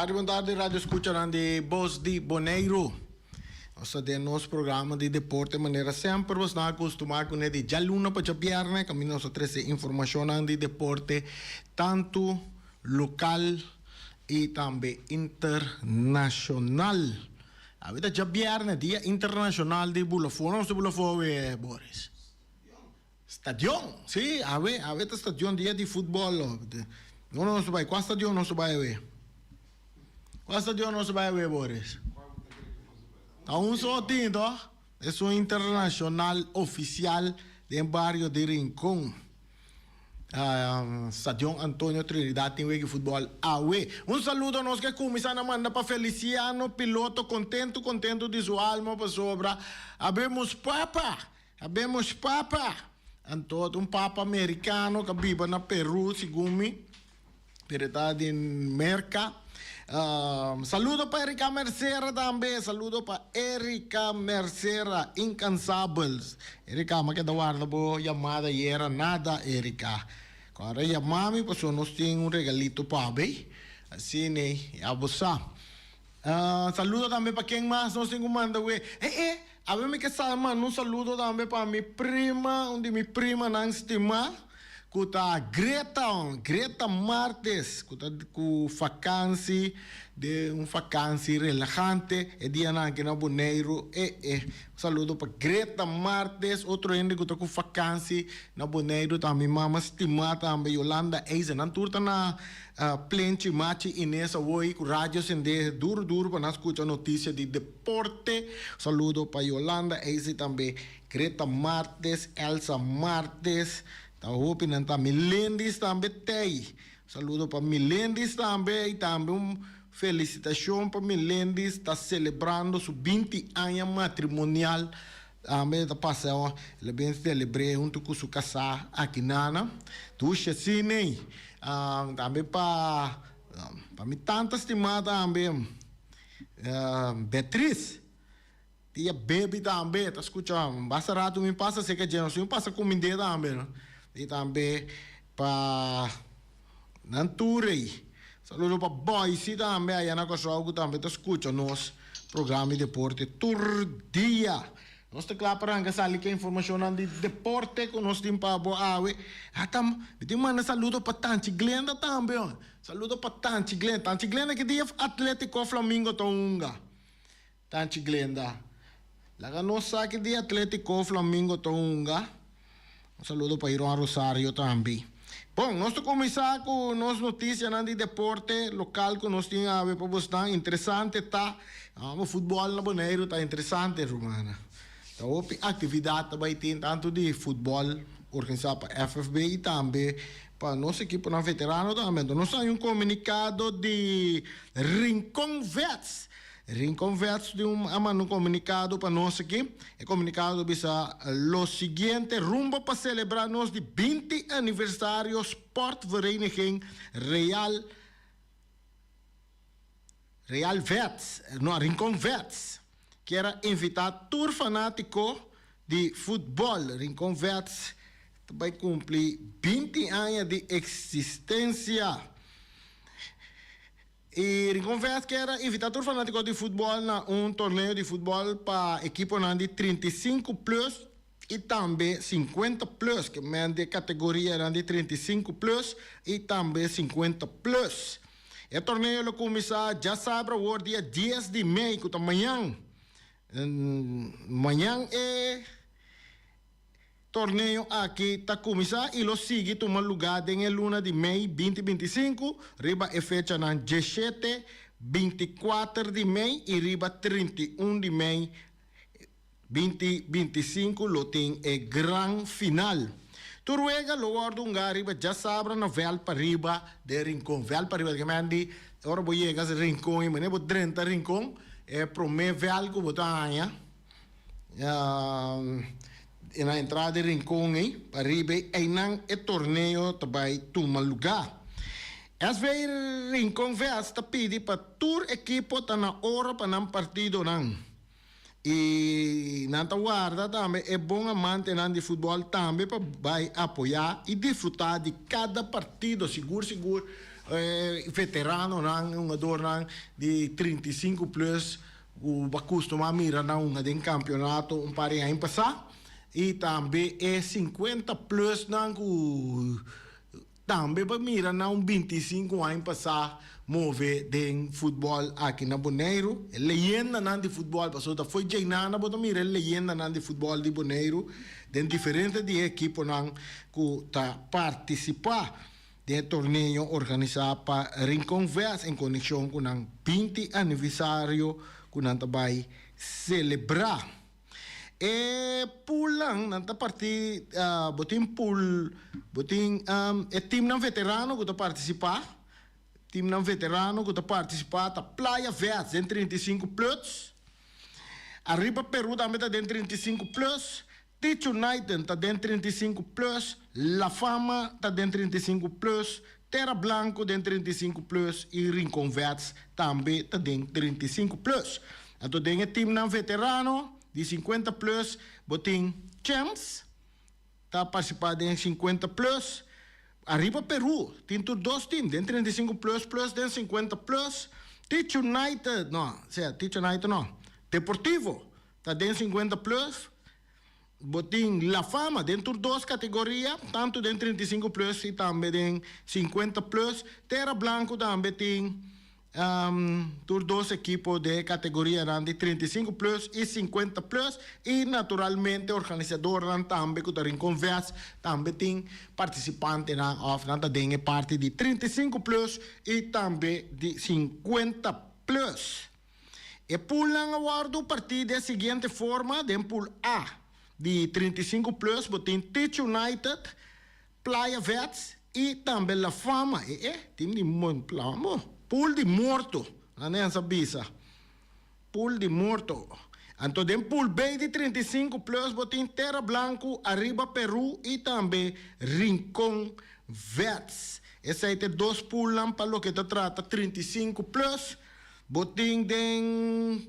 Bon tardi, bon tardi, radio escuchanan di Bos di Boneiru. Nos ta den nos programa di deporte manera semper bos nan acostuma cune di djaluna pa djabierne caminda nos ta trece informacionnan di deporte tanto local y tambe internacional. Awe ta djabierne, dia internacional di bulafo. Nos ta bulafo awe, Boris? Stadion, sí, awe, awe ta stadion, dia di futbol. No nos ta bai, kua stadion nos ta bai awe? Kua stadion nos ta bai awe, Boris? Ta un so tin, toh? Esun internacional oficial den bario di Rincon. Stadion Antonio Trinidad tin wega di futbol awe. Un saludo nos ke kuminsá na manda pa Feliciano Piloto kontentu kontentu di su alma pasobra habemos papa. Habemos papa! Anto ta un papa merikano ku a biba na Peru segun mi, pero e ta di Merka. Saludo pa Erika Mercera tambe, saludo pa Erika Mercera, incansabel. Erika, mi a keda warda bo yamada ayera, nada Erika. Ku ora yama mi pasobra nos tin un regalito pa bo, asina ya bo sa. Saludo tambe pa ken mas nos tin ku manda we. E e, awe mi ke sa manda un saludo tambe pa mi prima, un di mi primanan stimá, ku ta Greta, Greta Martes, ku ta ku fakansi, den un fakansi relahante e dianan aki na Boneiru. E e, un saludo pa Greta Martes, otro hende ku ta ku fakansi na Boneiru ta mi mama stimá tambe, Yolanda Eisen. Nan tur ta na Plenchi Machi Ines awoi ku radio sende duru duru pa nan skucha notisia di deporte. Saludo pa Yolanda Eisi tambe Greta Martes, Elsa Martes, ta hopi nan ta Milendis tambe tei. Saludo pa Milendis tambe i tambe un felisitashon pa Milendis ta selebrando su 20 aña matrimonial. Tambe ta pasa el a bin selebr'é huntu ku su kasá aki nana. Dusha Siney. Tambe pa pa mi tanta stimá tambe Beatriz. Tia Baby tambe ta skucha basta ratu mi pasa serka dje nos mi pasa kumind'é tambe no. I tambe pa nan tur ei. Saludo pa Boysi tambe aya na Kòrsou ku tambe ta skucha nos programa di deporte tur dia. Nos ta kla pa ranka sali ku e informashonnan di deporte ku nos tin pa bo awe. Ata mi tin manda saludo pa Tanchi Glenda tambe. Saludo pa Tanchi Glenda. Tanchi Glenda ki dia Atletico Flamingo ta hunga? Tanchi Glenda. Laga nos sa ki dia Atletico Flamingo ta hunga. Un saludo pa Iron Rosario tambe. Bon, nos ta kuminsá ku nos notisianan di deporte lokal ku nos tin awe pa bosnan. Interesante ta, amo futbòl na Boneiru ta interesante rumana. Ta hopi aktividat ta bai tin tantu di futbòl organisá pa FFB i tambe pa nos ekiponan veterano tambe. Anto nos haña un komunikado di Rincon Vets. Rincon Vets di un a manda un comunicado pa nos aki. E comunicado ta bisa lo siguiente, Rumbo pa celebra nos di 20 aniversario Sportvereniging Real Real Vets, no, Rincon Vets kier a invita tur fanatico di futbol. Rincon Vets ta bay cumpli 20 aña di existencia. E Rincon Vest kier a invita tur fanatico di futbol na un torneo di futbol pa ekiponan di 35 plus y tambe 50 plus, ke men di e categorianan di 35 plus y tambe 50 plus. E torneo lo cuminsa djasabra awor dia 10 di mei cu ta mañan. Mañan e. Torneo aki ta kuminsá i lo sigui tuma lugá den e luna di mei 2025 riba e fechanan 17, 24 di mei i riba 31 di mei 2025 lo tin e gran final. Tur wega lo wòrdu hungá riba djasabra na vèlt pariba den Rincon. Vèlt pariba ta kimen di ora bo yega Rincon i manera bo drenta Rincon e promé vèlt ku bo ta haña. E na entrada di Rincon ei, pariba ei, einan e torneo ta bai tuma lugá. SV Rincon Vest ta pidi pa tur ekipo ta na ora pa nan partidonan. I nan ta warda tambe e bon amantenan di futbòl tambe pa bai apoyá i disfrutá di kada partido. Sigur sigur. Veteranonan, hungadornan di 35 plus ku bo a kustumá mira nan hunga den kampionato un par di aña pasá. I tambe e 50 plusnan ku tambe bo a mira nan un 25 aña pasá move den futbòl aki na Boneiru. E leyendanan di futbòl, pasobra ta fo'i djeinana bo ta mira e leyendanan di futbòl di Boneiru den diferente di e ekiponan ku ta partisipá den e torneo organisá pa Rincon Vets en konekshon ku nan 20 aniversario ku nan ta bai selebrá. E poolnan nan ta partí, bo tin pool, bo tin e teamnan veterano ku ta partisipá, teamnan veterano ku ta partisipá ta Playa Vets den 35 plus, Arriba Peru tambe ta den 35 plus, Teach United ta den 35 plus, La Fama ta den 35 plus, Terra Blanco den 35 plus i Rincon Vets tambe ta den 35 plus. Anto den e teamnan veterano di 50 plus bo tin Champs ta partisipá den 50 plus, Arriba Peru tin tur dos team den 35 plus plus den 50 plus, Teach United no, sea Teach United no, Deportivo ta den 50 plus, bo tin La Fama den tur dos kategoria, tantu den 35 plus i tambe den 50 plus. Terra Blanco tambe tin tur dos ekipo den e kategorianan di 35 plus i 50 plus. I naturalmente organisadornan tambe ku ta Rincon Vets tambe tin partisipantenan òf nan ta den e parti di 35 plus i tambe di 50 plus. E poolnan a wòrdu partí den siguiente forma, den pool A di 35 plus bo tin Teach United, Playa Vets i tambe La Fama, e e team di pool di morto, nan den sa bisa, pool di morto. Anto den pool B di 35 plus bo tin Terra Blanco, Arriba Peru i tambe Rincon Vets. Esei ta e dos poolnan pa loke ta trata 35 plus. Bo tin den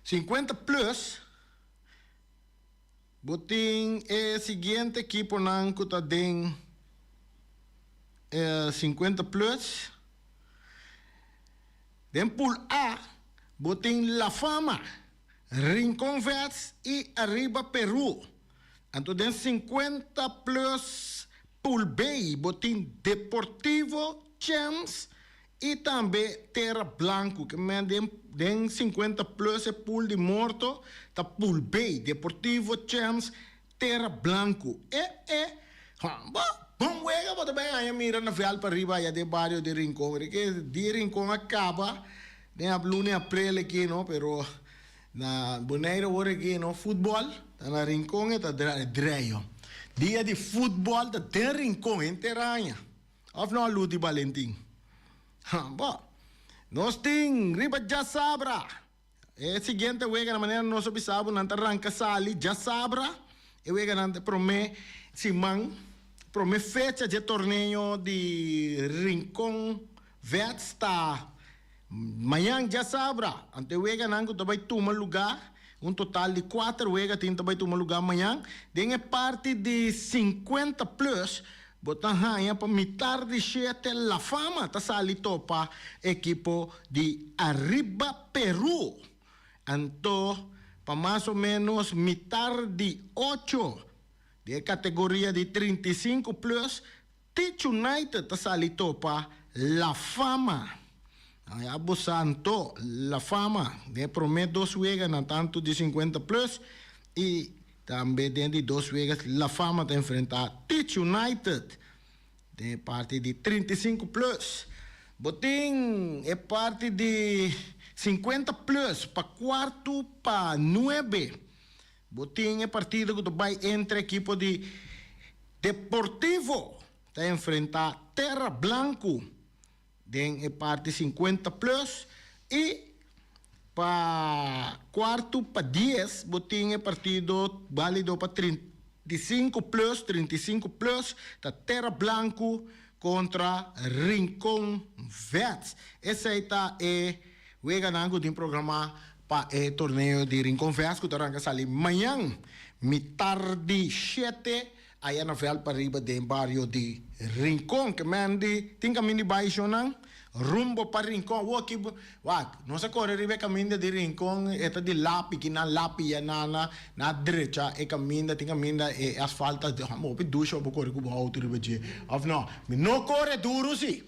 50 plus, bo tin e siguiente ekiponan ku ta den 50 plus. Den pool A, bo tin La Fama, Rincon Vets i Arriba Peru. Anto den 50 plus Pool B bo tin Deportivo, Champs y tambe Terra Blanco. Ke men den den 50 plus e pool di morto ta Pool B, Deportivo, Champs, Terra Blanco. E e bo bon wega bo ta bay haña mira na veld pariba aya den bario di Rincon. Reke di Rincon a caba den ap luna april aki no pero Na Bonaire awor aki no futbol ta na Rincon e ta dreio. Dia di futbol ta den Rincon henter aña. Of no Ludy Balentin? Ha bo. Nos tin riba djasabra e siguiente wega na manera nos a bisa bo nan ta ranka sali djasabra e weganan ta prome siman prome fecha dje torneo di Rincon Vets ta Mañan djasabra, ante weganan ku ta bai tuma lugá, un total di kuater wega tin ta bai tuma lugá mañan. Den e parti di 50 plus, bo ta haña pa mitar di shete La Fama ta sali topa ekipo di Arriba Peru. Anto pa mas o ménos mitar di ocho di e kategoria di 35 plus, Teach United ta sali topa La Fama. Ya bo sa anto, La Fama den e prome dos weganan tantu di 50 plus y tambe den di dos wega La Fama ta enfrenta Teach United den e parti di 35 plus. Bo tin e parti di 50 plus pa cuarto pa nuebe. Bo tin e partido ku ta bai entre ekipo di Deportivo ta enfrentá Terra Blanco den e parti 50 plus i pa kuartu pa dies bo tin e partido bálido pa 35 plus, 35 plus ta Terra Blanco kontra Rincon Vets. Esei ta e weganan ku tin programá pa e torneo di Rincon Vets ku ta ranka sali mañan mitar di shete. Aya na vèlt pariba den bario di Rincon. Ke men di tin kaminda di bai shonnan rumbo pa Rincon. Awor ki wak nos a kore riba e kaminda di Rincon e ta di lapi ki nan lapi ya na na na drecha e kaminda tin kaminda e asfalt ta hopi dushi ora bo kore ku bo outo riba dje of no. Mi no kore duru si.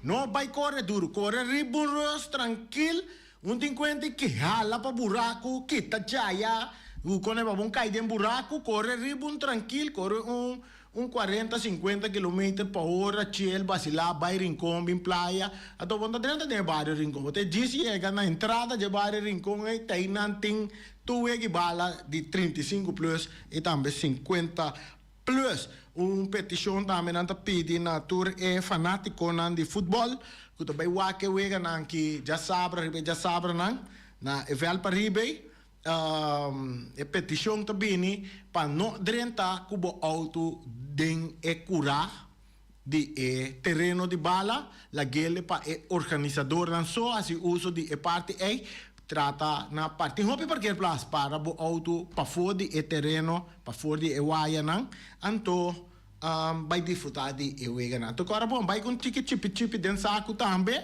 No bai kore duru kore riba un rus trankil. Un tin kuenta ki hala pa buraku, kita djaya, ku kone pa bon kai den buraku, kore riba un trankil, kore un un kuarenta, sinkuenta kilometer pa ora, chill, basilá, bai Rincon, bin playa. Anto bo no ta drenta den e bario Rincon, bo ta djis yega na entrada dje bario Rincon ei, ta einan tin tur wegi bala di 35 plus i tambe 50 Plus, un petishon tambe nan ta pidi na tur e fanátikonan di futbòl ku ta bai wak e weganan ki djasabra riba e djasabranan na e vèlt pariba ei. E petishon ta bini pa no drenta ku bo outo den e kurá di e tereno di bala, lag'el pa e organisadornan so hasi uso di e parti ei, trata na parti hopi parkeerplaats para bo auto pafó di e tereno, pafó di e wayanan, anto bai disfruta di e weganan. Anto kora bon bai ku un chiki chipi chipi den saku tambe,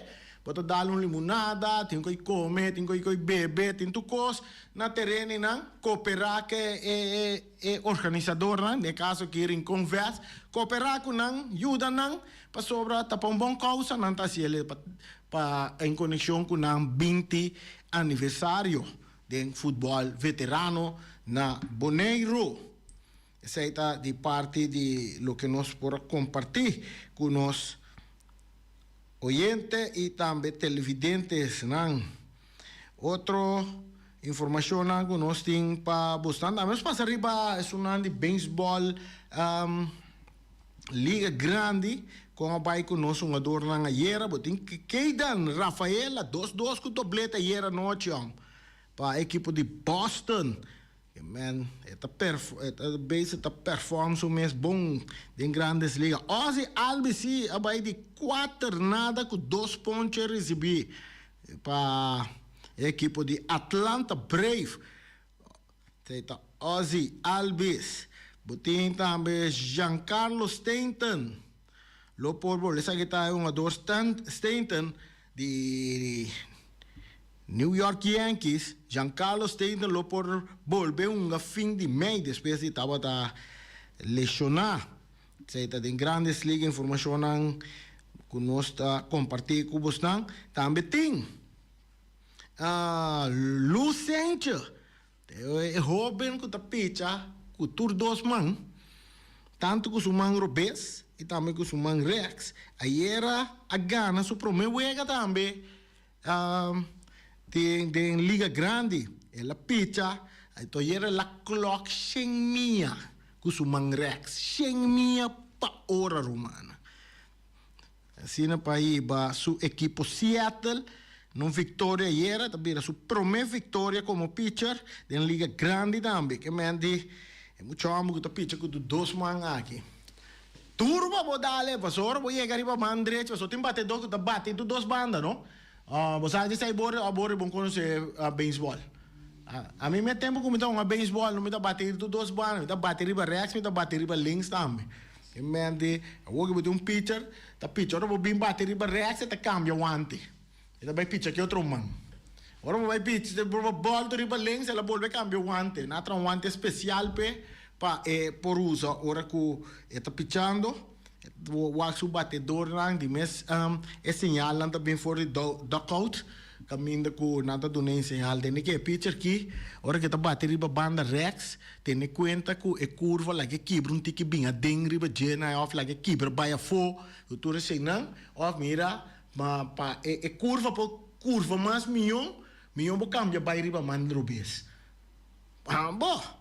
bo ta dal un limonada, tin ku kome, tin ku bebe, tin tur kos na terenonan, koperá ku e. E organisadornan, den e kaso aki Rincon Vest, kooperá ku nan, yuda nan, pasobra ta pa un bon kousa nan ta hasi el, pa en konekshon ku nan 20 aniversario den futbòl veterano na Boneiru. Esei ta di parti di loke nos por a kompartí ku nos oyente i tambe televidentesnan. Otro informacionnan cu nos tin pa bosnan tambe. Nos pasa riba esunnan di baseball Liga Grandi con a bay cu nos hungadornan ayera. Bo tin Keydan Rafaela dos dos cu doblete ayera anochi om pa ekipo di Boston. E man e ta e ta bezig ta perform su mes bon den Grandes Liga. Ozzie Albies si a bai di kuater nada ku dos ponche risibí pa e ekipo di Atlanta Brave. Esei ta Ozzie Albies. Bo tin tambe Giancarlo Stanton. Lo por bolbe esaki ta e hungador Stanton di New York Yankees, Giancarlo Stanton lo por bolbe hunga fin di mei despues di tabata lesioná. Esei ta den Grandes Liga informashonnan ku nos ta kompartí ku bosnan. Tambe tin Lou Senche, e hóben ku ta picha ku tur dos man, tantu ku su man robes i tambe ku su man rèks. Ayera a gana su promé wega tambe. Den den liga grandi el a picha anto ayer el a klok shen mia ku su man rèks, shen mia pa ora rumana. Asina pa hiba su ekipo Seattle na un viktoria ayer, ta bira su promé viktoria komo picher den liga grandi tambe. Ke men di e mucha hòmber ku ta picha ku dos man aki. Tur pa bo dale, pasobra ora bo yega riba man drechi, pasobra tin batedó ku ta bati tur dos banda, no? Bo sa dje esei bor, bo bon konosé beisbòl. Ami mi e tempu ku mi ta hunga beisbòl, no mi ta bati tur dos banda, mi ta bati riba rèks, mi ta bati riba links tambe. E mente, awor ku bo tin un picher, ta picha, ora bo bin bati riba rèks e ta kambia wante, e ta bai picha ki otro man. Ora bo bai picha, bo bòltu riba links, el a bolbe kambia wante, nan a traha un wante spesial p'e. Pa e por usa ora ku e ta pichando, wak su batedornan di mes e señalnan ta bin for di dugout kaminda ku nan ta duna e señal. Tene ke e pitcher ki ora ku e ta bati riba banda rèks tene kuenta ku e kurva laga e kibra un tiki bin aden riba dje nan òf laga e kibra bai afó ku tur eseinan òf mira ma pa e kurva por kurva mas mion mion bo kambia bai riba man robes. Bo!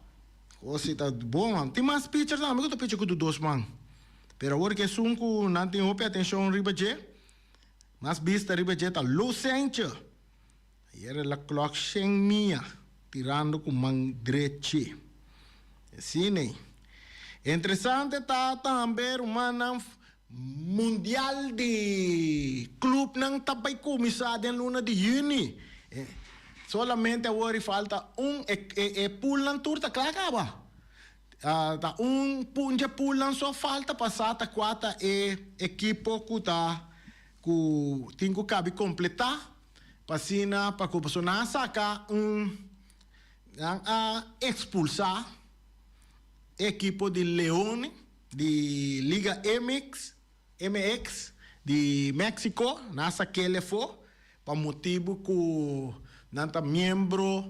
Kosi ta bon man. Tin mas pitcher tambe ku ta pitcha ku tur dos man. Pero awor ku esun ku nan tin hopi atenshon riba dje, mas bista riba dje ta Lucenche. Ayer el a klòk shen mia tirando ku man drechi. Asina ei. Interesante ta tambe rumannan Mundial di Clubnan ta bai cuminsa den luna di juni. Solamente awor y falta un, e poolnan tur ta cla caba. Ta un punja poolnan so falta pa sa ta kua ta e ekipo ku ta ku tin ku kabi kompletá pa asina pa ku pasobra nan a saka un nan a ekspulsá e ekipo di Leon di Liga MX MX di Mexico nan a sak'el afó pa motibu ku nan ta miembro.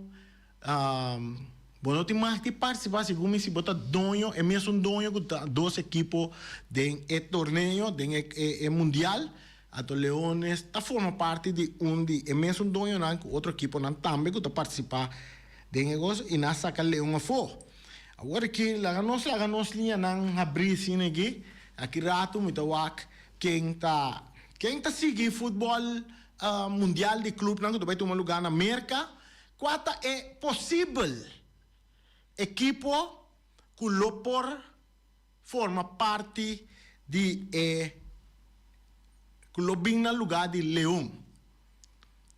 Bo no tin mag di partisipá segun mi si bo ta doño, e mesun doño ku ta dos ekipo den e torneo, den e mundial. Anto Leones ta forma parti di un di e mesun doñonan ku otro ekiponan tambe ku ta partisipá den e goso i nan a saka Leon afó. Awor aki laga nos laga nos liñanan habrí asina aki, aki ratu mi ta wak ken ta ken ta sigui futbòl mundial di klupnan ku ta bai tuma lugá na Merka. Kua ta e posibel ekipo ku lo por forma parti di e ku lo bin na lugá di Leon?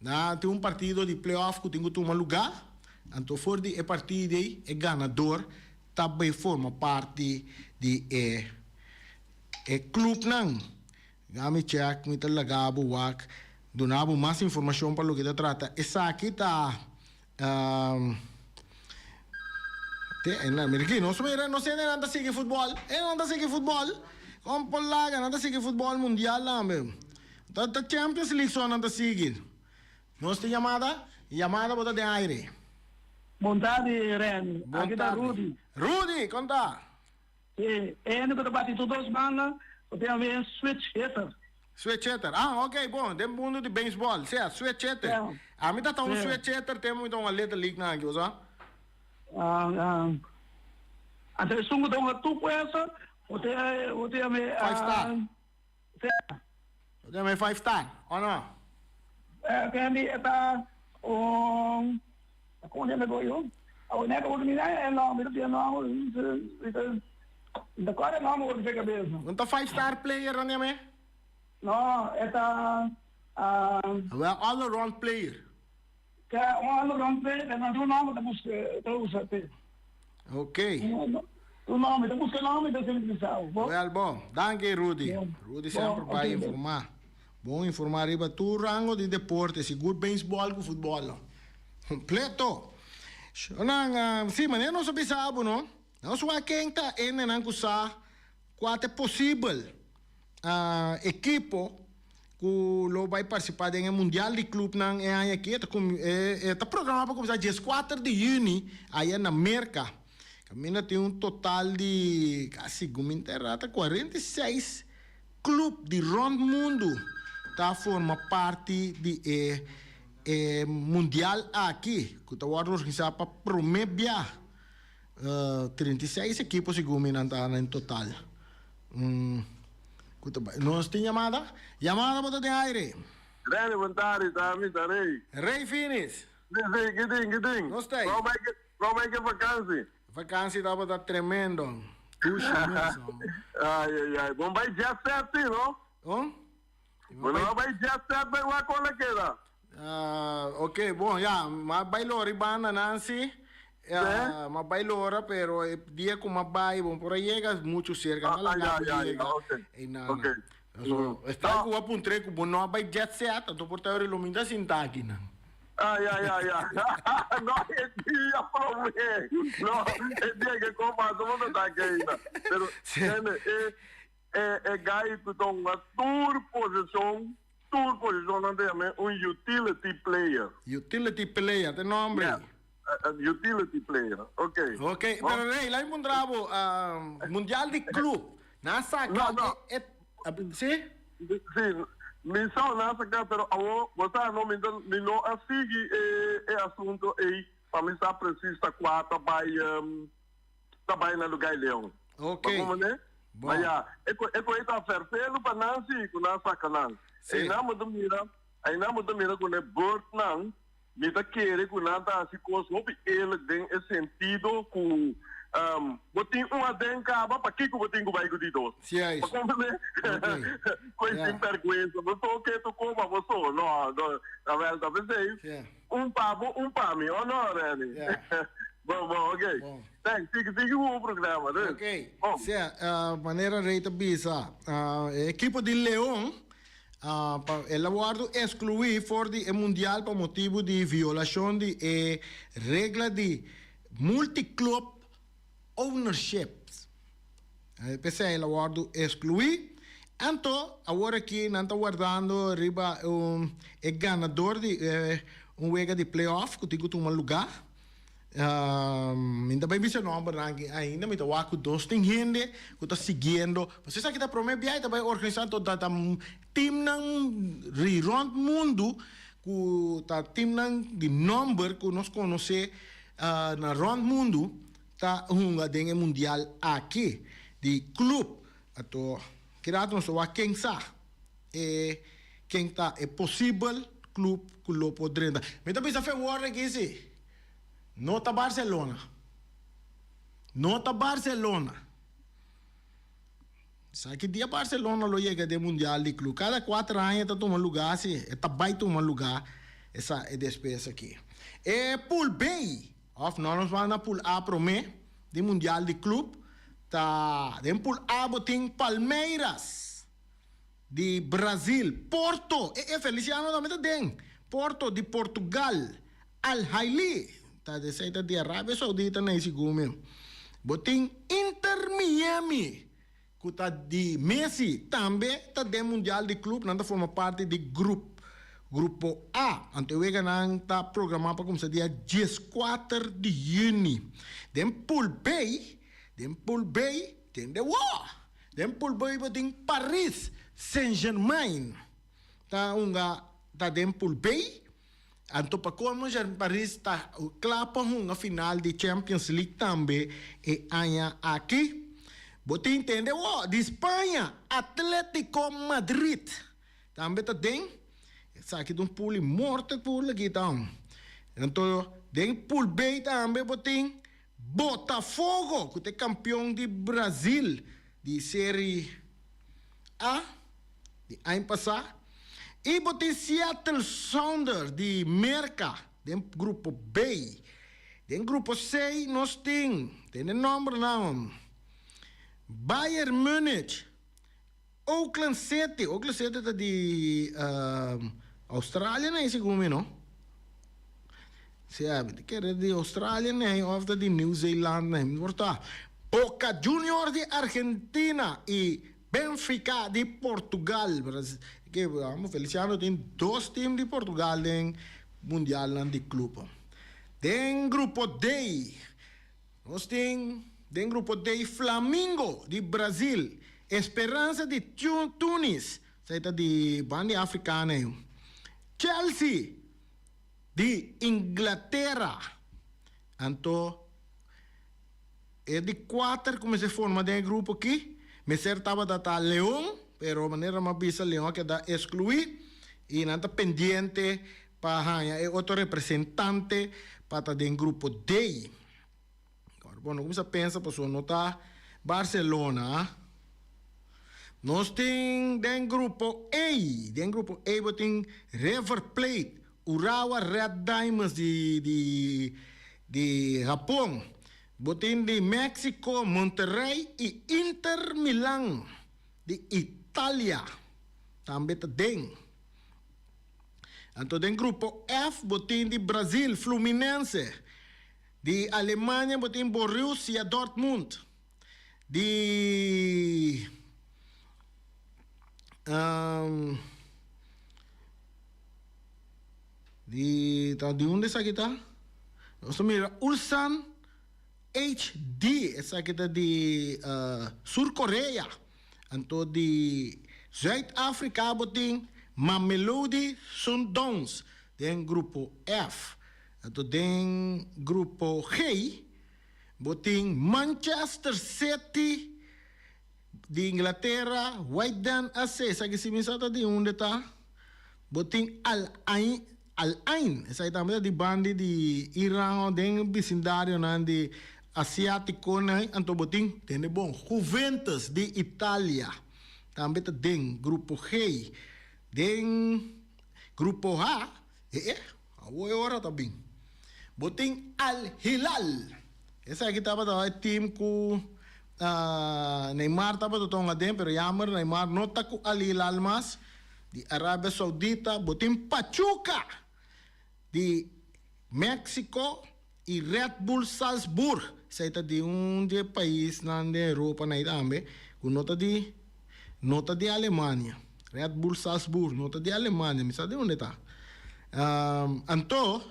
Na tin un partido di playoff ku tin ku tuma lugá, anto for di e partido ei e ganador ta bai forma parti di e e klupnan. Gami check mi ta laga bo wak duna bo mas informacion pa loke ta trata esaki ta te na mira aki nos mira nos hende nan ta sigui futbol hende nan ta sigui futbol con por laga nan ta sigui futbol mundial tambe ta ta champions league so nan ta sigui nos tin yamada yamada bo ta den aire. Bon tardi Remy, Bon aki ta tardi Rudy. Rudy con ta? E hende ku ta bati tur dos banda bo tin awe un switch hitter. Switch hitter. Ah, ok, bon. Den mundu di beisbòl. Sea, switch hitter. Ja. Ami ta ta un Ja. switch hitter tempu mi ta un Little League nan aki, bo sa? Ah, ah. Anto esun ku ta hunga tur puesto, bo tin, bo tin awe, Five star. ah, sea. Bo tin awe five star, o no? Eh, Candy, e ta un, como se llama yo? Awo neka bo mira e nomber, mi ta nomber, mi ta, mi ta kore nomber bo cabeza. No ta five star player nan yam'e? No, e ta, ah. Wel all around player. Ta un all around player, pero nan tin un nomber ta busca, ta usa p'e. Ok. Un nomber, ta busca nomber ta ser utilizado. Bo? Wel bon, danki Rudy. Rudy semper bai informa. Bon informa riba tur rango di deporte, sigur beisbòl ku futbòl no. Kompleto! Shownan, si, manera nos a bisa bo no, nos wak ken ta hendenan ku sa kua ta e posibel ekipo ku lo bai partisipá den e mundial di klupnan e aña aki. E ta e ta programá pa kuminsá dieskuater di yüni aya na Merka. Kaminda tin un total di kasi guminta e rata 46. Club di rond mundu ta forma parti di e e mundial aki ku ta wòrdu organisá pa promé bia. 36 ekipo segun mi nan ta en total ku ta bai. Nos tin yamada? Yamada bo ta den aire. Rene, bon tardi, ta mi ta Rey. Rey Finis. Si, si, kitin, kitin. Nos ta ei. Kon bai ke, kon bai ke vakansi? Vakansi tabata tremendo. Dushi mes homber. Ay ay ay. Bon bai jet set si no? Oh? Bo no bai jet set bai wak kon a keda? Ah, ok, bon ya, m'a bai lora e banda nan si. Sí? M'a bai lora pero e dia ku m'a bai bon por a yega muchu serka, Ah, m'a ah, laga ya, bo ya, ya, yega ok. einan. Ok. So, esta No. ku a puntr'é ku bo no a bai jet set, anto por ta ora lo mi ta sinta aki nan. Ah, ya, ya, ya. No, e dia promé. No, e dia ke kon pasa bo ta ta aki ainda. Pero, tende, e, e, e gai ku ta hunga tur posishon, tur posishon nan ta yam'é un utility player. Utility player, ta e nomber Yeah. ei. Utility player, ok. Ok, pero Rey, laat mi puntra bo, Mundial di Club, nan a saca No, no. e, e, si? Si, mi sa nan a saca, pero awor, bo sa no, mi ta, mi no a sigui e, e asunto ey pa mi sa precies ta cua ta bay, ta bay na lugar di Leon. Ok. Bo comprende? Bon. Ma ya, e cu, e cu ey ta vervelu pa nan si, cu nan saca nan. Si. Eynan bo ta mira, eynan bo ta mira cu e beurtnan, Mi ta kere ku nan ta hasi kos hopi eerlijk den e sentido ku bo tin un aden kaba, pakiko bo tin ku bai ku di dos? Juist. Bo komprende? Oké. Koe Ja. sin bèrgwensa, bo so ke tu koma bo so. No, no, awel ta p'esei Ja. un pa bo, un pa mi, o no, Renny? Ja. Bon, bon, ok. Bon. Thanks, sigui, sigui ku bo programa, dus. Ok. Bon. Sea, manera Rey ta bisa, e ekipo di Leon, pa el a wòrdu ekskluí for di e mundial pa motibu di violashon di e regla di multi-club ownership. P'esei el a wòrdu ekskluí. Anto, awor aki nan ta wardando riba un e ganador di e un wega di play-off ku tin ku tuma lugá. Mi ta bai bisa nòmbernan aki ainda, mi ta wak ku dos tin hende ku ta siguiendo. Pasobra esaki ta promé biaha ta bai organisá, anto ta ta timnan ri rònt mundu ku ta timnan di nòmber ku nos konosé na rònt mundu ta hunga den e mundial aki di club. Anto keda nos ta wak ken sa e ken ta e posibel club ku lo por drenta. Mi ta bisa fe wòrdu aki si, no ta Barcelona. No ta Barcelona. Sa ki dia Barcelona lo yega den mundial di club. Kada kuater aña ta tuma lugá si, e ta bai tuma lugá esa e despues aki. E pool B. Of no nos ban na pool A prome di mundial di club ta den pool A bo tin Palmeiras di Brazil, Porto, e e Feliciano tambe ta den, Porto di Portugal, Al Ahly ta esey ta di Arabia Saudita na e sigun mi. Bo tin Inter Miami Ku ta di Messi tambe ta den Mundial di Club, nan ta forma parti di grup Grupo A. Anto e weganan ta programá pa kumsa dia dieskuater di yüni. Den Pool B, den Pool B tende wò! Den Pool B bo tin Paris Saint-Germain ta hunga ta den Pool B. Anto pa colmo Paris ta cla pa hunga final di Champions League tambe e aña aki. Bo tin tende wo di Spaña, Atletico Madrid tambe ta den. Esaki ta un pool di morte pool aki ta. Anto den pool B tambe bo tin Botafogo cu ta e campeon di Brazil di Serie A di aña pasá i bo tin Seattle Sounders di Merka den grupo B. Den grupo C nos tin, tende nòmbernan, Bayern Munich, Auckland City, Auckland City ta di Australia nei segun mi no? Sea, mi ta kere di Australia nei òf ta di New Zealand nei, mi por ta. Boca Juniors di Argentina i Benfica di Portugal. Feliciano tin dos team di Portugal den mundialnan di club. Den grupo D nos tin den grupo D Flamingo di Brazil, Esperanza di Tunis, esei ta di banda di Afrika nei, Chelsea di Inglatera, anto E di kuater ku mester forma den e grupo aki mester tabata ta Leon, pero manera mi a bisa Leon a keda eskluí i nan ta pendiente pa haña e otro representante pa ta den grupo D. Awor bo no kuminsá pensa pasobra no ta Barcelona. Nos tin den grupo A, den grupo A bo tin River Plate, Urawa Red Diamonds di di di Hapon, bo tin di Mexico Monterrey y Inter Milan di Italia tambe ta den. Anto den grupo F bo tin di Brazil Fluminense, di Alemania bo tin Borussia Dortmund, di Di ta di unda esaki ta? Nos ta mira Ulsan HD, esaki ta di Sur Korea. Anto di Zuid Afrika bo tin Mamelodi Sundowns den grupo F. Anto den grupo G bo tin Manchester City Di Inglatera, Wydad AC, esaki si mi sa ta di unda ta. Bo tin Al Ain, Al Ain, esaki tambe ta di bandi di Iran o den bisindarionan di Asiaticonan. Anto bo tin, tende bon, Juventus di Italia, tambe ta den grupo G. Den grupo H, e e, awor e ora ta bin. Bo tin Al Hilal. Esaki tabata e team ku Neymar tabata tonga aden, pero jammer Neymar no ta ku Al Hilal mas. Di Arabia Saudita bo tin Pachuca di Mexico y Red Bull Salzburg. Esei ta di un di e paisnan den Europa na ei tambe ku no ta di no ta di Alemania. Red Bull Salzburg no ta di Alemania, mi sa di unda e ta. Anto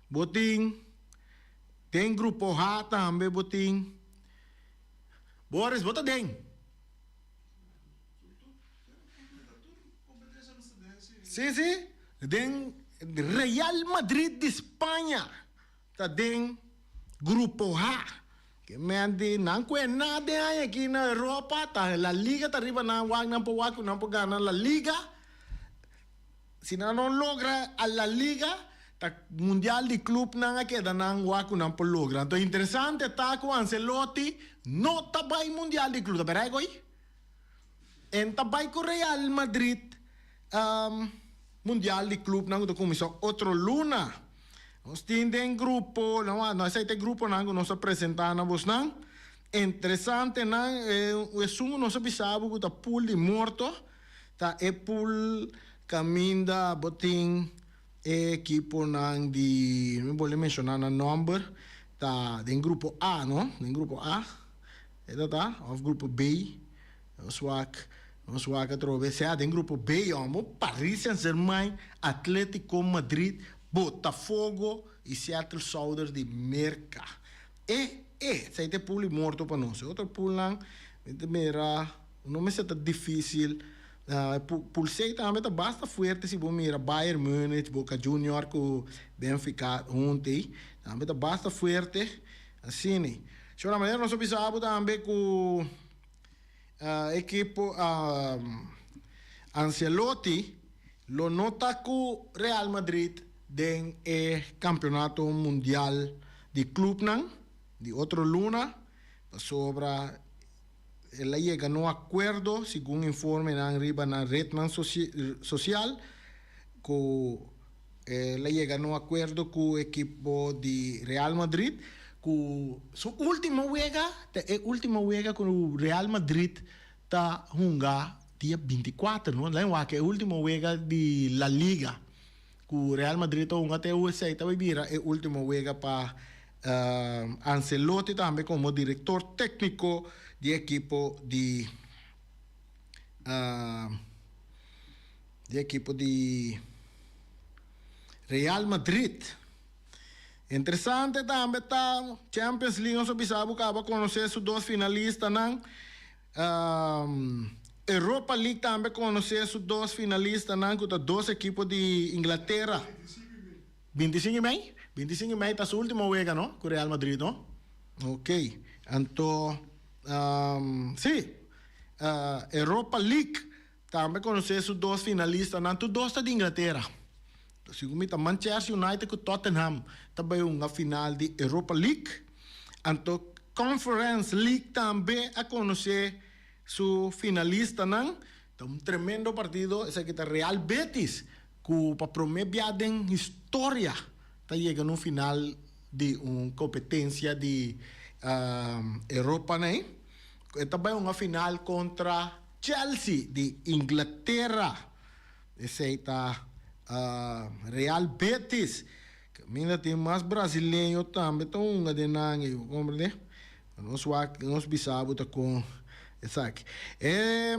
bo tin den grupo H tambe bo tin Boris bo ta den. Sí, sí. Den Real Madrid di Spaña ta den Grupo H. Ke men di nan ku e na den aña aki na Europa ta La Liga ta riba nan wak nan por wak ku nan por gana La Liga. Si nan no logra a La Liga ta Mundial di Clubnan a keda nan wak ku nan por logra. Anto interesante ta ku Ancelotti no ta bai Mundial di Club. Ta berai koy? En ta bai ku Real Madrid Mundial di Clubnan ku ta kuminsá otro luna. Nos tin den grupo, no esei ta e gruponan ku nos a presentá na bosnan. Interesante nan, esun ku nos a bisa bo ku ta pool di morto, ta e pool kaminda bo tin e ekiponan di, mi bolbe menshoná nan nòmber, ta den grupo A, no? Den grupo A. E ta ta, of grupo B, nos wak, nos wak atrobe, sea den grupo B hombo, Paris Saint Germain, Atletico Madrid, Botafogo y Seattle Sounders di Merca. E, e, esei ta e pool di morto pa nos. E otro poolnan, mi ta mira, no mester ta dificil. Pool C tambe ta basta fuerte si bo mira Bayern Munich, Boca Junior cu Benfica hunto ei, tambe ta basta fuerte. Asina. Shora manera nos a bisa bo tambe ku ekipo Ancelotti lo no ta ku Real Madrid den e kampeonato mundial di klupnan di otro luna pasobra el a yega na un akuerdo segun informenan riba nan retnan sosial ku El a yega na un akuerdo ku ekipo di Real Madrid ku su ultimo wega ta e ultimo wega ku Real Madrid ta hunga dia binti kuater no lain wak e ultimo wega di La Liga ku Real Madrid ta hunga te esei ta bira e ultimo wega pa Ancelotti tambe komo direktor tekniko di ekipo di Di ekipo di Real Madrid. Interesante tambe ta Champions League nos a bisa bo caba conoce su dos finalistanan. Europa League tambe conoce su dos finalistanan cu ta dos ekipo di Inglaterra. 25 y mei? 25 y mei ta su ultimo wega no cu Real Madrid no? Ok anto si Europa League Tambe konosé su dos finalistanan, tur dos ta di Inglatera. Segun mi ta Manchester United ku Tottenham ta bai hunga final di Europa League. Anto Conference League tambe a konosé su finalistanan. Ta un tremendo partido, esaki ta Real Betis ku pa promé bia den historia ta yega na un final di un kompetensia di Europa. E ta bai hunga final kontra Chelsea di Inglatera. Esei ta Real Betis. Caminda tin mas brasileño tambe ta hunga den nan ei, bo comprende? Nos wak, nos bisa bo ta con esaki. E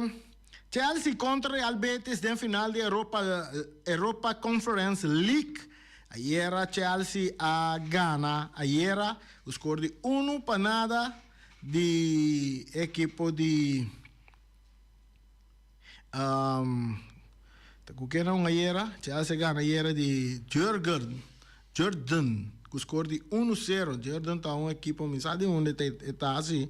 Chelsea contra Real Betis den final di Europa, Europa Conference League. Ayera Chelsea a gana ayera cu score di uno pa nada di ekipo di ta ku ken a hunga ayera? Chelsea a gana ayera di Jurgen Jordan ku skor di uno sero. Jordan ta un ekipo mi sa di unda e ta si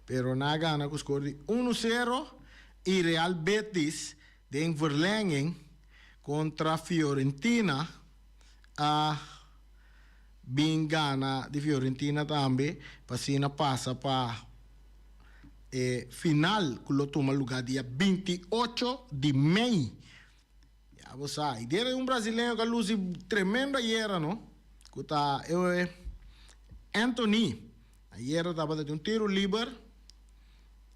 pero nan a gana ku skor di uno sero i Real Betis den verlenging kontra Fiorentina a bin gana di Fiorentina tambe pa asina pasa pa e final ku lo tuma luga dia 28 di mei. Ya bo sa, i dera un brasileño ku a lusi tremendo ayera no. ku ta e Anthony. Ayera tabata tin un tiro liber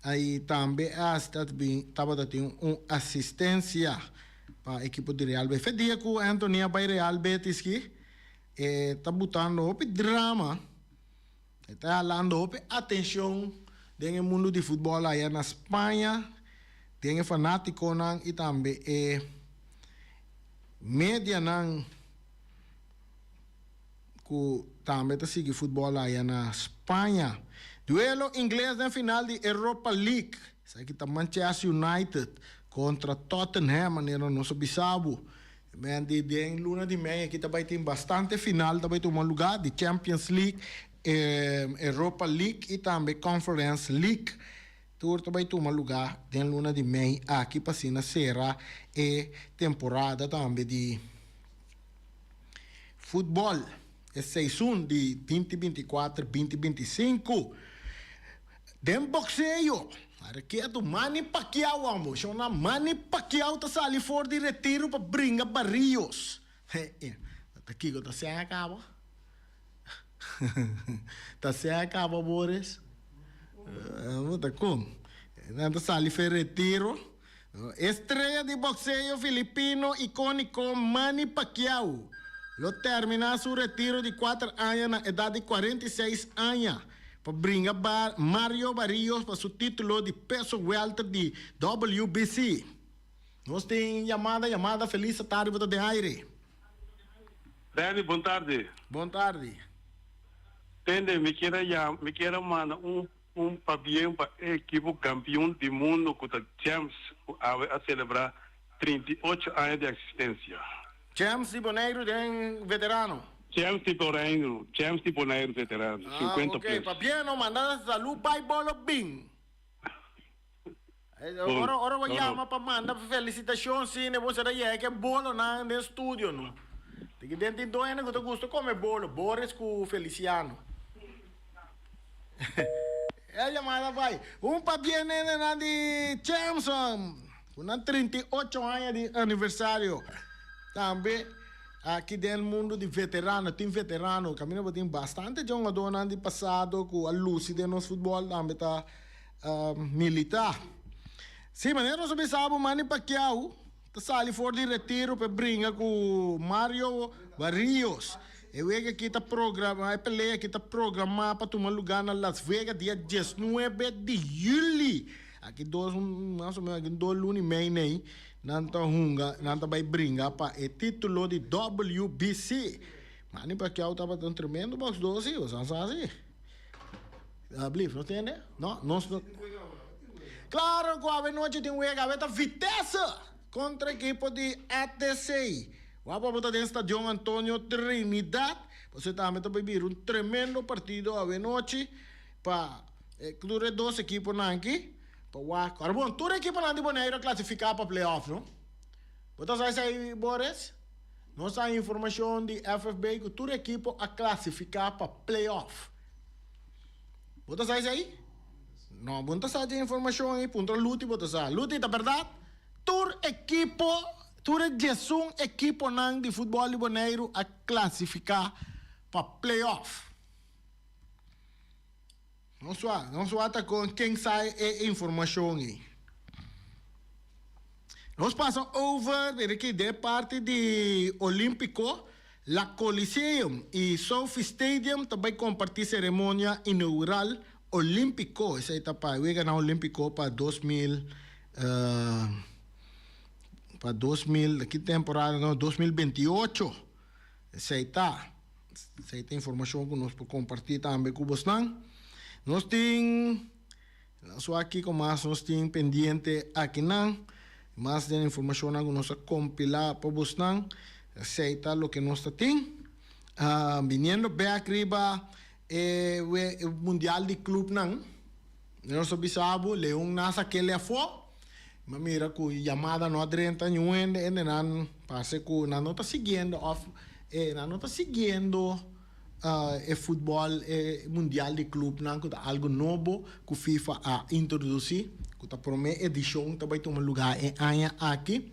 i tambe hasta tabata tin un asistencia pa ekipo di Real Betis. Fe dia ku Anthony a bai Real Betis ki e ta butando hopi drama, e ta halando hopi atencion den e mundu di futbol aya na Spaña, den e fanaticonan i tambe e medianan. Ku tambe ta sigui futbòl aya na Spaña. Duelo ingles den final di Europa League. Esaki ta Manchester United kontra Tottenham manera nos a bisa bo. Men di den luna di mei aki ta bai tin bastante final ta bai tuma lugá di Champions League, Europa League i tambe Conference League. Tur ta bai tuma lugá den luna di mei aki pa asina sera e temporada tambe di Futbòl, e seisun di binti 24, 2025. Den bokseo, areketu Manny Pacquiao amo, shona Manny Pacquiao ta sali for di retiro pa bringa Barrios. Ta kiko ta seña kaba? Ta seña kaba Boris? Ta kon? Nan ta sali for retiro. Estrella di boxeo filipino iconico Manny Pacquiao lo termina su retiro di cuater aña na edad di 46 aña pa bringa Mario Barrios pa su titulo di peso welter di WBC. Nos tin yamada, yamada, feliz tardi bo ta den aire. Danny, bon tardi. Bon tardi. Tende, mi kier a yama, mi kier a manda un Un pabien pa e ekipo kampion di mundo ku ta Gems ku awe a selebrá 38 aña di eksistensia. Gems di Boneiru den veterano. Gems di Boneiru, Gems di Boneiru veterano, Ah, 50 ok, plus. Pabien no, manda salu bai bolo bin. Bon, Ora ora bo no, no. yama pa manda felisitashon sine bo sera yega ke bolonan den studio no. Tiki den tin dos hende ku ta gusta kome bolo, Boris ku Feliciano. E yamada bai. Un pabien nendenan di Chamson ku nan 38 aña di aniversario. Tambe aki den mundu di veterano, tin veterano, kaminda bo tin bastante jongadónan di pasado ku a lusi den nos futbòl tambe ta militá. Sí, manera nos a bisa bo, Manny Pacquiao ta sali for di retiro pa e bringa ku Mario Barrios. E wega aki ta programa, e pelea aki ta programá pa tuma lugá na Las Vegas dia 19 di yüli. Aki dos, mas o menos aki dos luna i mei nei, nan ta hunga, nan ta bai bringa pa e título di WBC. Manny Pacquiao tabata un tremendo boxdó sí, bo sa sa sí. Alsjeblieft, no tende? No, nos no. Claro cu awe nochi tin wega, awe ta Vitesse contra equipo di ATC. Wapa bo ta den Stadion Antonio Trinidad, pasobra tambe ta bay bira un tremendo partido awe nochi pa tur e dos equiponan aki pa wak. Ahora bon, tur equiponan di Boneiru a clasifica pa playoff, no? Bo ta sa esey, Boris? Nos a informacion di FFB cu tur equipo a clasifica pa playoff. Bo ta sa esei? No, bo no ta sa dje informashon ei. Puntra Luti bo ta sa. Luti, ta bèrdat? Tur ekipo, tur e diesun ekiponan di futbòl di Boneiru a klasifiká pa play-off. Nos wak, nos wak ta kon ken sa e informashon ei. Nos pasa over mira aki den e parti di Olimpico, La Coliseum y SoFi Stadium ta bay comparti ceremonia inaugural Olimpico. Esey ta pa e weganan Olimpico pa 2000 pa 2000 ki temporada no 2028. Esey ta. Esey ta informacion cu nos por comparti tambe cu bosnan. Nos tin. Nos wak kiko mas nos tin pendiente akinan. Mas den informashonnan ku nos a kompilá pa bosnan. Esei ta loke nos ta tin. Biniendo bèk riba e mundial di klupnan, nos a bisa bo, Leon na sak'el afó. Mi a mira ku yamada no a drenta niun hende, hendenan parse ku nan no ta siguiendo òf nan no ta siguiendo. E futbòl e mundial di klupnan ku ta algu nobo ku FIFA a introdusí ku ta promé edishon ta bai tuma lugá e aña aki.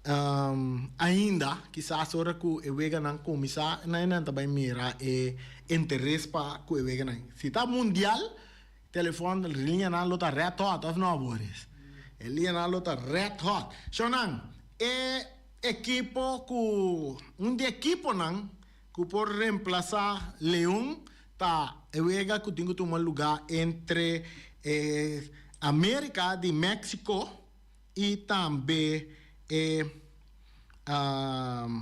Ainda, kisas ora ku e weganan kuminsá, nan ta bai mira e interes pa ku e weganan. Si ta mundial, telefòn, liñanan lo ta red hot, òf no, Boris? E liñanan lo ta red hot. Shownan, e ekipo ku, un di ekiponan ku por remplasá Leon ta e wega ku tin ku tuma lugá entre e Amerika di Mexico i tambe e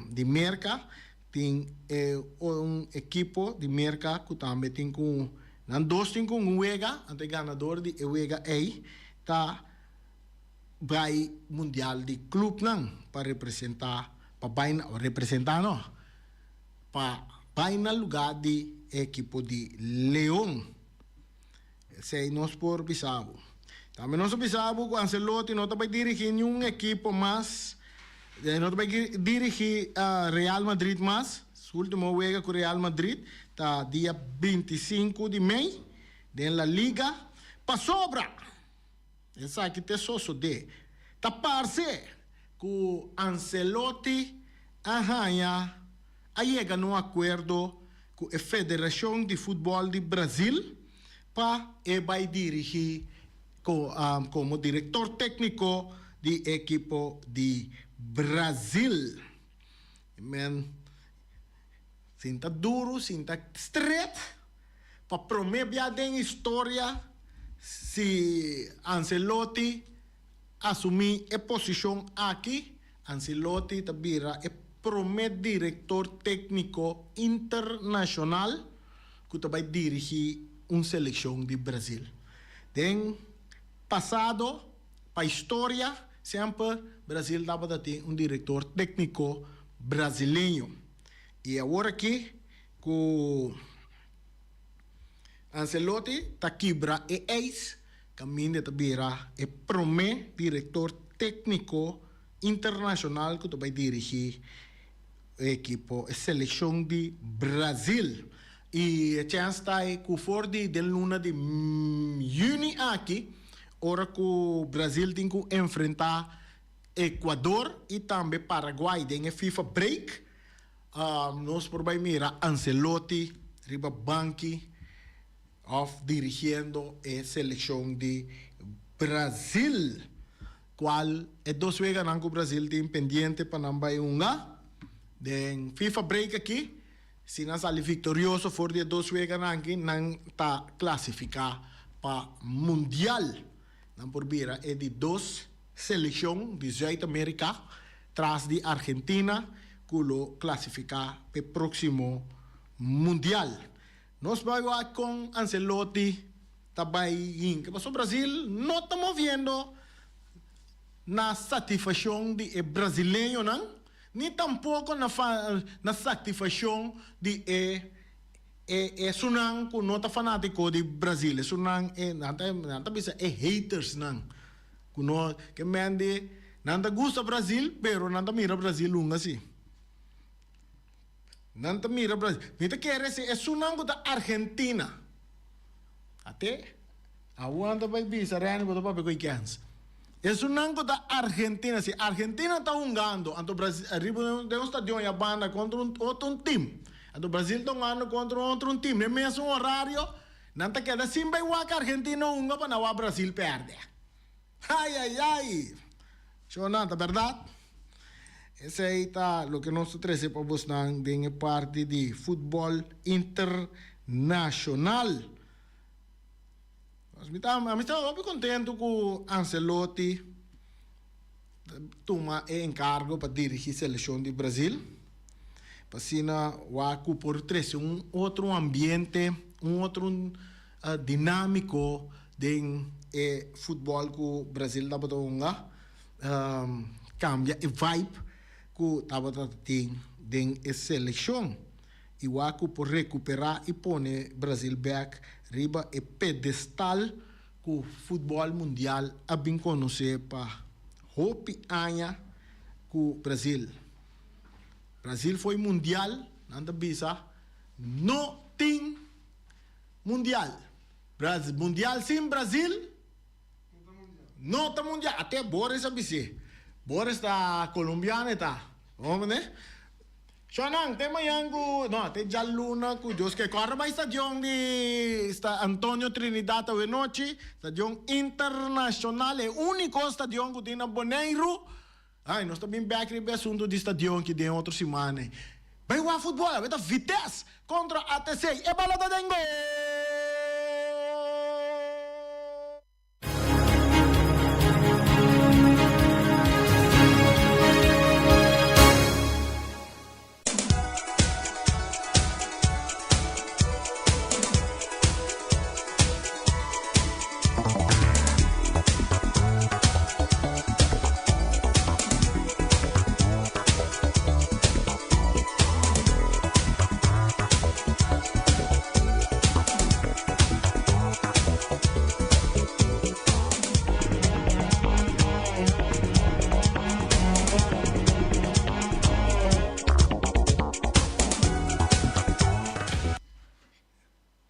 di Merka tin e un ekipo di Merka ku tambe tin ku nan dos tin ku un wega anto e ganador di e wega ei ta bai mundial di klupnan pa representa pa bai na representa no pa bai na luga di e ekipo di Leon. Esei nos por bisa bo. Tambe nos a bisa bo ku Ancelotti no ta bai dirigí niun ekipo mas, e no ta bai dirigí Real Madrid mas. Su ultimo wega ku Real Madrid ta dia 25 di mei den La Liga. Pasobra esaki te sosodé, ta parse ku Ancelotti a haña a yega na un akuerdo ku e Federashon di Futbòl di Brazil pa e bai dirigí komo direktor tékniko di e ekipo di Brazil. Men sinta duru, sinta stret pa promé bia den historia si Ancelotti asumí e posishon aki. Ancelotti ta bira e promé direktor tékniko internashonal ku ta bai dirigí un selekshon di Brazil. Den pasado, pa historia, semper Brazil tabata tin un direktor tékniko brazileño. I awor aki ku Ancelotti ta kibra e ijs, Caminda ta bira e prome director tecnico internacional cu ta bay dirigi e ekipo, e seleccion di Brazil. Y e chens ta ey cu for di den luna di juni aki, ora cu Brazil tin cu enfrenta Ecuador y tambe Paraguay den e FIFA break, nos por bay mira Ancelotti riba banki. Of dirigiendo e seleccion di Brazil, cual e dos weganan cu Brazil tin pendiente pa nan bay hunga den FIFA break aki. Si nan sali victorioso for di e dos weganan aki, nan ta clasifica pa Mundial. Nan por bira e di dos seleccion di Zuid America tras di Argentina cu lo clasifica p'e proximo Mundial. Nos bai wak kon Ancelotti ta bai yinka pasobra Brasil no ta moviendo na satisfaccion di e brasileñonan ni tampoco na na satisfaccion di e e esunnan cu no ta fanatico di Brasil esunnan e nan ta nan ta bisa e hatersnan cu no ke men di nan ta gusta Brasil pero nan ta mira Brasil hunga si. Nan ta mira Brasil. Mi ta kere si esunnan ku ta Argentina. Ate, awor nan ta bai bisa Renny bo ta papia ku e kens. Esunnan ku ta Argentina, si Argentina ta hungando, anto Brasil riba den un stadion ya banda kontra un otro un team. Anto Brasil ta hungando kontra un otro un team den mesun horario, nan ta keda sin bai wak Argentina hunga pa nan wak Brasil pèrdè. Ai ai ai! Shona, ta bèrdat? Esei ta loke nos ta trese pa bosnan den e parti di futbòl internashonal. Mi ta mi ta hopi kontentu ku Ancelotti tuma e enkargo pa dirigí selekshon di Brazil. Pa asina wak ku por trese un otro ambiente, un otro dinámiko den e futbòl ku Brazil tabata hunga, kambia e vibe ku tabata tin den e selekshon. I wak ku por rekuperá i pone Brazil bèk riba e pedestal ku futbòl mundial a bin konosé pa hopi aña ku Brazil. Brazil foi mundial, nan ta bisa no tin mundial. Mundial sin Brazil no ta mundial. Ate Boris a bis'é. Boris ta colombiano e ta. Hombre. Shonan, te mañan ku, no, te djaluna ku Dios ke. Kòrda bai stadion di sta Antonio Trinidad awenochi, stadion internashonal, e úniko stadion ku tin na Boneiru. Ai, nos ta bin bèk riba e asuntu di stadion aki den otro siman ei. Bai wak futbòl, awe ta Vitesse kontra ATC, e bala ta den gol!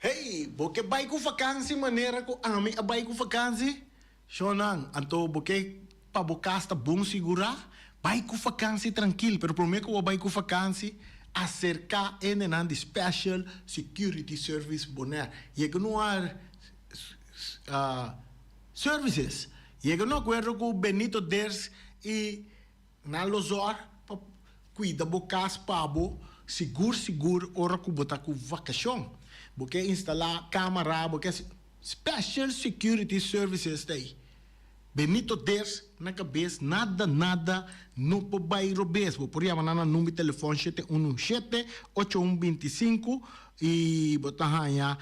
Hey, bo ke bai ku vakansi manera ku ami a bai ku vakansi? Shonnan, anto bo ke pa bo kas ta bon sigurá? Bai ku vakansi trankil, pero promé ku bo bai ku vakansi, aserká hendenan di Special Security Service Bonaire. Yega no a Services. Yega no akuerdo ku Benito Ders i nan lo zòrg pa kuida bo kas pa bo sigur sigur ora ku bo ta ku vakashon. Bo ke instalá kamara, bo ke Special Security Services ta ei. Benito Ders na kabes nada nada no por bai robes. Bo por yama nan na number di telefòn shete unu shete, ocho un binti sinku i bo ta haña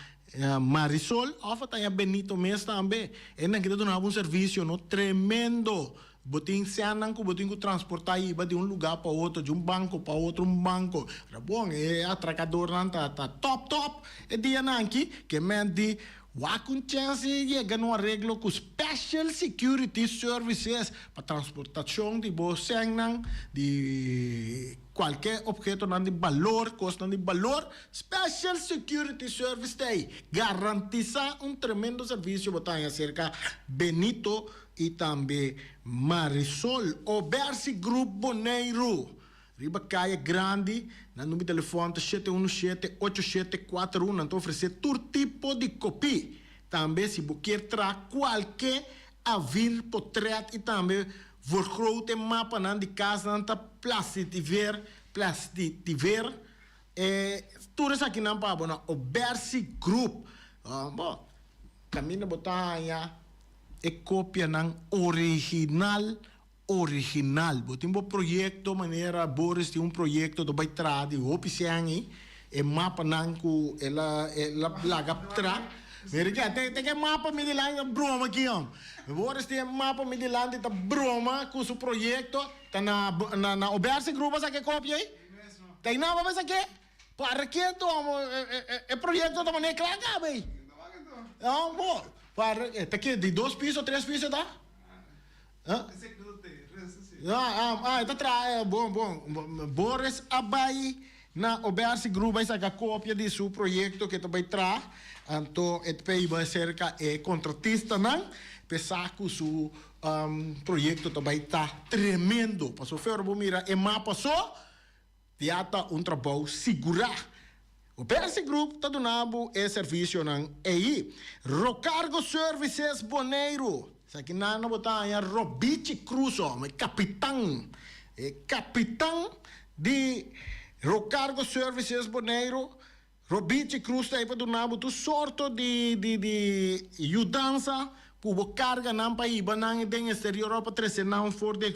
Marisol òf bo ta haña Benito mes tambe. E nan ki ta duna bo un servisio no tremendo. Bo tin sènnan ku bo tin ku transportá hiba di un lugá pa otro, di un banko pa otro un banko. Bon, e atrakadornan ta ta tòp tòp e dianan aki ke men di Wak un chèns di yega na un areglo ku Special Security Services pa transportashon di bo sènnan, di kualke ophetonan di balor, kosnan di balor. Special Security Service ta ei garantisá un tremendo servisio bo ta haña serka Benito i tambe Marisol. Obersi Group Boneiru. Riba Kaya Grandi, nan number di telefòn ta shete unu shete, ocho shete kuater un. Nan ta ofresé tur tipo di kopí. Tambe si bo kier traha kualke avir, potrèt i tambe vergroot e mapanan di kas nan ta plastitiver, plastitiver, e tur esakinan pa bo na Obersi Group. Bo, kaminda bo ta haña e kopianan original original. Bo tin bo proyecto manera Boris tin un proyecto ta bay traha di hopi sien ei, e mapanan cu el a el a laga traha. Mira ki te te ke mapa mi dilanti ta broma aki hom. Boris tin e mapa mi dilanti ta broma cu su proyecto ta na na na Oberse Group a saka e copia ei? Ta ei nan bo a bay sake? Para keto hom e proyecto ta manera cla caba ei. Hom bo para ta ke di dos piso tres piso ta? Ah, e ta traha, bon, bon. Boris a bai na Obersi Group bai saka kopia di su proyekto ke ta bai traha. Anto e ta pei bai serka e kontratistanan p'e sa ku su proyekto ta bai ta tremendo. Pasobra ora bo mira e mapa so, Ya ta un trabou sigurá. Obersi Group ta duna bo e servisionan ei. Rocargo Services Boneiru. Esaki nan bo ta haña Robichi Cruz hòm, e kapitan. E kapitan di Rocargo Services Boneiru, Robichi Cruz ta ei pa duna bo tur sorto di di di yudansa ku bo karga nan pa hiba nan den eksterior òf pa trese nan for di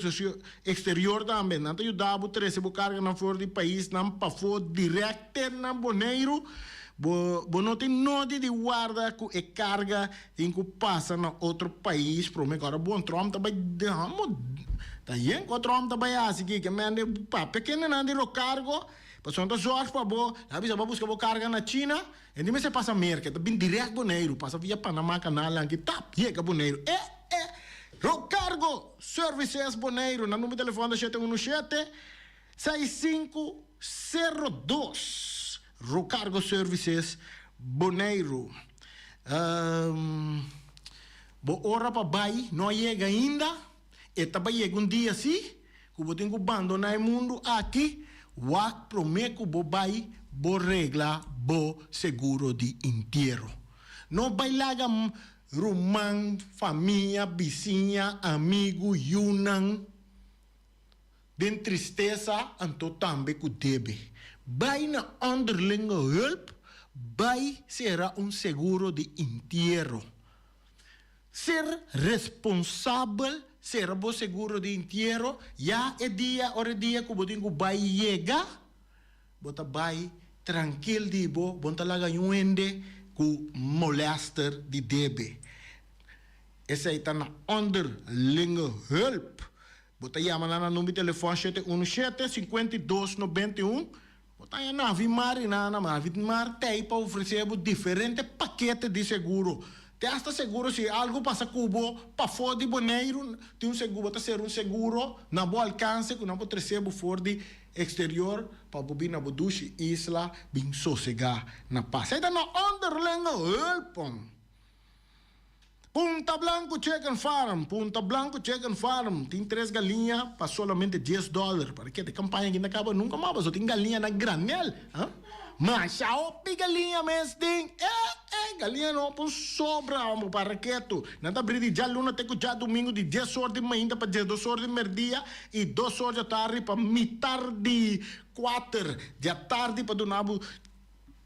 eksterior tambe. Nan ta yuda bo trese bo karganan for di paisnan pafó dirèkt te na Boneiru. Bo bo no tin nodi di warda ku e karga tin ku pasa na otro pais promé ku ora bon Trump ta bai ta yen ku Trump ta bai hasi kiko mende papia kendenan di rokargo. Pasobra ta zorg pa bo, nan a bisa bo buska bo karga na China, e di mester pasa Merka, e ta bin dirèkt Boneiru, pasa via Panama kanal anki, tap, yega Boneiru. E, e, Rocargo Services Boneiru, nan number di telefòn ta shete unu shete, seis sinku sero dos. Rocargo Services Boneiru. Bo ora pa bai no a yega ainda? E ta bai yega un dia si ku bo tin ku bandoná e mundu aki, wak promé ku bo bai bo regla bo seguro di intiero. No bai laga ruman, famia, bisiña, amigu, yunan den tristesa anto tambe ku debe. Bai na Onderlinge Hulp bai sera un seguro di intiero. Ser responsabel, sera bo seguro di intiero, ya e dia ora e dia ku bo tin ku bai yega, bo ta bai trankil di bo, bo no ta laga niun hende ku molèster di debe. Esei ta na Onderlinge Hulp. Bo ta yama nan na number di telefòn shete unu shete, 52 91. Bo ta haña Navi Mar i nan Navi Mar t'ei pa ofresé bo diferente pakete di seguro. Te asta seguro si algu pasa ku bo pafó di Boneiru, tin un seguro, bo ta ser un seguro na bo alkanse ku nan por tresé bo for di eksterior pa bo bin na bo dushi isla bin sosegá na pas. Ei ta na Onderlinge Hulp. Punta Blanco Chicken Farm, Punta Blanco Chicken Farm tin tres galiña pa solamente dies dòler. Para ke? E kampaña aki no ta kaba nunka mas pasobra tin galiña na granel. Ha? Masha hopi galiña mes tin. Eh, eh, galiña no por sobra homo para ketu. Nan ta abri di djaluna te ku djadumingu di dies or di mainta pa diesdos or di merdia i dos or di atardi pa mitar di kuater di atardi pa duna bo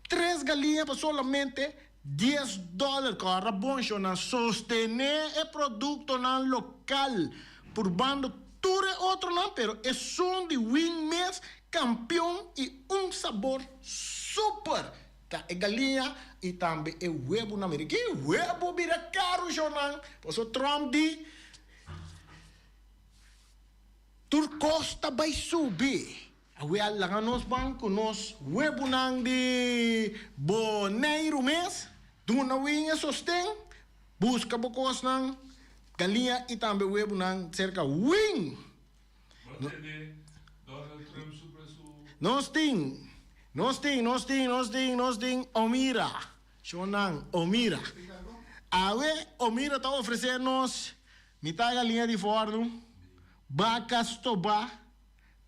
tres galiña pa solamente Dies dòler kòrda bon shownan sostené e produktonan lokal purbando tur e otronan pero esun di Win mes kampion i un sabor super ta e galiña i tambe e webunan mira ki webu bira karu shownan paso Trump di tur kos ta bai subi. Awe a laga nos ban ku nos webunan di Boneiru mes, duna win e sosten, buska bo kosnan, galiña i tambe webunan serka win. Nos tin, nos tin, nos tin, nos tin, nos tin Omira, shonnan Omira. Awe Omira ta ofresé nos mitá galiña di fòrnu, baka stobá.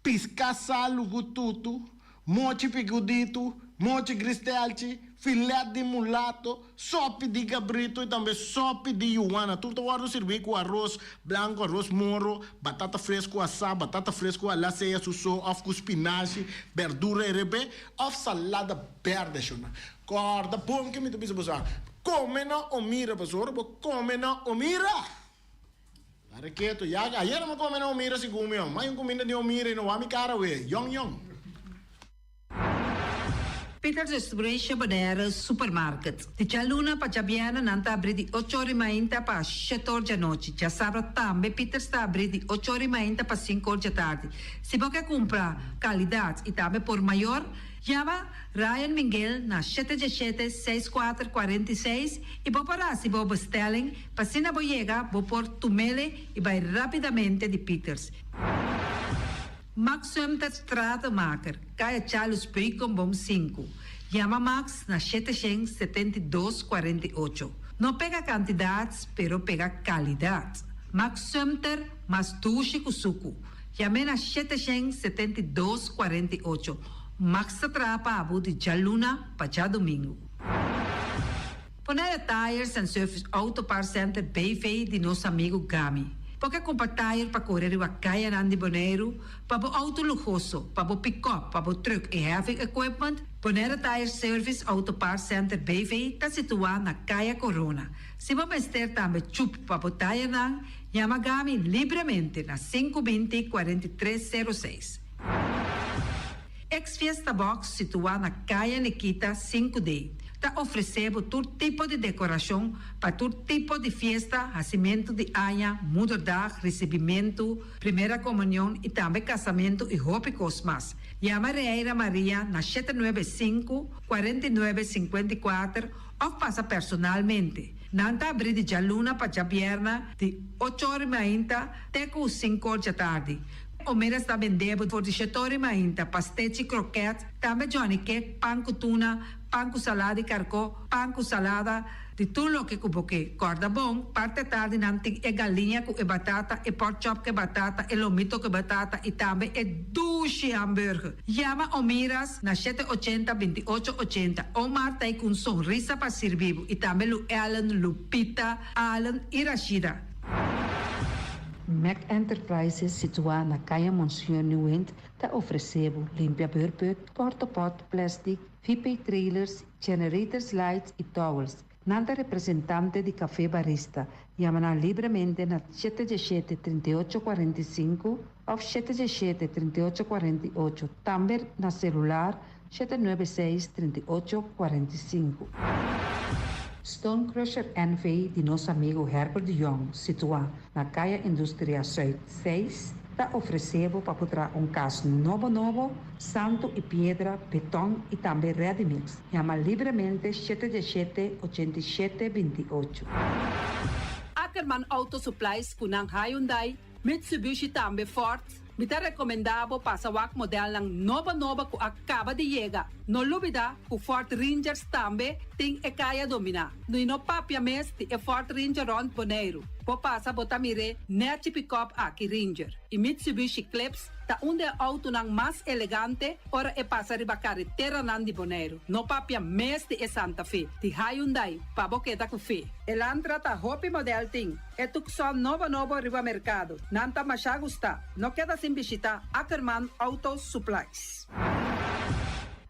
Piská salu ku tutu, mochi pikuditu, mochi gristelchi, filet di mulato, sopi di gabritu i tambe sopi di yuwana. Tur ta wòrdu sirbí ku aros blanku, aros moro, batata fresku asá, batata fresku ala sea su so òf ku spinashi, bèrdura erebé òf salada bèrdè. Shona, kòrda bon ke mi ta bisa boso, kome na Omira, pasobra bo kome na Omira. Are ketu, ya ayer mi come na Omira segun mi oh. Mai un cuminda di Omira y no wak mi cara we. Yong yong. Peters Distribution Bonaire Supermarket. Di djaluna pa djabièrnè nan ta abrí di ocho or i mainta pa shete or djanochi. Djasabra tambe Peters ta abrí di ocho or i mainta pa sinku or djatardi. Si bo ke kumpra kalidat i tambe por mayor, Yama Ryan Minguel na shete djeshete seis kuater 46 i bo por hasi bo bestelling pa asina bo yega bo por tumele i bai rapidamente di Pieters. Max Sumter Stratenmaker, Kaya Charles Beukenboom sinku. Yama Max na 772 48. No pega kantidat pero pega kalidat. Max Sumter mas dushi ku suku. Yam'é na 772 48. Max ta traha pa abo di djaluna pa djadumingu. Bonaire Tires and Service Auto Parts Center BV di nos amigu Gami. Bo ke kumpra tire pa kore riba kayanan di Boneiru, pa bo auto luhoso, pa bo pikòp, pa bo trùk i heavy equipment? Bonaire Tires Service Auto Parts Center BV ta situá na Kaya Corona. Si bo mester tambe chup pa bo tirenan, yama Gami libremente na 5 20 43 06. Ex Fiesta Box situá na Kaya Nikita sinku D ta ofresé bo tur tipo di dekorashon pa tur tipo di fiesta, hasimentu di aña, moederdag, risibimentu, primera komunion i tambe kasamentu i hopi kos mas. Yama Reira Maria na 795, 49, 54 òf pasa personalmente. Nan ta abrí di djaluna pa djabièrnè di ocho or i mainta te ku sinku or djatardi. Omera sta bende bo for di shetori mainta, pastechi, kroket, tambe Johnny cake, pan ku tuna, Pan ku salada di karkó, pan ku salada di tur loke ku bo ke. Kòrda bon, parti atardi nan tin e galiña ku e batata, e pork chop ku e batata, e lomito ku e batata i tambe e dushi hamburger. Yama Omiras na shete ochenta, binti ocho ochenta. Omar ta ei ku un sonrisa pa sirbi bo i tambe Lu Ellen, Lupita, Allen i Rashida. Mac Enterprises situá na Kaya Monseñor Nieuwind ta ofresé bo limpia beurput, portopot, plastic, VP trailers, generators lights y towels. Nan ta representante di Café Barista. Yama nan libremente na shete diesshete, 38 45 of shete diesshete, 38 48. Tambe na celular 796, 38 45. Stone Crusher NV di nos amigo Herbert de Jong, situá na Kaya Industria Zuid 6, ta ofresé bo pa por traha un kas nobo nobo, santu i piedra, beton i tambe ready mix. Yama libremente shete diesshete, 87 28. Ackerman Auto Supplies ku nan Hyundai, Mitsubishi tambe Ford. Mi ta rekomendá bo pasa wak modelnan nobo nobo ku a kaba di yega. No lubidá ku Ford Rangers tambe tin e kaya dominá. I no papia mes di e Ford Ranger rònt Boneiru. Bo pasa bo ta mir'é nèchi pick-up aki Ranger. I Mitsubishi Eclipse ta un di e outonan mas elegante ora e pasa riba kareteranan di Boneiru. No papia mes di e Santa Fe, di Hyundai, pa bo keda ku fe. Elantra ta hopi model tin. E Tucson nobo nobo riba merkado. Nan ta mashá gustá. No keda sin bishitá Ackerman Auto Supplies.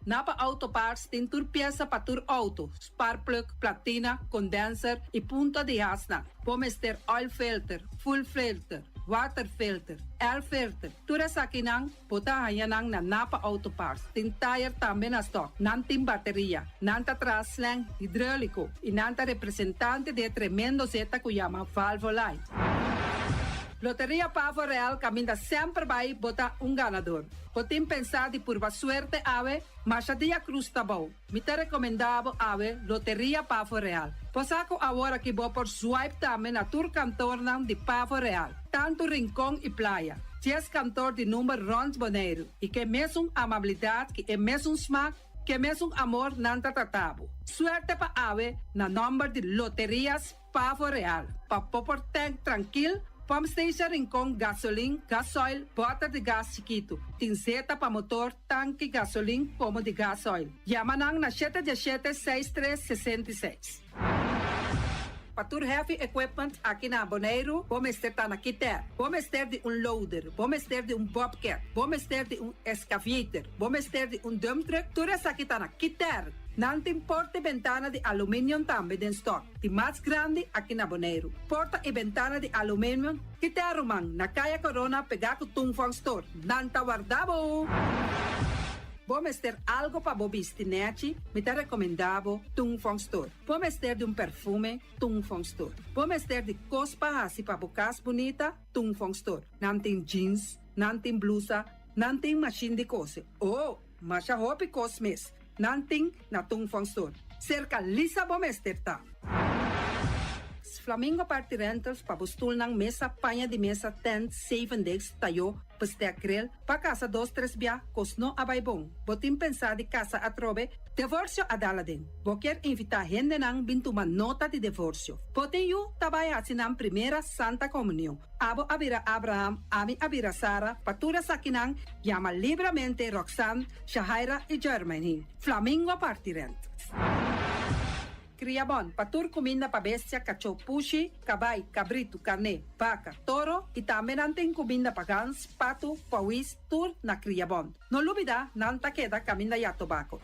Napa Auto Parts tin tur piesa pa tur outo, spark plug, platina, condenser i punta di hasnan. Bo mester oil filter, fuel filter, water filter, air filter. Tur esakinan bo ta haña nan na Napa Auto Parts. Tin tire tambe na stock. Nan tin bateria. Nan ta traha slang hidráuliko i nan ta representante di e tremendo zeta ku yama Valvoline. Loteria Pavo Real kaminda semper bai bo ta un ganador. Bo tin pensá di purba suerte awe? Masha dia krus ta bou. Mi ta rekomendá bo awe Loteria Pavo Real. Bo sa ku awor aki bo por swipe tambe na tur kantornan di Pavo Real, tantu Rincon i Playa. 10 kantor di number rònt Boneiru i ke mesun amabilidat ku e mesun smak, ke mesun amor nan ta trata bo. Suerte pa awe na nòmber di Loterias Pavo Real. Pa bo por tank trankil, pump station Rincon, gasolin, gasoil, bòter di gas chikitu. Tin zeta pa motor, tanki, gasolin, komo di gasoil. Yama nan na 717 63 66. Pa tur heavy equipment aki na Boneiru, bo mester ta na Kiter. Bo mester di un loader, bo mester di un bobcat, bo mester di un excavator, bo mester di un dump truck, tur esaki ta na Kiter. Nan tin porta i bentana di aluminium tambe den stock, di mas grandi aki na Boneiru. Porta i bentana di aluminium, Kiter ruman, na Kaya Corona pegá ku Tung Fong Store. Nan ta warda bo! Bo mester algo pa bo bisti nèchi, mi ta rekomendá bo Tung Fong Store. Bo mester di un perfume, Tung Fong Store. Bo mester di kos pa hasi pa bo kas bunita, Tung Fong Store. Nan tin jeans, nan tin blusa, nan tin mashin di kose. Oh, masha hopi kos mes. Nan tin na Tung Fong Store. Serka Lisa bo mester ta. Flamingo Party Rentals pa bo stulnan, mesa, paña di mesa, tent, seven days, tayó, bestek grill, pa kasa dos tres bia, kos no a bai bon. Bo tin pensá di kasa atrobe? Divorsio a dal aden. Bo kier invitá hendenan bin tuma nota di divorsio. Bo tin yu ta bai hasi nan primera Santa Komunion. Abo a bira Abraham, ami a bira Sara, pa tur esakinan yama libremente Roxanne, Shahaira i Jermaine. Flamingo Party Rentals. Kriabon, pa tur kuminda pa bestia, kachó, pushi, kabai, kabritu, karné, baka, toro i tambe nan tin kuminda pa gans, patu, pawis, tur na Kriabon. No lubidá, nan ta keda kaminda ya tobako.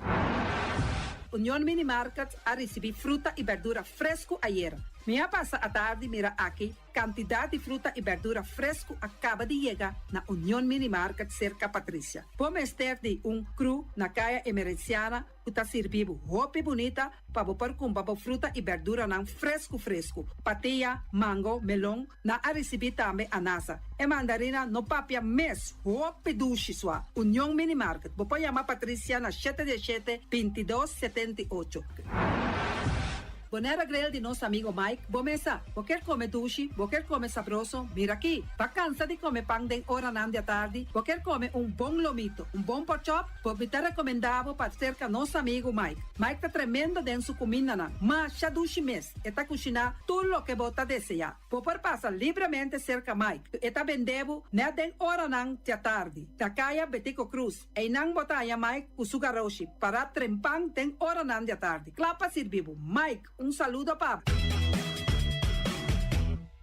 Union Mini Market a risibí fruta i berdura fresku ayera. Mi a pasa atardi mira aki kantidat di fruta i berdura fresku a kaba di yega na Union Mini Market serka Patricia. Bo mester di un crew na Kaya Emerenciana ku ta sirbi bo hopi bunita pa bo por kumpra bo fruta i berduranan fresku fresku. Patia, mango, melon, nan a risibí tambe anasa. E mandarina no papia mes, hopi dushi sua. Union Mini Market, bo por yama Patricia na 7 17 22 78. Bonera Grill di nos amigo Mike, bo mesa. Bo kier come dushi, bo kier come sabroso, mira aki. Bo cansa di come pan den oranan di atardi, bo kier come un bon lomito, un bon porkchop, bo mi ta recomenda bo pa cerca nos amigo Mike. Mike ta tremendo den su cumindanan, masha dushi mes, e ta cushina tur loke bo ta desea. Bo por pasa libremente cerca Mike, e ta bende bo net den oranan di atardi, na caya Betico Croes. Einan bo ta haña Mike ku su garoshi pará trempan den oranan di atardi, kla pa sirbi bo. Mike, un saludo pa bo.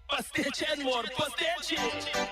Pastechi and more pastechi!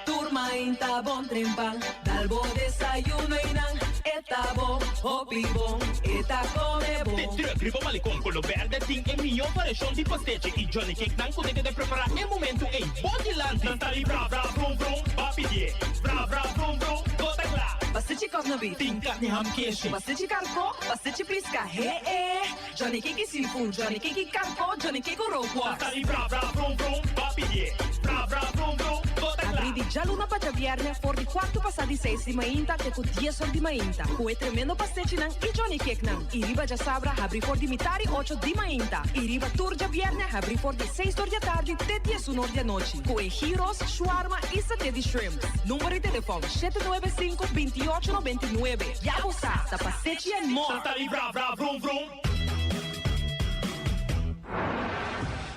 Tur mainta bon trempan, dal bo desayuno einan, e ta bo, hopi bon, e ta come bon. De truck riba malecon color berde tin e miyo variacion di pastechi y johnny cake nan cu ta keda prepara e momento ey bo dilanti. Nan ta di bra bra brum brum, ba pidie, bra bra brum brum, bo ta cla. Pastechi kòknobit. Tin karni ham keshi. Pastechi karkó, pastechi piska, he e. Johnny cake seafood, Johnny cake karkó, Johnny cake rookworst. Ta di bra bra brum brum, ba pidie, bra bra brum brum, bo ta cla. Abrí di djaluna pa djabièrnè for di kuartu pasá di seis di mainta te ku dies or di mainta ku e tremendo pastechinan i Johnny cakenan. I riba djasabra habrí for di mitari ocho di mainta i riba tur djabièrnè habrí for di seis or di atardi te diesun or di anochi ku e gyros, shawarma i saté di shrimps. Number di telefòn, 795 28 99. Ya bo sa, ta Pastechi and More! Santa di bra bra vrum vrum.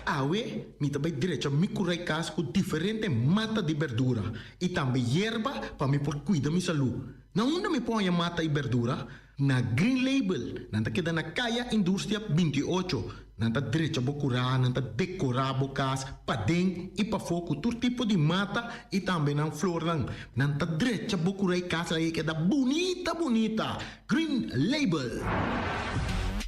Awe mi ta bai drecha mi kurai kas ku diferente mata di berdura i tambe yerba pa mi por kuida mi salú. Na unda mi por haña mata i berdura? Na Green Label, nan ta keda na Kaya Industria 28. Nan ta drecha bo kurá, nan ta dekorá bo kas paden i pafó ku tur tipo di mata i tambe nan flornan. Nan ta drecha bo kurá i kas laga e keda bunita bunita. Green Label.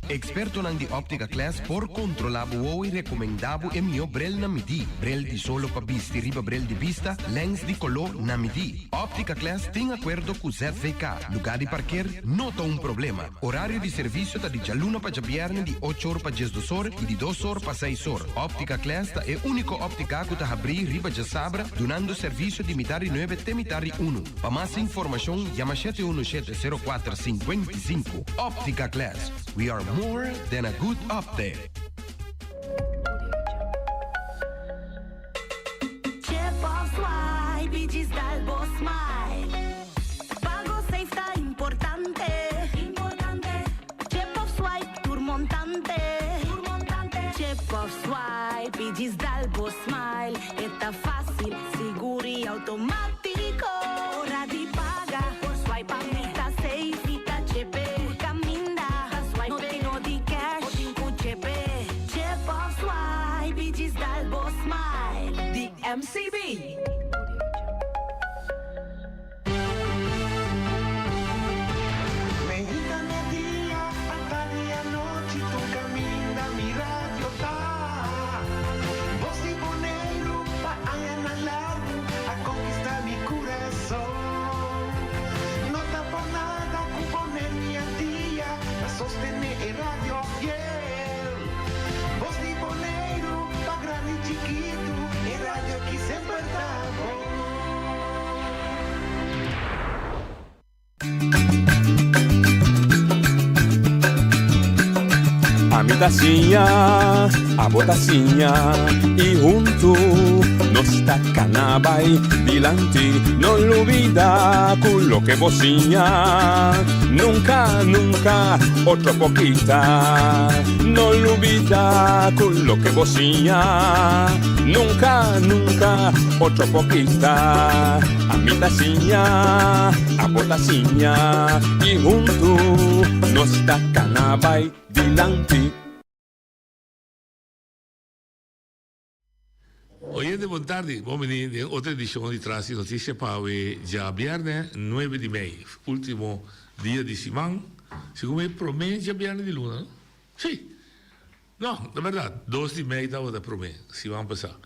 Ekspertonan di Optica Class por kontrolá bo wowo i rekomendá bo e mihó brel na midí. Brel di solo pa bisti riba brel di bista, lèns di koló na midí. Optica Class tin akuerdo ku ZVK. Lugá di parker no ta un problema. Orario di servisio ta di djaluna pa djabièrnè di ocho or pa diesdos or i di dos or pa seis or. Optica Class ta e úniko óptika ku ta habrí riba djasabra dunando servisio di mitar di nuebe te mitar di unu. Pa mas informashon yama shete unu shete sero kuater 55. Optica Class, we are more than a good optic. Chip of swipe y djis dal bo smile. Pago safe ta importante. Chip of swipe tur montante. Chip of swipe y djis dal bo smile. E ta facil, sigur y automatico. Ora di paga por swipe pa mi ta safe. Mi ta chepe tur caminda. No tin no di cash o tin cu chepe. Chip of swipe y djis dal bo smile. Di MCB. Meinta media, atardi anochi tur caminda mi radio ta. Bos di Boneiru pa añanan largu a conquista mi curason. No ta por nada cu Boneiru y Antia ta sostene e radio fiel. Bos di Boneiru pa grandi y chikitu e radio aki semper ta bon. Ami ta siña, abo ta siña y huntu nos ta cana bay dilanti. No lubida cu loke bo siña nunca, nunca otro por kita. No lubida cu loke bo siña nunca, nunca otro por kita. Ami ta siña, abo ta siña y huntu nos ta cana bay dilanti. Oyente bon tardi, bon bini den otro edicion di Tras di Noticia pa awe djabierne nuebe di mei, ultimo dia di siman, segun mi prome djabierne di luna no? Si! No, ta berdad, dos di mei tabata prome siman pasa.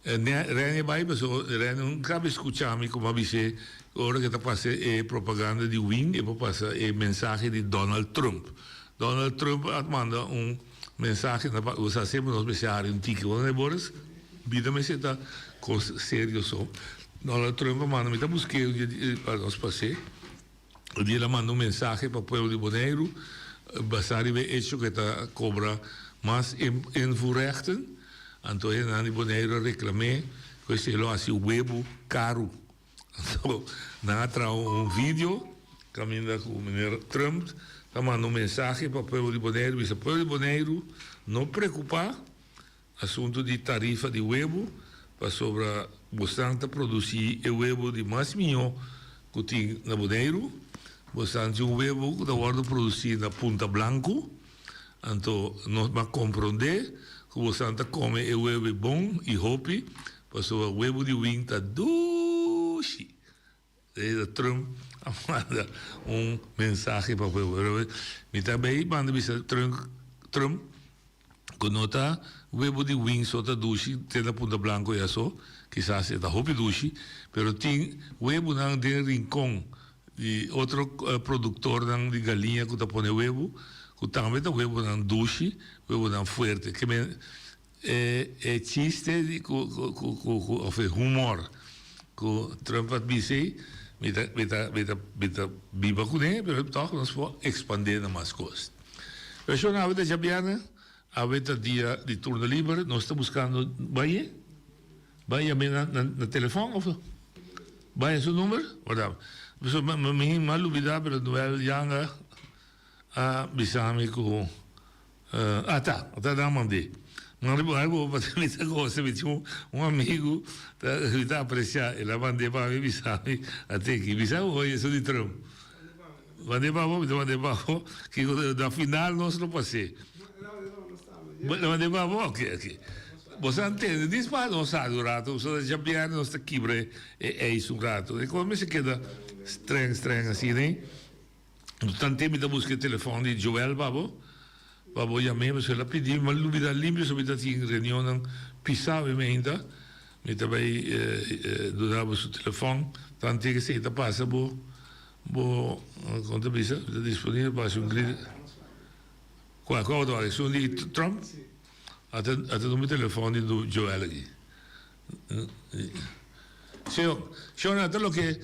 Rene bai paso Rene no cabe scucha mi como a bis'e ora ke ta pasa e propaganda di win e por pasa e mensahe di Donald Trump. Donald Trump a manda un mensahe na bo sa semper nos mester hari un tiki bo no Boris? Bida mester ta cos serio so. Donald Trump a manda mi ta busk'e un dia pa nos pas'e. Di el a manda un mensahe pa pueblo di Boneiru basá riba e hecho ku e ta kobra. mas invoerrechten, anto hendenan di Boneiru a reklam'é ku esei lo hasi webu karu. Anto nan a traha un video kaminda ku meneer Trump ta manda un mensahe pa pueblo di Boneiru, bisa pueblo di Boneiru no preokupá asuntu di tarifa di webu pasobra bosnan ta produsí e webu di mas mihó ku tin na Boneiru. Bosnan tin un webu ku ta wòrdu produsí na Punta Blanku, anto nos a komprondé ku bosnan ta kome e webu bon i hopi pasobra webu di win ta dushi. Deda Trump a manda un mensahe pa pueblo. Pero mi ta bay manda bisa Trump, Trump cu no ta webo di wing so ta dushi te na Punta Blanco ya so, kisas e ta hopi dushi, pero tin webonan den Rincon di otro productornan di galiña cu ta pone webo, cu tambe ta webonan dushi, webonan fuerte. Ke men E e chiste di ku ku ku ku ku of e humor ku Trump a bisa ei mi ta mi ta mi ta mi ta biba kuné pero tòg nos por ekspandé na mas kos. Vershon awe ta djabièrnè, awe ta dia di turno liber, nos ta buskando bai e? Bai yam'é na na na telefòn òf bai su number? Warda pasobra mi mi a lubidá pero Noel Yanga a bisa mi ku Ata, ata nan mand'é. Nan riba algu pa mi ta gosa, mi tin un amigu ta mi ta apresiá, el a mand'é pa mi bisa mi at'é aki. Bisa bo oye esun di Trump. Mand'é pa bo, mi ta mand'é pa bo, kiko na final nos lo pas'é. Lo mand'é pa bo? Oke, oke. Bo sa ntende, dis pa nos sali un rato, pasobra djabièrnè nos ta kibra e ijs un rato. E kon mester keda streng streng asina ei. Tante mi ta buska e telefòn di Joel pa bo, pa bo yam'é, pasobra el a pidi mi, mi a lubidá limpio so mi ta tin reunionnan pisá awe meinta. Mi ta bai duna bo su telefòn, tante esei ta pasa bo, bo, kon ta bisa, mi ta disponibel pa hasi un grito. Kua, kua bo ta wak? Esun di Trump? Ata, ata numero telefòn di Joel aki. Señor, Señor, ata loke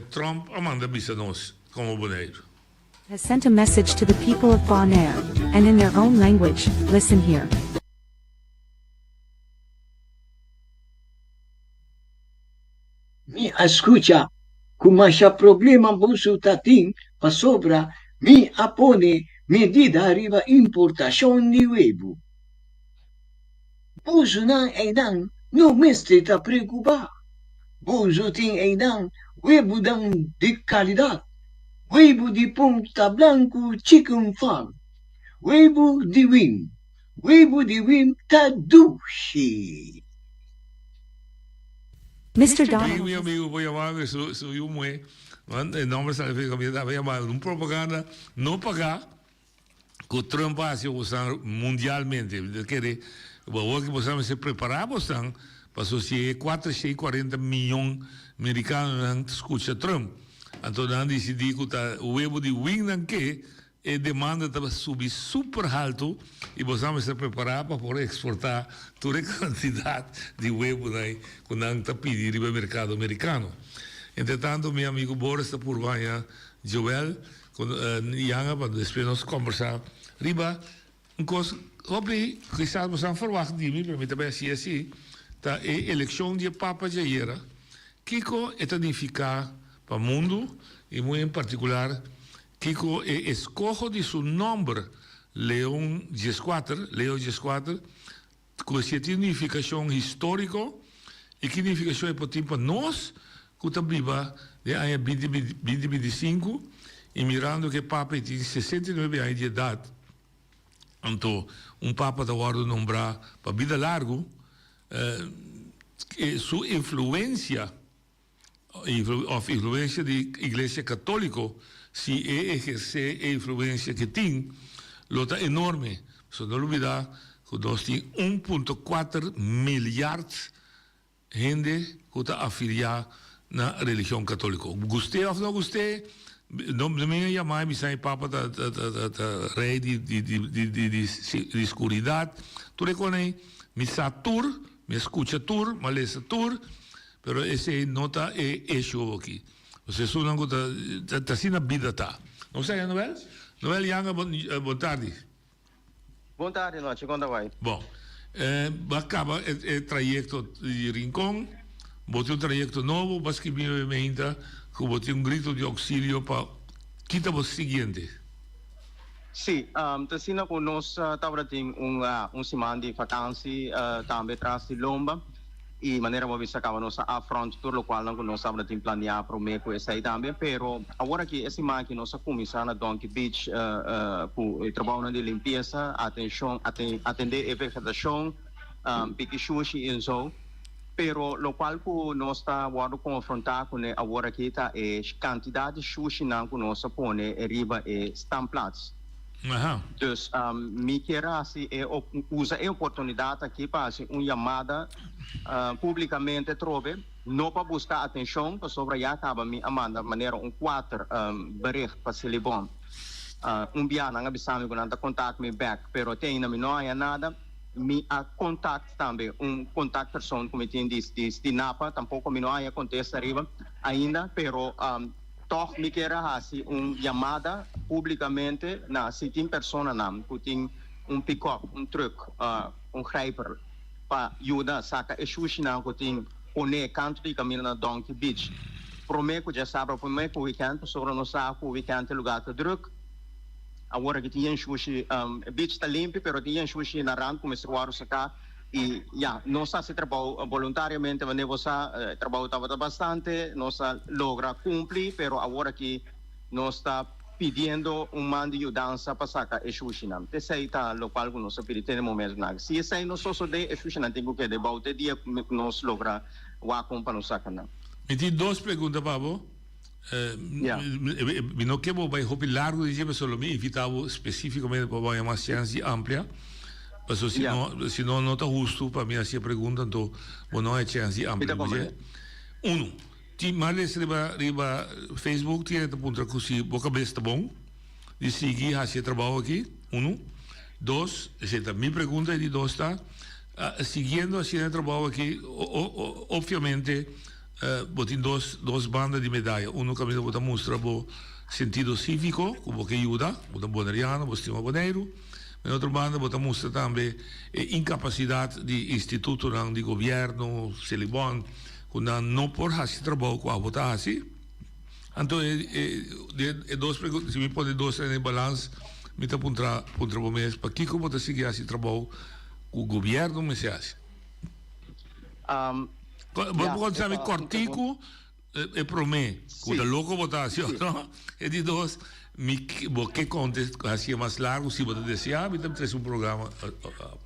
Trump a manda bisa nos como Boneiru. Has sent a message to the people of Bonaire, and in their own language, listen here. Mi a skucha ku masha problema boso ta tin pasobra mi a pone medida riba importashon di webu. Bosonan einan no mester ta preokupá. Boso tin einan webunan di kalidat, webu di Punta Blanku Chicken Farm, webu di Wim. Webu di Wim ta dushi! Mister Donald Mi amigo por yama mi su su yu muhé, e nomber sali for mi tabata yama un propaganda no pagá. Ku Trump a hasi bosan mundialmente. Mi ta kere awor ki bosan mester prepará bosan paso si e kuater shei kuarenta miyon merikanonan ta skucha Trump anto nan disidí ku ta webu di win nan ke e demanda ta subi super haltu i bosan mester prepará pa por eksportá tur e kantidat di webunan ku nan ta pidi riba e merkado merikano. Entretanto mi amigu Boris ta purba haña Joel. Ku yanga pa despues nos kombersá riba un kos hopi kisas bo san ferwagt di mi, pero mi ta bai hasi asi, ta e elekshon di e Papa djayera. Kiko e ta nifiká pa mundu i muy en partikular kiko e eskoho di su nòmber Leon dieskuater, Leo dieskuater, Ku esei tin nifikashon históriko i ki nifikashon e por tin pa nos ku ta biba den aña binti binti 25 i mirando ku e papa ei tin 69 aña di edat, anto un papa ta wòrdu nombrá pa bida largu, su influensia. Of influencia di Iglesia Catolico, si e eherce e influencia ke tin, lo ta enorme. Pasobra no lubida ku nos tin un punto kuater milyard hende ku ta afilia na religion catolico. Gust'é of no gust'é, no mi a yama i bisa e papa ta ta rey di di skuridat. Tur e kos ei mi sa tur, mi a skucha tur, mi a lesa tur. Pero esei no ta e issue aki. Pasobra esunnan ku ta ta asina bida ta. No sa ya Noel? Noel Yanga bon bon tardi. Bon tardi Nochi, kon ta bai? Bon. Bo a kaba e trayekto di Rincon, bo tin un trayekto nobo, bo a skibi mi meinta ku bo tin un grito di ouksilio pa kita bo siguiente. Sí, ta asina ku nos tabata tin un un siman di vakansi tambe tras di lomba i manera bo a bisa kaba nos a afront tur lokualnan ku nos tabata tin planeá promé ku esei tambe. Pero awor aki e siman aki nos a kuminsá na Donkey Beach ku e trabounan di limpiesa, atenshon, atendé e vegetashon, piki shushi i enzo. Pero lokual ku nos ta wòrdu konfrontá kuné awor aki ta e kantidat di shushinan ku nos a pone riba e stamplats. Dus mi kier hasi e usa e oportunidat aki pa hasi un yamada públikamente atrobe, no pa buska atenshon, pasobra ya kaba mi a manda manera un kuater bericht pa Selibon. Un bia nan a bisa mi ku nan ta kontak mi bèk, pero te ainda mi no haña nada. Mi a kontakt tambe un kontaktpersoon ku mi tin di Stinapa, tampoko mi no haña kontesta riba ainda, pero tòg mi kier a hasi un yamada públikamente na si tin personanan ku tin un pikòp, un trùk, un grijper pa yuda saka e shushinan ku tin poné kantu di kaminda na Donkey Beach promé ku djasabra, promé ku wikènt, pasobra nos sa ku wikènt e lugá ta drùk. Awor aki tin yen shushi, e beach ta limpi pero tin yen shushi na rand ku mester wòrdu saká i ya, nos a hasi trabou boluntariamente manera bo sa e trabou tabata bastante, nos a logra kumpli pero awor aki nos ta pidiendo un man di yudansa pa saka e shushinan. Esei ta lokual ku nos a pidi te na e momentunan aki. Si esei no sosodé e shushinan tin ku keda ebou te dia ku nos logra wak kon pa nos saka nan. Mi tin dos pregunta pa bo. Mi no ke bo bai hopi largu di dje, pasobra lo mi invita bo spesífikamente pa bo haña mas chèns di amplia. Pasobra si no, si no, no ta hustu pa mi hasi e pregunta, anto bo no haña chèns di amplia riba dje. Unu, tin mas les riba, riba Facebook tin hende ta puntra ku si bo kabes ta bon di sigui hasi e trabou aki, unu. Dos, esei ta mi pregunta, e di dos ta, siguiendo hasiendo e trabou aki, opviamente, Bo tin dos dos banda di medaya, unu kaminda bo ta mustra bo sentido síviko ku bo ke yuda, bo ta boneriano, bo stima Boneiru, na e otro banda bo ta mustra tambe e inkapasidat di institutonan di gobièrnu, Selibon, ku nan no por hasi trabou ku abo ta hasi. Anto e e dos pregunta, si mi pone dos den e balans, mi ta puntra puntra bo mes, pakiko bo ta sigui hasi trabou ku gobièrnu mester hasi? Bo por contesta mi cortico e prome cu ta loco bo ta haci no? E di dos mi bo ke conte haci mas largo si bo ta desea mi ta trece un programa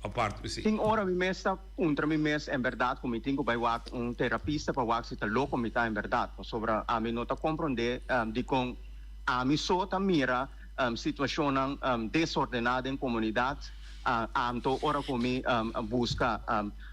apart p'esey. Tin ora mi mes ta puntra mi mes en berdad cu mi tin cu bay wak un terapista pa wak si ta loco mi ta en berdad pasobra ami no ta compronde dicon ami so ta mira situacionnan desordena den comunidad anto ora cu mi busca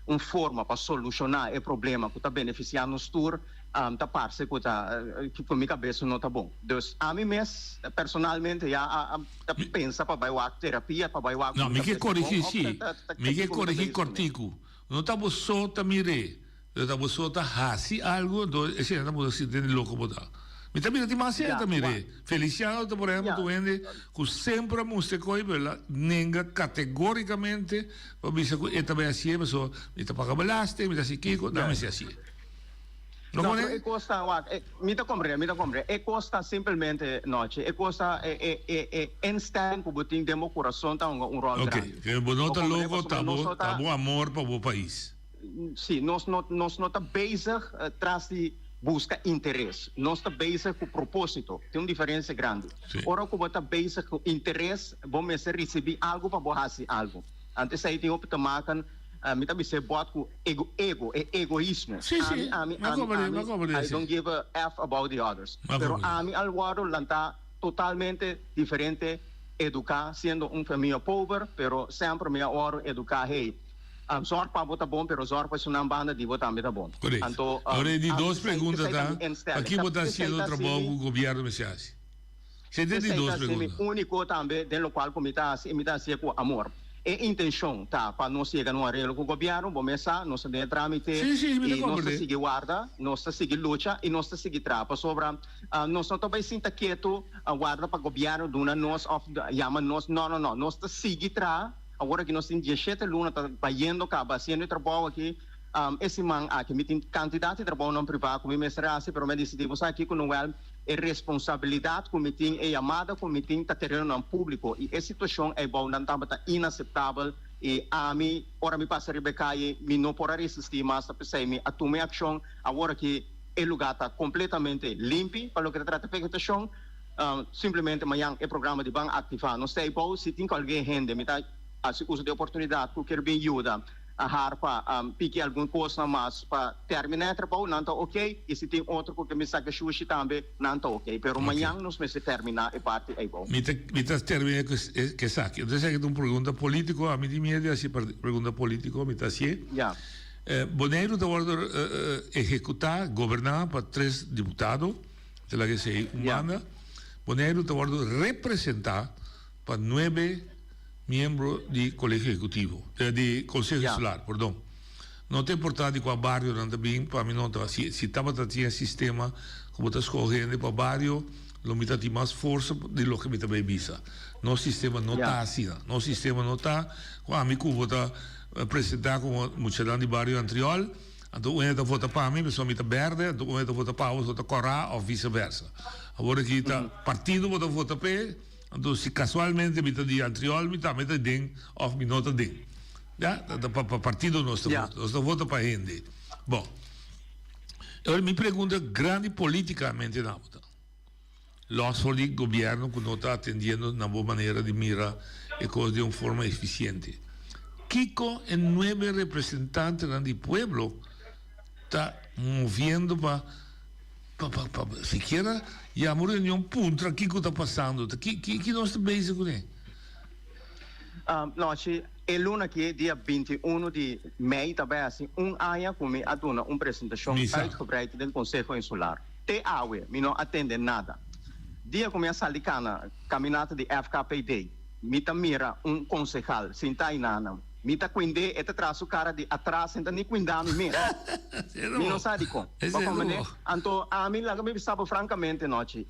un forma pa solushoná e problema ku ta benefisiá nos tur, ta parse ku ta ku mi kabes no ta bon. Dus ami mes personalmente ya a ta pensa pa bai wak terapia, pa bai wak No, ku mi mi ke kabes ta bon korigí òf sí. ta ta Mi ke kiko mi ta korigí bezig kuné. kòrtiku. No ta bo so ta mir'é. Pero ta bo so ta hasi algu, anto esei ta bo sinti di loko bo ta. Mi ta mira tin mas hende ta mir'é. Feliciano ta por ehempel ta un hende ku semper a mustra e koi pero el a nenga kategorikamente pa bisa ku e ta bai hasié pasobra mi ta paga belasting, mi ta hasi kiko, nan mester hasié. No No, pone? pero e kos ta, wak, mi ta komprende, mi ta komprende. E kos ta simpelmente, Nochi, e kos ta e e e e instelling ku bo tin den bo kurason ta hunga un ròl Ok, grandi. ke bo no Bo ta komprende? loko, Pasobra ta nos bo no ta ta. bo amor pa bo pais. Sí, nos no nos no ta bezig tras di buska interes. Nos ta bezig ku propósito. Tin un diferensia grandi. Ora ku bo ta bezig ku interes, bo mester risibí algu pa bo hasi algu. Anto esei tin hopi te maken, mi ta bis'é bòt ku ego, ego, e egoismo. Sí, sí. Ami, ami, Mi a ami, komprendé, mi a ami, komprendé I esei. don't give a F about the others. Mi a Pero komprendé. ami al wòrdu lantá totalmente diferente, eduká, siendo un famia pober, pero semper mi a wòrdu eduká, hey, Zorg pa bo ta bon, pero zorg pa esunnan banda di bo tambe ta bon. Correcto. Anto, Ahora e di dos pregunta esei ta ta, mi instelling. paki bo ta Esei haciendo ta trabou hasi mi cu gobierno mester haci? Esei ta e di Esei dos ta hasi mi pregunta. unico tambe den locual cu mi ta haci y mi ta hacié cu amor. E intencion ta pa nos yega na un areglo cu gobierno, bo mes sa, nos ta den e tramite Sí, sí, mi ta y nos ta comprende. sigui warda, nos ta sigui lucha y nos ta sigui traha pasobra nos no ta bay sinta keto warda pa gobierno duna nos of yama nos, no, no, no, nos ta sigui traha. Awor aki nos tin dieshete luna ta bayendo kaba hasiendo e trabou aki. E siman aki mi tin kantidat di trabounan privá ku mi mester hasi, pero mi a disidí bo sa kiko Noel, e responsabilidat ku mi tin, e yamada ku mi tin ta terenonan públiko i e situashon eibou nan tabata inaseptabel i ami ora mi pasa riba e kaye mi no por a resistí mas ta p'esei mi a tuma e akshon. Awor aki e lugá ta kompletamente limpi pa loke ta trata vegetashon. Simplemente mañan e programa di ban aktivá. Nos ta eibou si tin kualke hende mi ta hasi uso di e oportunidat ku kier bin yuda. a harpa a piki algun kosnan mas pa terminá e trabou, nan ta oke, i si tin otro ku ke mi saka shushi tambe, nan ta oke. Pero mañan nos mester terminá e parti ei bon. Mi ta mi ta terminá ku ku esaki. Entonces esaki ta un pregunta polítiko, ami tin miedu di hasi pregunta polítiko, mi ta hasié. Ya. Boneiru ta wòrdu ehekutá, goberná pa tres diputado, ta laga esei un banda. Boneiru ta wòrdu representá pa nuebe. Miembro di Colegio Ejecutivo, di Conseho Insular, perdon. No ta importa di cua bario nan ta bin, pa mi no ta, si, si tabata tin e sistema cu bo ta scoge hende pa bario, lo mi ta tin mas forsa di loke mi ta bay bisa. Nos sistema no ta asina. Nos sistema no ta cu ami cu bo ta presenta como muchanan di bario Antriol, anto un hende ta vota pa mi pasobra mi ta berde, anto un hende ta vota pa bo pasobra ta cora of vice versa. Awor aki ta partido bo ta vota p'e. Anto si casualmente mi ta di Antriol mi tambe ta den of mi no ta den. Ya, ta pa pa partido nos ta vota. Nos ta vota pa hende. Bon. E ora mi pregunta grandi politicamente na bo ta. Los for di gobierno cu no ta atendiendo na bo manera di mira e cos den un forma eficiente. Kico e nuebe representantenan di pueblo ta moviendo pa Pa pa pa sikiera yama un reunion puntra kiko ta pasando ta ki ki ki nos ta bezig kuné? Nochi, e luna aki, dia 21 di mei ta bai hasi un aña ku mi a duna un presentashon uitgebreid den Konseho Insular. Te awe mi no a tende nada. Dia ku mi a sali kana kaminata di FKPD, mi ta mira un konsehal sinta einan. Mi ta kuind'é, e ta traha su kara di atras, e no ta ni kuindá mi mes. Mi no sa dikon. Bo komprendé? Anto ami, laga mi bisa bo frankamente, Nochi,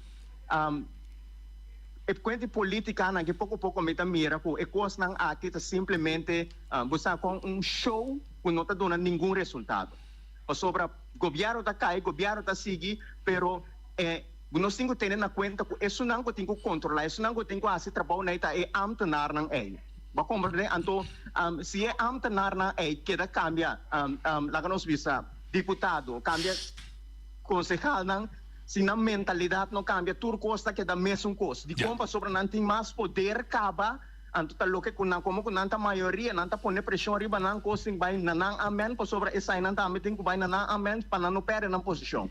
e kuent di politikanan aki poko poko mi ta mira ku e kosnan aki ta simplemente, bo sa kon, un show ku no ta duna ningun resultado. Pasobra gobièrnu ta kai, gobièrnu ta sigui, pero e nos tin ku tene na kuenta ku esunnan ku tin ku kontrolá, esunnan ku tin ku hasi trabou nei ta e ámtenarnan ei. Bo comprende? Anto, si e ambtenarnan ei keda cambia, laga nos bisa, diputado, cambia consehalnan, si nan mentalidad no cambia, tur cos ta keda mesun cos. Dicon? Pasobra nan tin mas poder caba, anto ta loke cu nan, como cu nan ta mayoria, nan ta pone presion riba nan, cos tin bay na nan amen, pasobra esainan tambe tin cu bay na nan amen pa nan no perde nan posicion.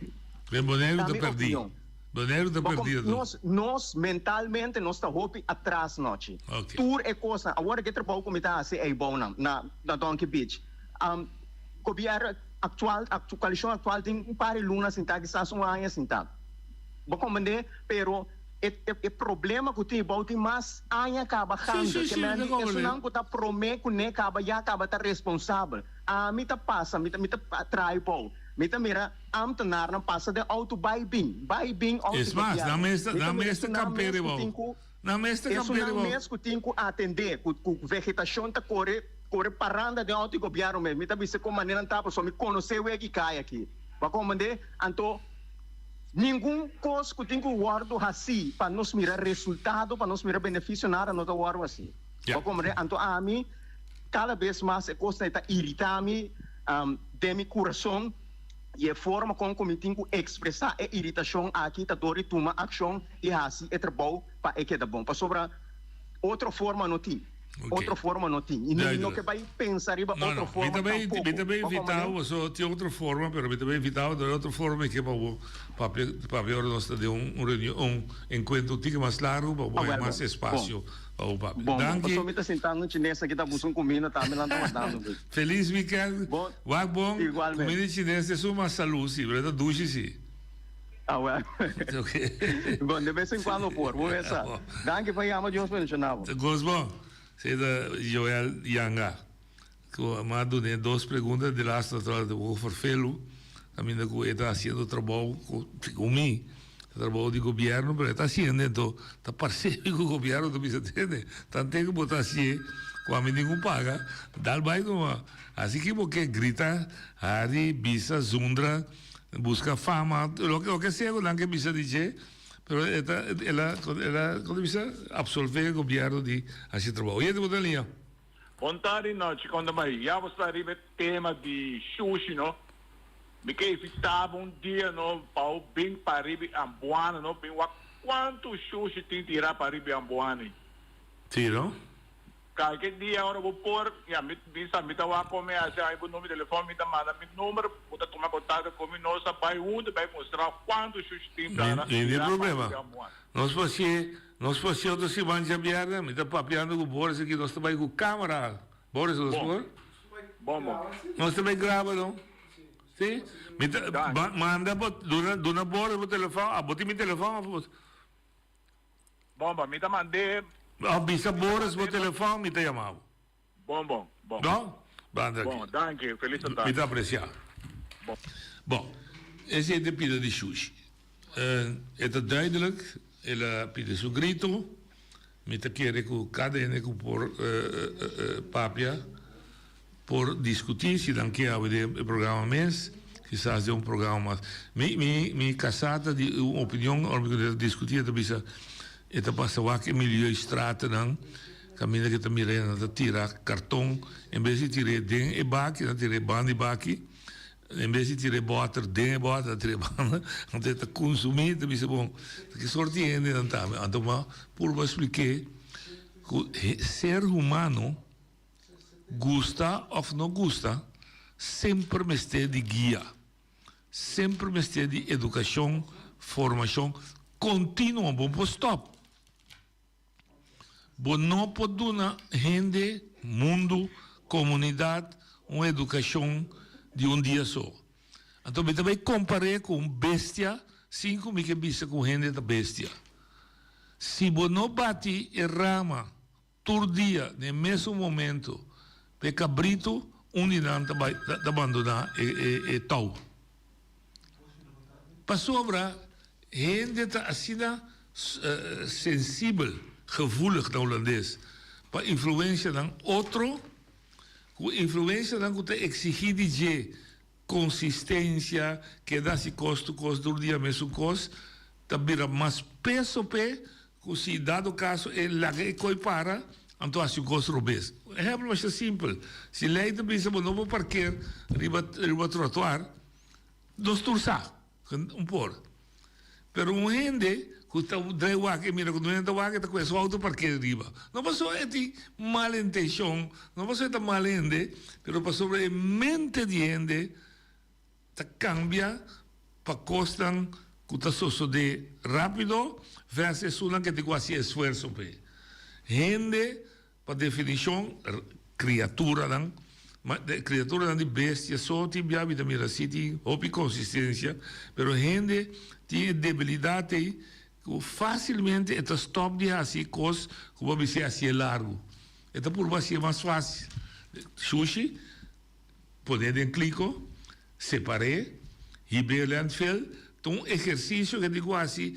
Den Boneiru Ta ta mi perdi. opinion. Boneiru ta Bo kom, perdido. nos, nos mentalmente nos ta hopi atras nochi. Ok. Tur e kosnan, awor ke trabou ku mi ta hasi eibounan na na Donkey Beach. Um, gobièrnu aktual, aktu, koalishon aktual tin un par di luna sintá, kisas un aña sintá. Bo komprendé? Pero e e e problema ku tin eibou tin mas aña kaba Sí, gando. sí, Ke sí, mi men ta di komprendé. esunnan ku ta promé kuné kaba ya kaba ta responsabel. Ami ta pasa, mi ta mi ta traha eibou, mi ta mira. Ambtenarnan pasa den auto bai bin, bai bin auto Es mas, nan gobièrnu. mes Mi ta nan mira mes ta esunnan kamp'é mes ku riba tin ku, Nan mes ta kamp'é esunnan riba mes ku tin ku atendé ku ku vegetashon ta kore kore paranda den auto di gobièrnu mes. Mi ta bisa kon manera nan ta pasobra mi konosé weg i kai aki. Bo a komprendé? Anto ningun kos ku tin ku wòrdu hasí pa nos mira resultado, pa nos mira benefisio, nada no ta wòrdu hasí. Bo a komprendé? Anto ami kada bes mas e kosnan ei ta iritá mi den mi kurason. I e forma kon ku mi tin ku ekspresá e iritashon aki ta dor di tuma akshon i hasi e trabou pa e keda bon. Pasobra otro forma no tin. Otro forma no tin. I mi no ke bai pensa riba No, otro no. Mi forma ta bai, tampoco. mi ta bai Bo invitá komprendé? bo, pasobra tin otro forma, pero mi ta bai invitá bo den otro forma i ke pa bo papia, papia ora nos ta den un, un reunion, un enkuentro un tiki mas largu pa bo Ah, haña wèl, mas bon. espasio Bon. pa bo papia. Bon, bon. Danki. Pasobra mi ta sintando un chines aki ta buska un kuminda tambe nan ta wardando mi. Feliz weekend. Bon. Wak bon, Igualmente. comida chines ta suma salud si, pero e ta dushi si. Ah wel. Ok. Bon, de bes en cuando por, bo mes sa. Danki pa yama, Dios bendiciona bo. Ta cos bon. Esey ta Joel Yanga. Cu mi a dun'e dos pregunta, de laatste ta un poco vervelu, caminda cu e ta haciendo trabou cu, segun mi, ta trabou di gobierno, pero e ta haciendo, enton ta parce mi cu gobierno ta bisa, tende, tanten cu bo ta haci'e. ku ami tin ku paga, dal bai numa. Asi ki bo ke grita, hari, bisa, zundra, buska fama, loke loke sea ku nan ke bisa di dje, pero e ta el a el a kon ta bisa absolve e gobierno di hasi trabou. Oyente bo ta liña. Bon tardi nochi kon ta bai? Ya bo sta riba e tema di shushi no. Mi ke invita bo un dia no pa bo bin pa riba e Ambuana no bin wak kuantu shushi tin tira pa riba e Ambuana ei. Si no? Kalke dia ora bo por, ya mi bisa mi ta wak kon mi hasi ai bo number di telefon mi ta manda mi number bo ta tuma kontakto ku mi nos ta bai huntu bai mustra kuantu shushi tin Ni tira ni pa problema. riba e Ambuana. Nos por hasié Nos por hasi otro siman djabièrnè, mi ta papiando ku Boris aki, nos ta bai ku kamera. Boris, nos por? Bon, bon. Nos ta bai graba no? Si? Mi ta, manda bo, duna, duna Boris bo telefòn, abo tin mi telefòn òf bo? Bon, bon, mi ta mand'é. Òf bisa Boris bo telefòn, mi ta yama bo. Bon, bon, bon. No? Banda aki. Bon, danki. Feliz tardi. Mi ta aprecia. Bon. Bon, esei ta pida di shushi. E ta duidelijk, el a pidi su grito. Mi ta kere ku kada hende ku por papia por diskutí si nan ke habi den e programa mes, kisas den un programa mas. Mi mi mi kasá ta di un opinion ora mi ku ta diskutí e ta bisa e ta pasa wak e milieustratennan. Kaminda ke ta mira nan ta tira karton, en bes di tir'é den e baki, nan tir'é banda di baki, en bes di tir'é bòter den e bòter, nan tir'é banda, anto e ta kunsumí, ta bisa bon, ta ki sort di hende nan ta? Anto mi a purba splik'é ku ser humano gusta òf no gusta, semper mester di guia, semper mester di edukashon, formashon kontinuo, bo no por stòp. Bo no por duna hende, mundu, komunidat un edukashon di un dia so. Anto mi ta bai kompar'é ku un bestia sin ku mi ke bisa ku hende ta bestia. Si bo no bati e rama tur dia den e mesun momento pa e kabritu, un di nan ta bai ta bandoná e tou. Pasobra hende ta asina sensibel, gevoelig na hulandes, pa influencianan otro, ku influencianan ku ta exigi di dje consistencia, keda hasi kos tur kos tur dia mesun kos, ta bira mas peso p'e ku si dado kaso e laga e koi para, anto hasi un kos robes. Un ehempel masha simpel, si lei ta bisa bo no por parker riba riba trotuar, nos tur sa ku un por. Pero un hende ku ta drai wak e mira ku no hende ta wak e ta kue su outo parker riba. No pasobra e tin mal intenshon, no pasobra e ta mal hende, pero pasobra e mente di hende ta kambia pa kosnan ku ta sosodé rápido vès esunnan ke tin ku hasi esfuerso p'e. Hende, pa definishon, kriaturanan, ma kriaturanan di bestia so tin bia mi ta mira si tin hopi konsistensia, pero hende tin e debilidat ei ku fásilmente e ta stòp di hasi kos ku bo a bis'é hasié largu. E ta purba hasié mas fásil. Shushi. Pon'é den kliko, separ'é, hib'é landfill, ta un ehersisio ke tin ku hasi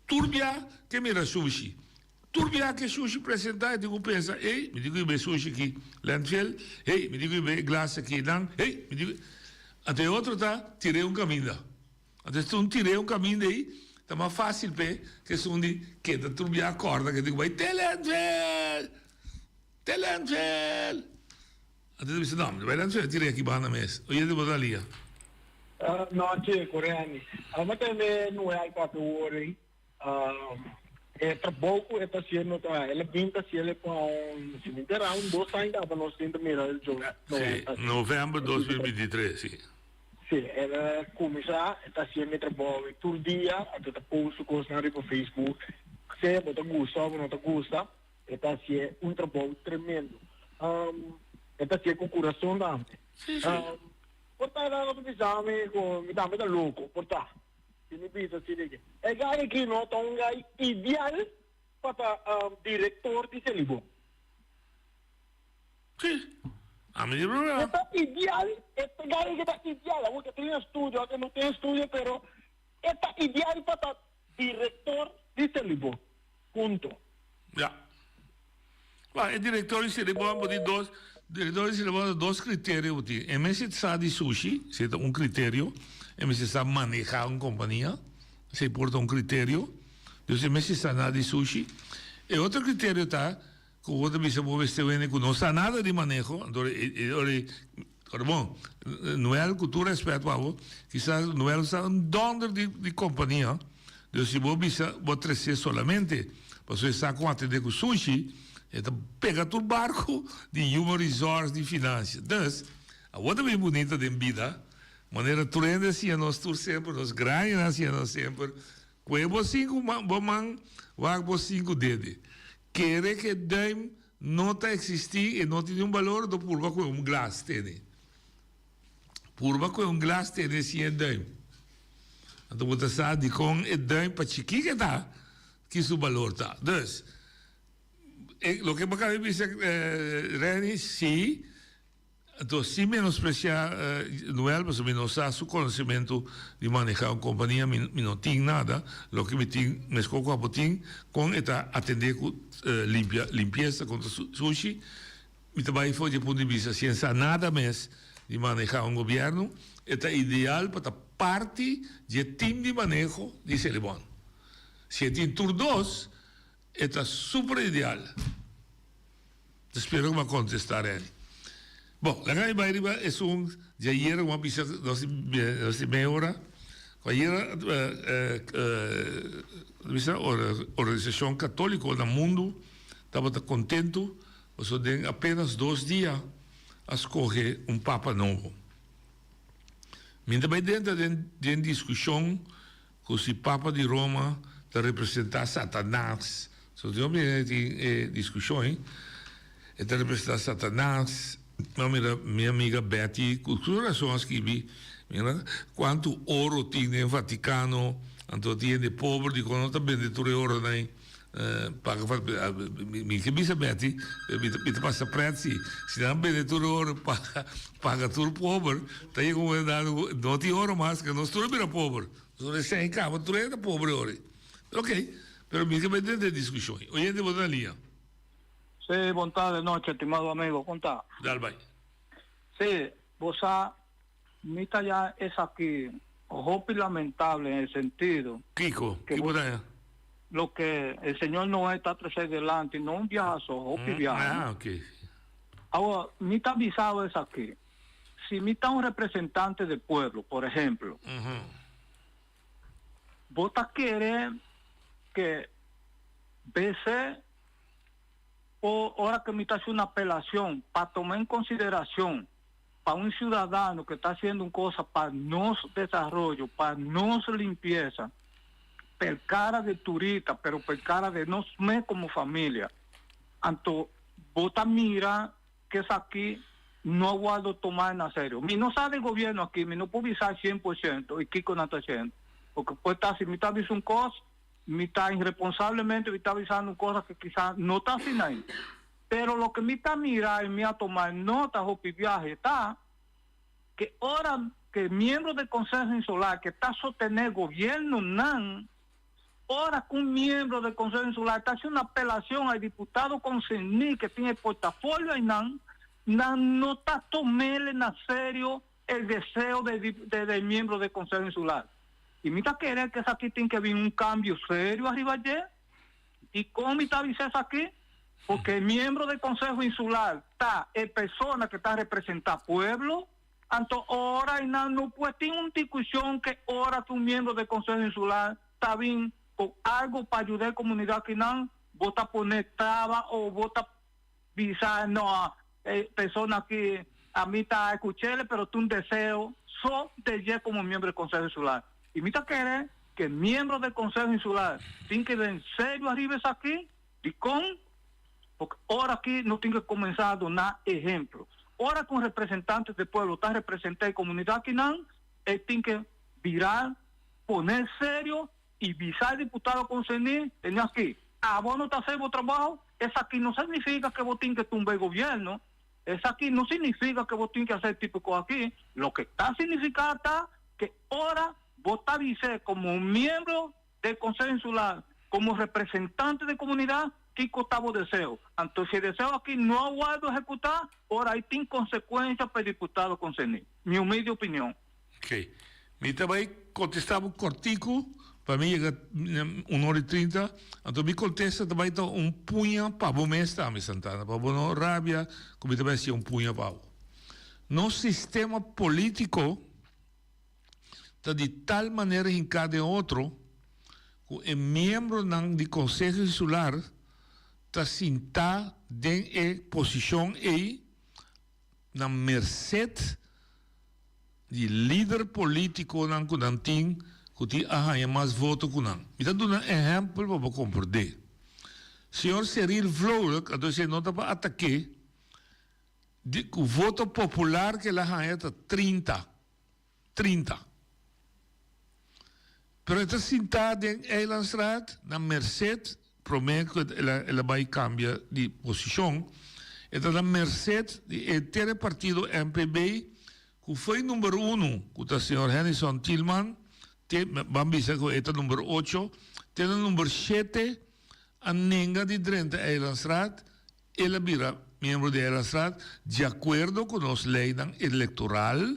tur bia ke mira sushi. Tur bia ke sushi presentá e tin ku pensa, ey, mi tin ku hib'é sushi aki landfill, hey, mi tin ku hib'é glas aki nan, hey, mi tin ku. Anto e otro ta tir'é un kaminda. Anto esun tir'é un kaminda ei ta mas fásil p'e ke esun di keda tur bia kòrda ke tin ku bai te landfill, te landfill. Antes ta bisa, no, mi ta bai lansa e tira aki banda mes. Oyente bo ta lia. Nochi, ku Reni. Mi tende Noel papia wor ei. E trabou ku e ta hasiendo ta, el a bin ta hasiel pa un, si mi ta un dos aña kaba nos tin ta mira el Joel Si, november 2023, si. Si, el a kuminsá, e ta hasiendo e trabou ei tur dia, anto e ta post su kosnan riba Facebook. Sea bo ta gusta òf bo no ta gusta. E ta hacié un trabou tremendo. E ta hacié cu curason tambe. Sí, sí. Por ta nan ta bisa mi cu mi tambe ta loco, por ta. Si mi bisa así de ke. E guy aki no ta un guy ideal pa ta director di Selibon. Sí. Ami di problema. E ta ideal, e guy aki ta ideal. Awor ke tin estudio, awor ke no tin estudio, pero e ta ideal pa ta director di Selibon. Punto. Ja. Wak, e direktor di Selibon bo tin dos, direktor di Selibon ta dos kriterio bo tin. E mester sa di sushi, esei ta un kriterio. E mester sa maneha un kompania, esei por ta un kriterio. Dus e mester sa na di sushi. E otro kriterio ta ku bo ta bisa bo mester wende ku no sa nada di maneho, anto e ora e ora bon, Noel ku tur rèspèt pa bo, kisas Noel sa un dònder di di kompania, dus si bo bisa bo tres'é solamente pasobra e sa kon atendé ku sushi, e ta pega tur barku di human resource di finansia. Dus, awor ta bin bunita den bida, manera tur hende a siña nos tur semper, nos grandinan a siña nos semper, Kue bo sinku bo man, wak bo sinku dede. Kere ke duim no ta eksistí, e no tin niun balor, do purba kue un glas tene. Purba kue un glas tene sin e duim. Anto bo ta sa dikon e duim pa chikí ke ta, ki su balor ta. Dus, e loke bo kaba di bisa Renny, si. Anto, sin menospreciá Noel, pasobra mi no sa su conocimento di maneha un compania, mi mi no tin nada, loke mi tin mescor cu abo tin, con e ta atende cu limpia, limpieza con ta sushi, mi ta bay for di e punto di bista, si e sa nada mes di maneha un gobierno, e ta ideal pa ta parti di e team di maneho di Selibon. Si e tin tur dos, e ta super ideal. Ta spera ku mi a kontestá Renny. Bon, laga mi bai riba esun di ayera ku mi a bisa nos di mei ora. Ku ayera bisa organisashon katóliko na mundu tabata kontentu pasobra den apenas dos dia a skohe un papa nobo. Mi ta bai drenta den diskushon. Ku si Papa di Roma ta representá Satanas. So tin hopi hende tin e diskushon ei. E ta representá Satanas. Mi a mira mi amiga Betty ku su rason a skibi, mira kuantu oro tin den Vatikano, anto tin hende pober dikon no ta bende tur e oronan ei paga. Mi ke bisa Betty, mi ta pasa pret si. Si nan bende tur e oro paga paga tur pober, ta yega un momento ku no tin oro mas, ke nos tur a bira pober. Nos resen kaba tur hende ta pober e ora ei. Ok, pero mi ke bai drenta e diskushon ei. Oyente bo ta na liña. Sí, bon tarde noche, estimado amigo, kon ta? Dal bai. Sí, bo sa, mi ta ya esaki hopi lamentable en el sentido. Kiko? Ki bo ta ya? Loke el señor Noé ta trece delanti, no un biaha so, hopi biaha, no? Ah, ok. Awor, mi ta bisa bo esaki, si mi ta un representante del pueblo, por ehemplo, bo ta kere ke BC o ora ke mi ta haci un apelacion pa tuma en consideracion pa un ciudadano ke ta haciendo un cosa pa nos desaroyo, pa nos limpieza, per cara de turista, pero per cara de nos mes como familia, anto bo ta mira ke esaki no a wordo toma na serio. Mi no sa de gobierno aki, mi no por bisa 100% y kico nan ta haciendo, porque por ta si mi ta bisa un cos, mi ta irresponsablemente mi ta bisando un cosa ke kisa no ta asina ain. Pero loke mi ta mira y mi a toma nota hopi biahe ta ke ora ke miembro del Consejo Insular ke ta sotene gobiernonan, ora ku un miembro del Consejo Insular ta haci un apelacion a e diputado concerni ke tin e portafolio ainan, nan no ta tomele na serio el deseo de del miembro del Consejo Insular. Y mi ta kere ke esaki tin ke bin un cambio serio ariba dje. Dikon mi ta bisa esaki? Porque e miembro del Consejo Insular ta e persona ke ta representa pueblo, anto ora y nan no puede tin un discusion ke ora ke un miembro del Consejo Insular ta bin con algo pa ayuda e comunidad kinan, bo ta pone traba o bo ta bisa no e persona aki a mi ta escuchele pero ta un deseo so de dje como miembro del Consejo Insular. Y mi ta kere ke miembro del Consejo Insular tin ke den serio ariba esaki, dikon? Porque ora aki no tin ke comenzá duna ehemplo. Ora ku un representante del pueblo ta representa e comunidad akinan, e tin ke bira, pone serio y bisa e diputado concerní, tene aki, abo no ta hace bo trabaho, esaki no significa ke bo tin ke tumba e gobierno, esaki no significa ke bo tin ke hace e tipo cos aki, loke ta significa ta ke ora bo ta bis'é como un miembro del Consejo Insular, como representante de comunidad. Kiko ta bo deseo? Anto si e deseo aki no a wòrdu ehekutá, ora ei tin konsekuensha pa e diputado konserní. Mi humilde opinion. Ok. Mi ta bai kontestá bo kòrtiku pa mi yega un ora i trinta. Anto mi kontesta ta bai ta un puña pa bo mes tambe, Santana, pa bo no rabia ku mi ta bai hasi un puña pa bo. Nos sistema polítiko ta di tal manera hinká den otro ku e miembronan di Konseho Insular ta sintá den e posishon ei na merset di lider polítikonan ku nan tin ku tin a haña mas voto ku nan. Mi ta duna ehèmpel pa bo komprendé. Señor Cyril Vrolijk, anto esei no ta pa atak'é, di ku voto popular ku el a haña ta 30. 30. Pero e ta sintá den Eilandsraad na merced, promé ku el a bai kambia di posishon, e ta na merced di e tere partido MPB ku foi number uno, ku ta señor Hennyson Thielman, te ban bisa ku e ta number ocho, te na number shete a nenga di drenta Eilandsraad, el a bira miembro di Eilandsraad di akuerdo ku nos leinan elektoral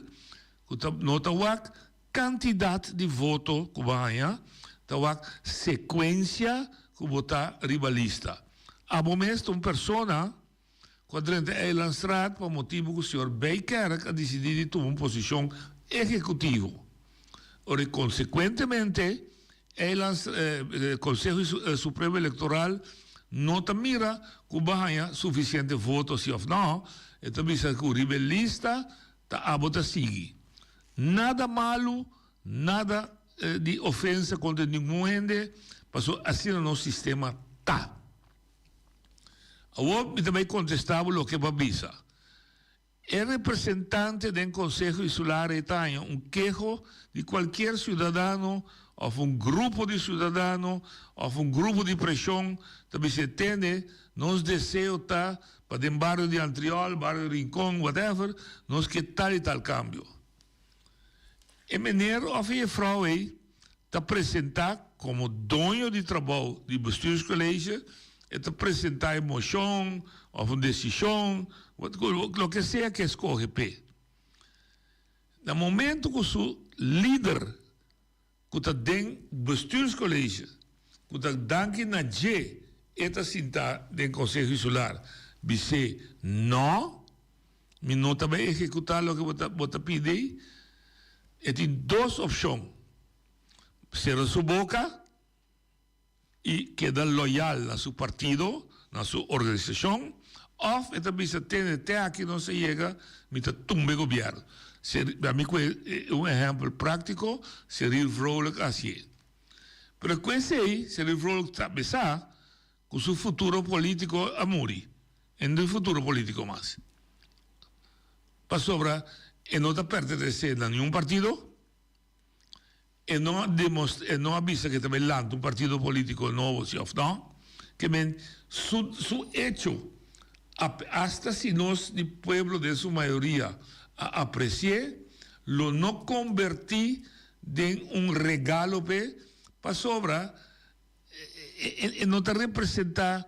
ku ta no ta wak kantidat di voto ku bo haña, ta wak sekuensia ku bo ta riba lista. Abo mes ta un persona ku a drenta Eilandsraad pa motibu ku señor Bijkerk a disidí di tuma un posishon ehekutivo. Ora i konsekuentemente Eilands Konseho Supremo Elektoral no ta mira ku bo a haña sufisiente voto si òf nò, e ta bisa ku riba e lista ta abo ta sigui. Nada malu, nada di ofensa kontra ningun hende, pasobra asina nos sistema ta. Awor mi ta bai kontestá bo loke bo a bisa. E representante den Konseho Insular e ta haña un keho di kualkier siudadano òf un grupo di siudadano òf un grupo di preshon ta bisa e tende, nos deseo ta pa den bario di Antriol, bario di Rincon, whatever, nos ke tal i tal kambio. E meneer òf e jefrou ei ta presentá komo doño di trabou di Bestuurscollege, e ta presentá e moshon òf un desishon, loke sea ku e skohe p'e. Na momento ku su lider ku ta den Bestuurscollege, ku ta danki na dje e ta sintá den Konseho Insular, bis'é nò, mi no ta bai ehekutá loke bo ta bo ta pidi ei, e tin dos opshon, sera su boka i keda loyal na su partido, na su organisashon, òf e ta bisa tene te aki nos a yega, mi ta tumba e gobièrnu. Ami ku e un ehèmpel práktiko, Cyril Vrolijk a hasié. Pero ku esei, Cyril Vrolijk ta bisa Cu su futuro politico a muri. E no tin futuro politico mas. Pasobra e no ta pertenece na niun partido, e no a demostra, e no a bisa cu e ta bay lanta un partido politico nobo si of no. Ke men su su hecho, hasta si nos di pueblo den su mayoria a apreci'e, lo no conberti den un regalo p'e, pasobra E no ta representá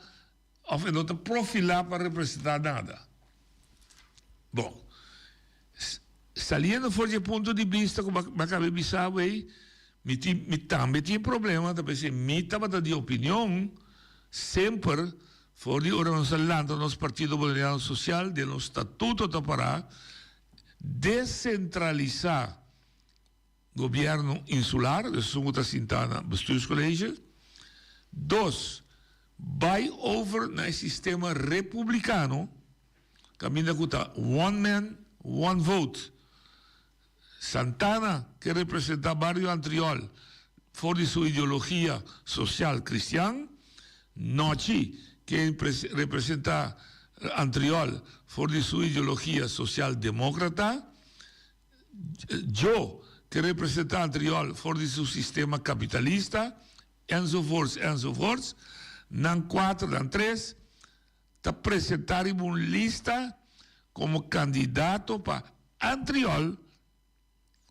òf e no ta profilá pa representá nada. Bon, saliendo for di e punto di bista ku bo a kaba di bisa bo ei, mi tin, mi tambe tin problema, ta p'esei mi tabata di opinion semper for di ora nos a lanta nos Partido Bolivariano Social, den nos statuto ta pará, desentralisá. Gobierno insular, dus esun ku ta sintá na bestuurscollege. Dos, bai over na e sistema republicano, kaminda ku ta one man, one vote. Santana ke representá bario Antriol for di su ideologia social cristian, Nochi ke representá Antriol for di su ideologia social democrata, Djo ke representá Antriol for di su sistema kapitalista, enzovoorts, enzovoorts. Nan kuater, nan tres, ta presentá riba un lista komo kandidato pa Antriol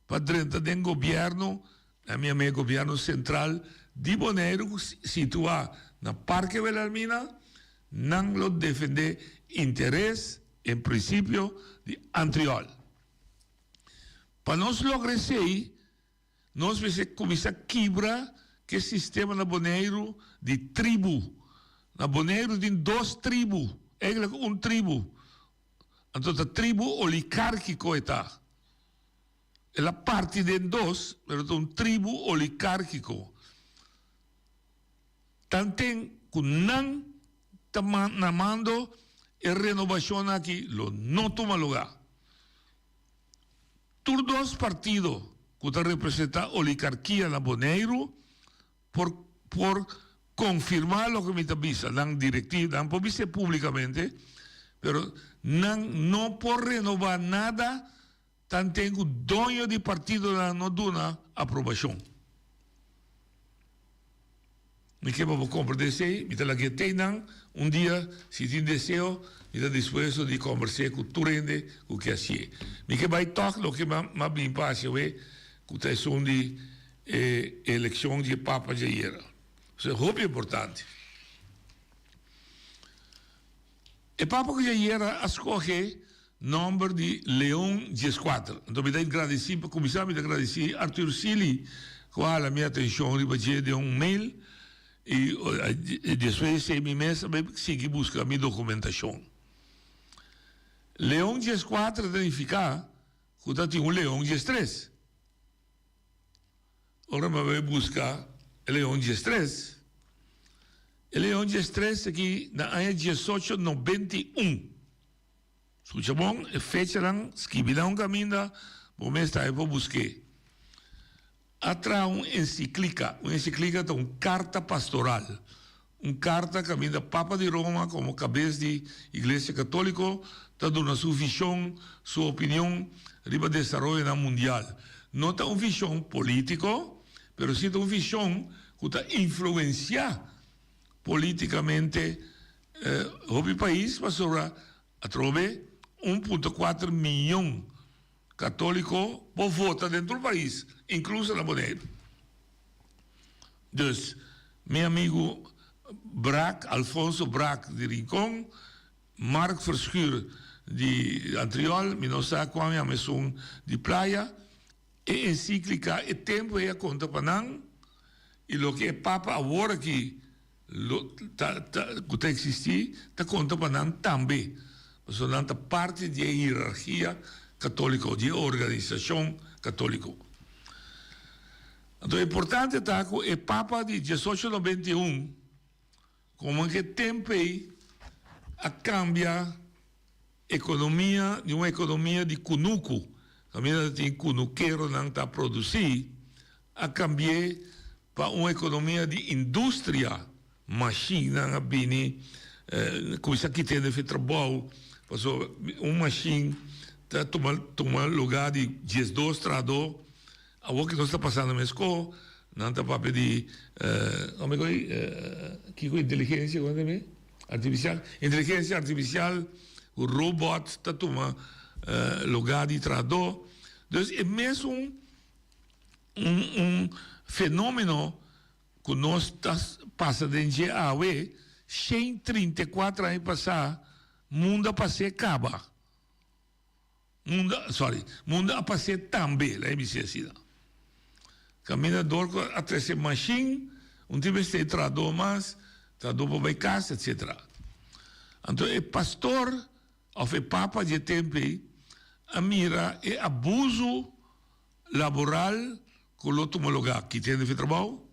pa drenta den gobièrnu, na mi ame gobièrnu sentral di Boneiru ku situá na Parke Wilhelmina. Nan lo defendé interes en prinsipio di Antriol. Pa nos logra esei, nos mester kuminsá kibra ku e sistema na Boneiru di tribu. Na Boneiru tin dos tribu, eigenlijk un tribu. Anto ta tribu olikárkiko e ta. El a parti den dos, pero ta un tribu olikárkiko. Tanten ku nan ta na mando, e renobashon aki lo no tuma lugá. Tur dos partido ku ta representá oligarkia na Boneiru por por konfirmá loke mi ta bisa, nan direktiv, nan por bis'é públikamente, pero nan no por renobá nada tanten ku doño di partidonan no duna aprobashon. Mi ke pa bo komprendé esei, mi ta lag'é tei nan un dia, si tin deseo, mi ta dispuesto di kombers'é ku tur hende ku ke hasié. Mi ke bai tòg loke m'a bin pa hasi awe, ku ta esun di e elekshon di e Papa djayera. Esei hopi importante. E Papa ku djayera a skohe nòmber di Leon dieskuater. Anto mi ta gradisí, pa kuminsá mi ta gradisí Arthur Sealy ku a hala mi atenshon riba dje den un mail i despues di esei mi mes a bai sigui buska mi dokumentashon. Leon dieskuater ta nifiká ku ta tin un Leon diestres. Ora mi a bai buska e Leon diestres, e Leon diestres aki na aña diesocho 91. Skucha bon, e fechanan skibi na un kaminda, bo mes ta por busk'é. A traha un ensiklika. Un ensiklika ta un karta pastoral. Un karta kaminda Papa di Roma komo kabes di Iglesia Katóliko ta duna su vishon, su opinion riba desaroyonan mundial. No ta un vishon polítiko, pero si ta un vishon ku ta influensiá polítikamente hopi pais pasobra atrobe un punto kuater miyon katóliko por vota den tur pais, inkluso na Boneiru. Dus, mi amigu Braak, Alfonso Braak di Rincon, Mark Verschuur di Antriol, mi no sa kua mi ama esun di Playa, E encíclica e tempu ei a conta pa nan y loke e Papa awor aki lo ta ta cu ta existi ta conta pa nan tambe, pasobra nan ta parti di e hierarchia catolico, di e organisacion catolico. Anto importante ta cu e Papa di diesocho nobenta i un, como en e tempu ei a cambia Ekonomia di un ekonomia di kunuku, kaminda ta tin kunukeronan ta produsí, a kambi'é pa un ekonomia di industria. Mashinnan a bini kuminsá kita hende fi trabou, pasobra un mashin ta tuma tuma lugá di diesdos trahadó. Awor ki nos ta pasando meskó, nan ta papia di, kiko inteligensia, komo ta mi? Artificial, inteligencia artificial cu robot ta tuma lugar di trahador. Dus e mesun un un fenomeno cu nos ta pasa den dje awe, shen 34 aña pasa mundo a pas'e caba. Mundo, sorry, mundo a pas'é tambe, la'i bis'é asina. Caminda dor cu a trece mashin, un tin mester e trahador mas, trahador por bay cas, etc. Anto e pastor of e papa dje tempo ey a mira e abuso laboral cu lo tuma lugar aki den e trabao,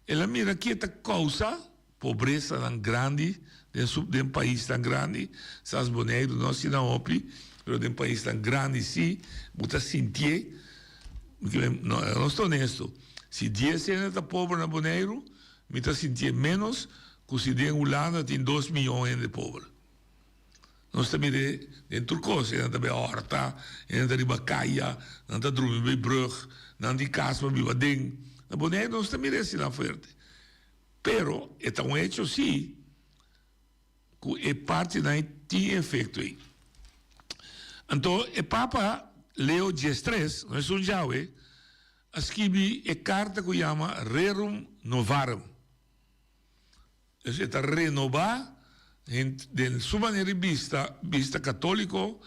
el a mira ki e ta causa Pobresanan grandi den su den paisnan grandi, sas Boneiru no asina hopi, pero den paisnan grandi si, bo ta sintié, no, nos ta honesto, si dies hende ta pober na Boneiru, mi ta sintié ménos ku si den Hulanda tin dos miyon hende pober. Nos ta mir'é den tur kos, nan ta bai hòrta, nan ta riba kaya, nan ta drumi bai brùg, nan tin kas pa biba aden. Na Boneiru nos ta mir'é asina fuerte. Pero e ta un hecho sí cu e partinan ei tin e efecto ei. Anto e Papa Leo diestres, no esun djawe, a skibi e carta cu yama Rerum Novarum. Dus e ta renoba. Den su manera di bista, bista katóliko,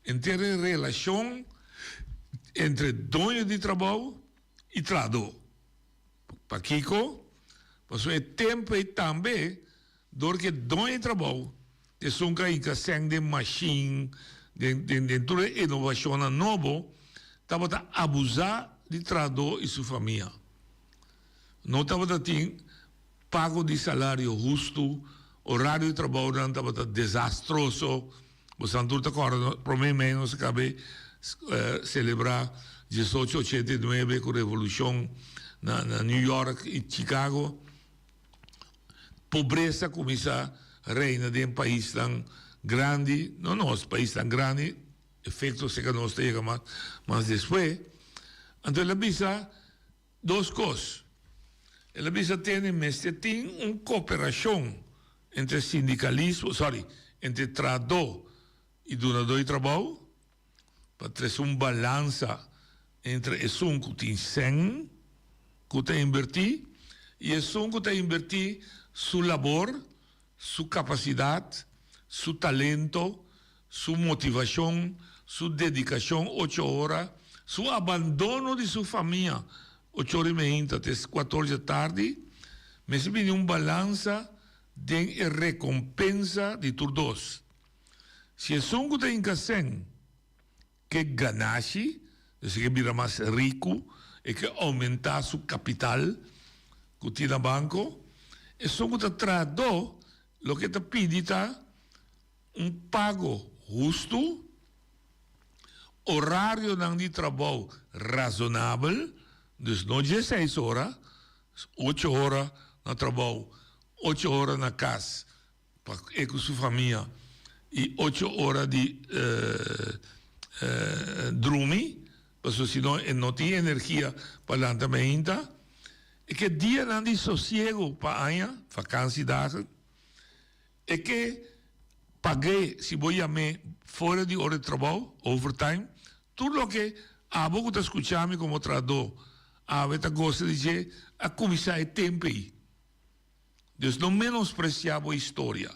henter e relashon entre doño di trabou i trahadó. Pakiko? Pasobra e tempu ei tambe dor ku e doño di trabou ta esun ku a hinka sèn den mashin, den den tur e inovashonnan nobo, tabata abusá di trahadó i su famia. No tabata tin Pago di salario hustu, orario di trabounan tabata desastroso. Bosan tur ta kòrda promé mei nos a kabe selebrá diesocho ochenta i nuebe ku revolushon na na New York i Chicago. Pobresa kuminsá reina den paisnan grandi, no nos, paisnan grandi, efekto seka nos ta yega mas mas despues. Anto el a bisa. Dos kos. El a bisa tene mester tin un koperashon entre sindikalismo, sorry, entre trahadó i dunadó di trabou pa trese un balansa entre esun ku tin sèn ku ta inbertí i esun ku ta inbertí su labor, su kapasidat, su talento, su motivashon, su dedikashon ocho ora, su abandono di su famia ocho ora i meinta te kuater ora dje tardi, mester bini un balansa den e rekompensa di tur dos. Si esun ku ta hinka sèn ke ganashi, dus e ke bira mas riku, e ke oumentá su kapital ku tin na banko, esun ku ta trahadó loke e ta pidi ta un pago hustu, orarionan di trabou razonabel, dus no dieseis ora, ocho ora na trabou, ocho ora na kas pa e ku su famia i ocho ora di drumi, pasobra si no e no tin energia pa lanta meinta. E ke dianan di sosiego pa aña, vakantiedagen. E ke pag'é si bo yam'é fuera di ora di trabou, overtime. Tur loke abo ku ta skucha mi komo trahadó awe ta gosa di dje a kuminsá e tempu ei. Dus no menospresiá bo historia.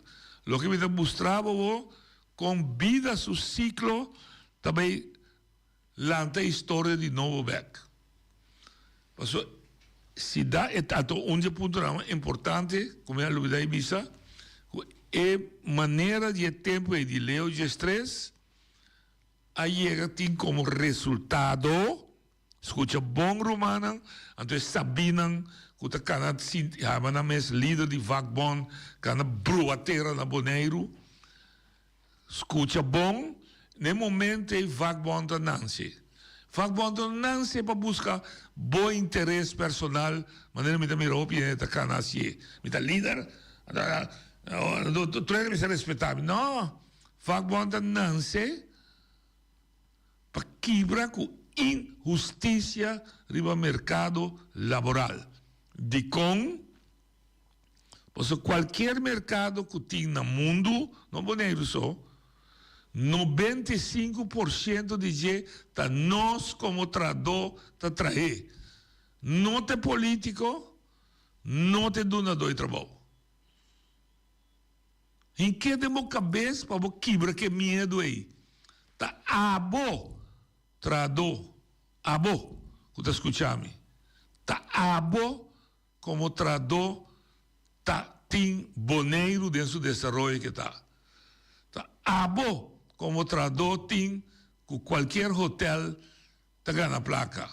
Loke mi ta mustra bo bo kon bida su siklo ta bai Lanta e historia di nobo bek. Paso si da e ta anto un di e puntonan mas importante ku mi a lubida di bisa ku e manera di e tempu ei di Leo diestres a yega tin komo resultado, skucha bon rumannan, anto e sabinan ku ta kana sinti haba nan mes lider di vakbond kana brua tera na Boneiru. Scucha bon, n'e momento ei vakbond ta nanse. Vakbond no nanse pa busca bo interes personal, manera mi ta mira hopi hende ta cana hacié. Mi ta lider, tur hende mester respeta mi. No, vakbond ta nanse pa kibra cu inhusticia riba mercado laboral. Dicon? Pasobra cualkier mercado cu tin na mundu, no Boneiru so, 95 por ciento di dje ta nos como trahadó ta trah'é. No ta e politico, no ta e dunadó di trabou. Hink'é den bo cabes pa bo kibra cu e miedu ei. Ta abo, trahadó, abo cu ta scucha mi, ta abo Komo trahadó ta tin Boneiru den su desaroyo ke ta. Ta abo komo trahadó tin ku kualkier hotel ta gana plaka.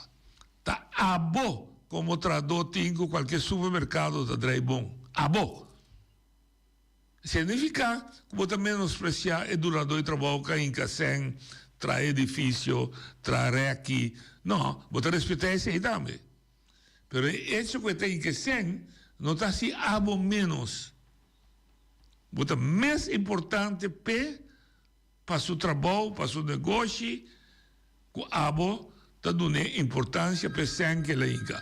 Ta abo komo trahadó tin ku kualkier supermerkado ta drai bon. Abo! Signifiká ku bo ta menospresiá e dunadó di trabou ku a hinka sèn, traha edifisio, traha rèki. No, bo ta respetá esei tambe. Pero e echo ku e ta inkesen no ta hasi abo ménos. Bo ta mes importante p'e, pa su trabou, pa su negoshi, ku abo ta dun'é importansia p'e sèn ku el a hinka.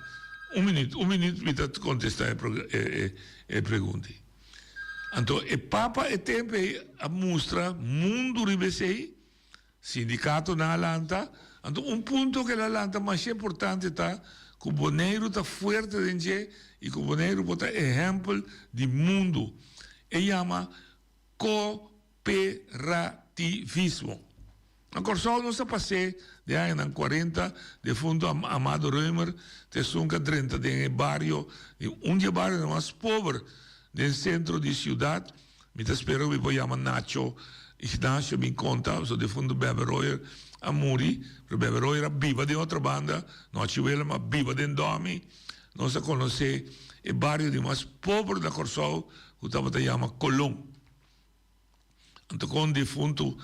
Un minüt, un minüt mi ta kontestá e e pregunta ei. Anto e Papa e tempu ei a mustra mundu riba esei. Sindikatonan a lanta, anto un punto ku el a lanta masha importante ta ku Boneiru ta fuerte den dje i ku Boneiru por ta ehèmpel di mundu. E yama. Kooperativismo. Na Kòrsou nos a pas'é den añanan kuarenta, defuntu Amado Römer ta esun ku a drenta den e bario, di un di e barionan mas pober den sentro di siudat. Mi ta spera ku mi por yama Nacho Ignacio bin konta, pasobra defuntu Bebe Royer a muri, pero Bebe Royer a biba den otro banda, Nochi Willem a biba den Dòmi. Nos a konosé e bario di mas pober na Kòrsou ku tabata yama Kolon. Anto kon difuntu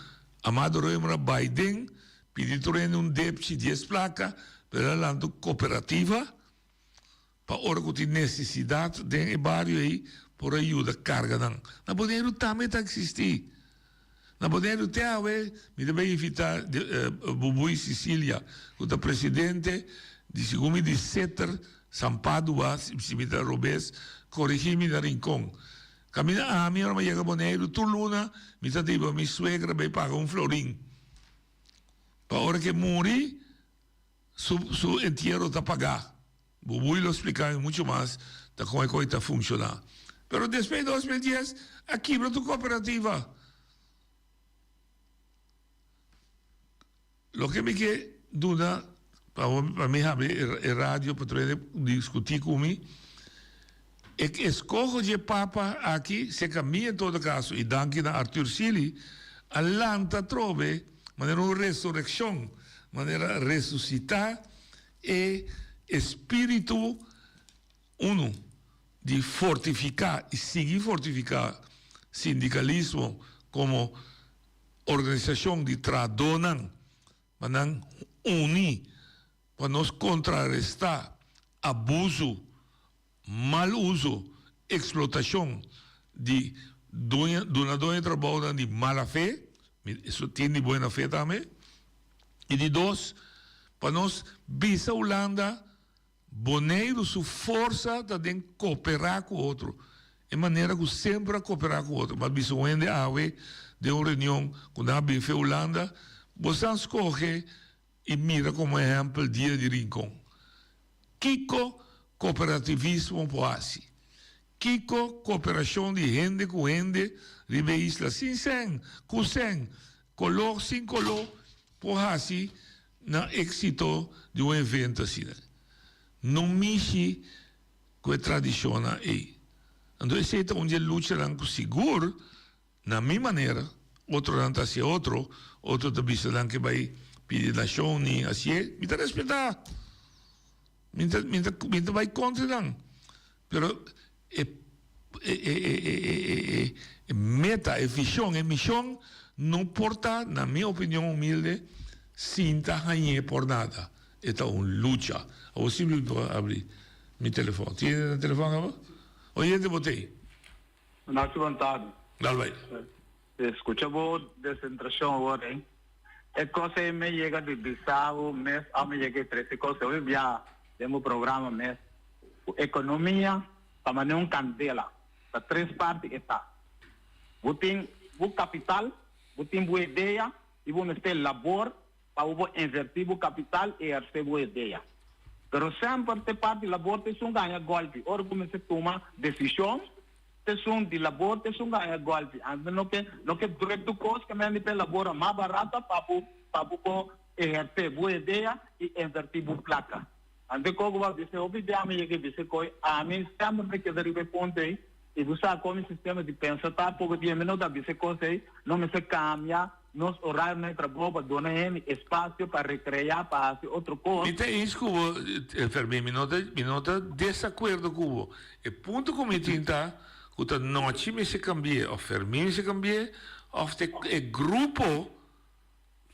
Amado Römer a bai den, pidi tur hende un depchi dies plaka, pero el a lanta un kooperativa pa ora ku tin nesesidat den e bario ei por a yuda karga nan. Na Boneiru tambe ta eksistí. Na Boneiru te awe mi ta bai invitá Bubui Cicilia ku ta presidente di segun mi di Seter San Padua, si mi ta robes korigí mi na Rincon. Kaminda ami ora mi a yega Boneiru tur luna mi ta diba mi suegra bai paga un florin pa ora ke muri su su entiero ta pagá. Bubui lo splika mi mucho mas ta kon e koi ta funshoná. Pero despues di 2010 a kibra tur kooperativa. Loke mi ke duna pa pa mi habri e radio pa tur hende diskutí ku mi, e eskoho dje papa aki serka mi en todo kaso i danki na Arthur Sealy a lanta atrobe manera un resurekshon, manera resusitá e espíritu unu di fortifiká i sigui fortifiká sindikalismo komo organisashon di trahadónan pa nan uni pa nos kontrarestá abusu, mal uso, eksplotashon di dunadó di trabounan di mala fe, eso tin di buena fe tambe, i di dos, pa nos bisa Hulanda Boneiru su forsa ta den koperá ku otro. E manera ku semper a koperá ku otro. Mas bisa un hende awe den un reunion ku nan a bin fe Hulanda, bosan skohe i mira komo ehèmpel Dia di Rincon. Kiko kooperativismo por hasi? Kiko koperashon di hende ku hende riba e isla sin sèn, ku sèn, koló sin koló por hasi na éksito di un evento asina. No mishi ku e tradishonnan ei. Anto esei ta un di e luchanan ku sigur, na mi manera, otronan ta hasi otro, otro ta bisa nan ke bai pidi nashon ni hasié, mi ta respetá. Mi ta mi ta mi ta bai kontra nan. Pero e e e e e e e meta, e vishon, e mishon no por ta, na mi opinion humilde, sinta hañ'é por nada. E ta un lucha. Awor si mi por abri mi telefòn. Tin hende na telefòn abo? Oyente bo t'ei? Nacho bon tardi. Dal bai. Escucha bo desentracion awor ey. E cos ey me yega di bisa bo mes of me yega di trece cos ey bia den bo programa mes. Cu economia ta manera un candela. Ta tres parti e ta. Bo tin bo capital, bo tin bo idea y bo mester labor pa bo por inverti bo capital y eherce bo idea. Pero semper t'e parti labor t'esun gaña golpi. Ora bo mester tuma decision, t'esun di labor t'esun gaña golpi. Anto no ke no ke druk tur cos ke mende p'e labor a mas barata pa bo pa bo por eherce bo idea y inverti bo placa. Anto e kogo bo a bisa hopi bia mi yega e bisa koe ami semper mi keda riba e punto ei y bo sa con mi sistema di pensa ta poco dia mi no ta bisa e cos ei no mester cambia Nos horario na e trabou pa duna hende espacio pa recrea, pa haci otro cos. Mi ta eens cu bo, Fermin, mi no ta, mi no ta desacuerdo cu bo. E punto cu mi tin ta cu ta nochi mester cambi'e of Fermin mester cambi'e of ta e grupo,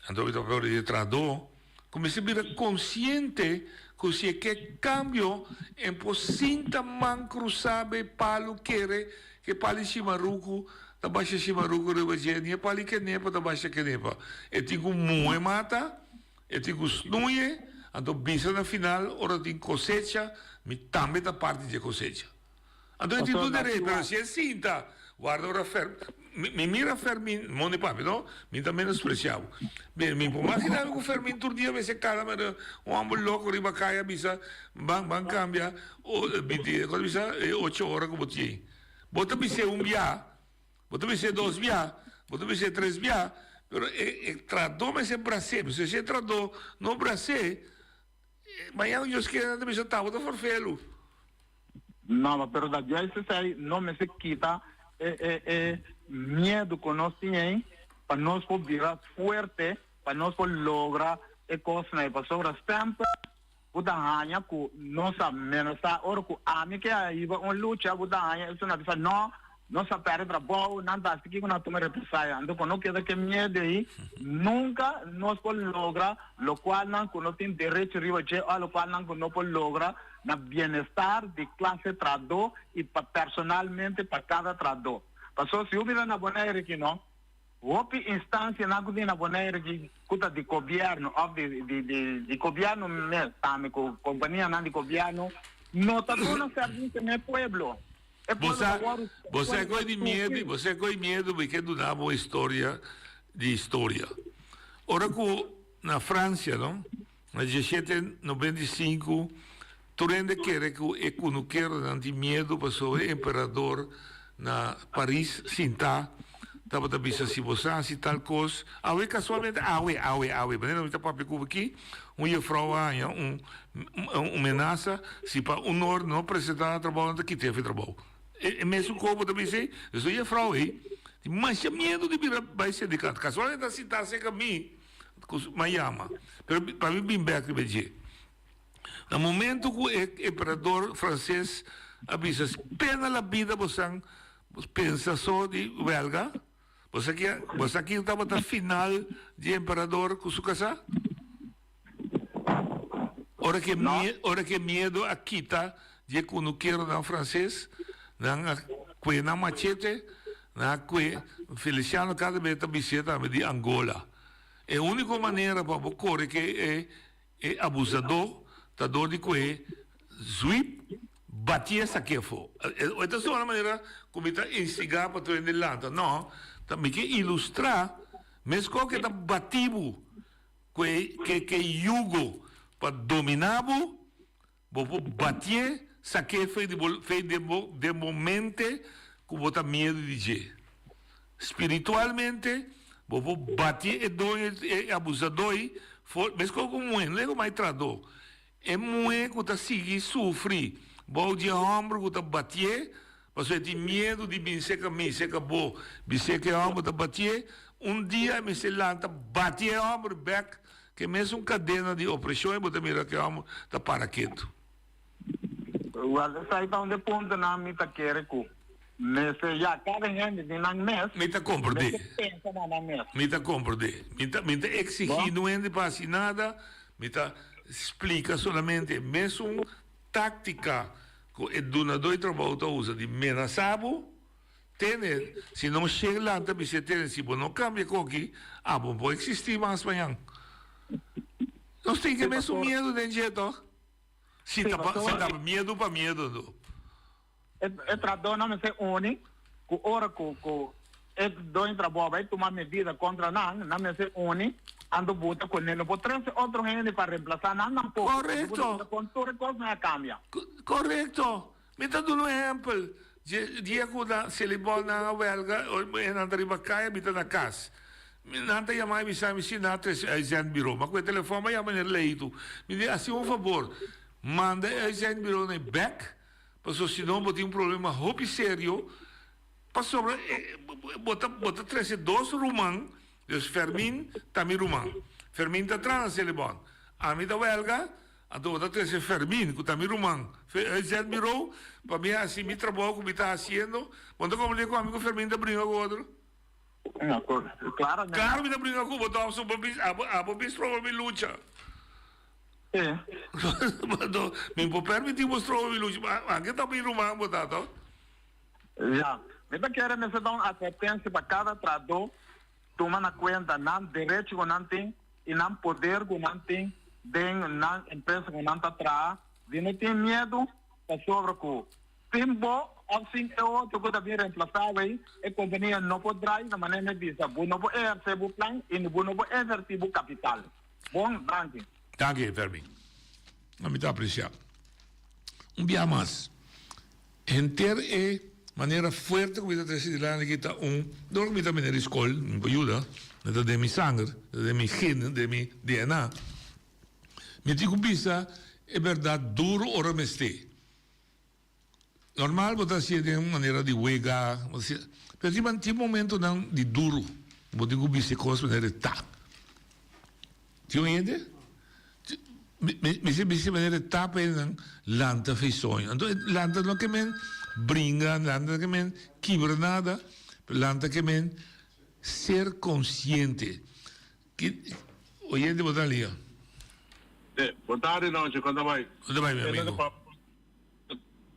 anto mi ta papia di e trahadó, cu mester bira consciente cu si e ke cambio en por sinta man crusa bay palu kere ke pali shimarucu ta basha shimarucu riba dje ni e pali kenepa ta basha kenepa e tin cu muhe mata e tin cu snuye anto bisa na final ora tin cosecha mi tambe ta parti dje cosecha. Anto e tin tur derecho, pero si e sinta warda ora Fer, mi mira Fermin, mondi papia no, mi ta menosprecia bo. Mi, mi por magina mi cu Fermin tur dia mester cana manera un homber loco riba caya bisa ban, ban cambia o, binti, cosa bisa, e ocho ora cu bo tin. Bo ta bis'é un bia. Bo ta bis'é dos bia, bo ta bis'é tres bia, pero e e trahadó mester bras'é. Pasobra si e trahadó no bras'é, mañana Dios kere nan ta bisa ta bo ta forfelu. No, pero ta juist esei no mester kita e e e miedu ku nos tin ei pa nos por bira fuerte, pa nos por logra e kosnan ei. Pasobra semper Bo ta haña ku nos a menasá ora ku ami ke a hiba un lucha, bo ta haña esun a bisa, No, nos a pèrdè trabou, nan ta hasi kiko nan a tuma represaya. Anto ku no keda ke miedu ei, nunka nos por logra lokualnan ku no tin derecho riba dje òf lokualnan ku no por logra na bienestar di klase trahadó i pa personalmente pa kada trahadó. Pasobra si bo bira na Bonaire aki no, Hopi instancianan cu tin na Bonaire ki cu ta di gobierno of di di di di gobierno mes tambe cu companianan di gobierno no ta duna servicio na e pueblo. E Bo pueblo sa, ta wòrdu bo sa koe di miedu, bo sa koe miedu mi ke duna bo historia di historia. Ora cu na Francia no, na diesshete noventa i sinku tur hende kere cu e cunukeronan tin miedu pasobra e emperador na Paris sintá tabata bisa si bo sa haci tal cos, awe casualmente awe, awe, awe, manera mi ta papia cu bo aki, un jefrouw a haña un un menasa si pa un or no presenta na trabou nan ta kit'é fi trabou. E mesun cos bo ta bisa ei, dus un jefrouw ei tin masha miedu di bira bai sindicato, casualmente ta sintá cerca mi cu mi a yama, pero pa mi bin bek riba dje. Na momento cu e emperador frances a bisa pena la bida bosan pensa so di welga, bo sa kia bo sa kin tabata final di emperador cu su casa? Ora cu e ora cu e miedo a kita di e cunukeronan frances, nan a cue nan machete, nan a cue Feliciano cada bes ta bis'e tambe di Angola. E unico manera pa bo core cu e E abusadó ta dor di kohe zwip batié saké afó. E ta sona manera ku mi ta instigá pa tur hende lanta. No, ta mi ke ilustrá meskos ku e ta batí bo ku e ke yugo pa dominá bo, bo por batié saké fe di bo fe den bo den bo mente ku bo ta miedu di dje. Spiritualmente, bo por bati e doño, e abusadó ei for, meskos ku un muhé, no digo mai tradó, e muhé ku ta sigui sufri bou di e hòmber ku ta batié, pasobra e tin miedu di bin serka mi, serka bo, bis'é ku e hòmber ta batié, un dia e mester lanta bati e hòmber bèk ku e mesun kadena di opreshon i bo ta mira ku e hòmber ta para ketu. Wel, esai ta un de puntonan mi ta kere ku mester ya kada hende di nan mes Mi ta komprendé. mester pensa na nan mes. Mi ta komprendé. Mi ta mi ta eksigí no hende pa hasi nada, mi ta splika solamente e mesun táktika ku e dunadó di trabou ta usa di menasá bo, tene, si no shen lanta bis'é tene si bo no kambia koki, abo no por eksistí mas mañan. Nos tin ke mesun miedu den dje tòg? Si ta pa, si ta miedu pa miedu anto. E e trahadónan mester uni ku ora ku ku e doño trabou bai tuma medida kontra nan, nan mester uni anto buta ku ne. No por trese otro hende pa remplasá nan tampoko. Korekto. Kon tur e kosnan a kambia. Korekto. Mi ta duna un ehèmpel. Dje dia ku nan Selibon nan a wèlga, e nan ta riba kaya, mi ta na kas. Nan ta yama mi bisa mi si nan a trese uitzendburo. Ma ku e telefòn mi a yama meneer Leito. Mi di hasi un fabor, manda e uitzendburo na e bèk, pasobra si no bo tin un problema hopi serio, pasobra bo ta bo ta trese dos ruman, dus Fermin ta mi ruman. Fermin ta traha na Selibon. Ami ta wèlga, Anto bo ta trese Fermin, ku ta mi ruman, fe uitzendbureau, pa mi hasi mi trabou ku mi ta hasiendo. Bo no ta komprendé ku ami ku Fermin ta bringa ku otro? Claramente. Klaro mi ta bringa ku bo, tòg so bo bis, abo, abo bis stroba mi lucha. Anto, mi por permití bo stroba mi lucha, ma anke ta mi ruman bo ta, tòg? Ya. Mi ta kere mester ta un atvertensia pa kada trahadó tuma na kuenta nan derecho ku nan tin i nan poder ku nan tin den nan empresa ku nan ta traha, di no tin miedu pasobra ku sin bo òf sin e otro ku ta bin remplasá bo ei, e kompania no por drai na manera mi a bisa, bo no por ehersé bo plan i bo no por invertí bo kapital. Bon, danki. Danki, Fermin. Mi ta apresiá. Un bia mas, henter e. manera fuerte ku mi ta trese dilanti aki ta un, dor ku mi ta meneer di skol, mi por yuda, mi ta den mi sanger, ta den mi genen, den mi DNA, mi tin ku bisa e bèrdat duru ora mester. Normal bo ta hasié den un manera di wega, bo ta hasié, pero tin tin momentonan di duru, bo tin ku bisa e kos manera e ta. Tin un hende? Mi mi si bisa manera e ta pa hendenan lanta fe soño. Anto lanta no ke men bringa, lanta no ke men kibra nada, pero lanta ke men ser konsiente. Ki oyente bo ta lia? Bon tardi Nochi, kon ta bai? Kon ta bai mi amigo?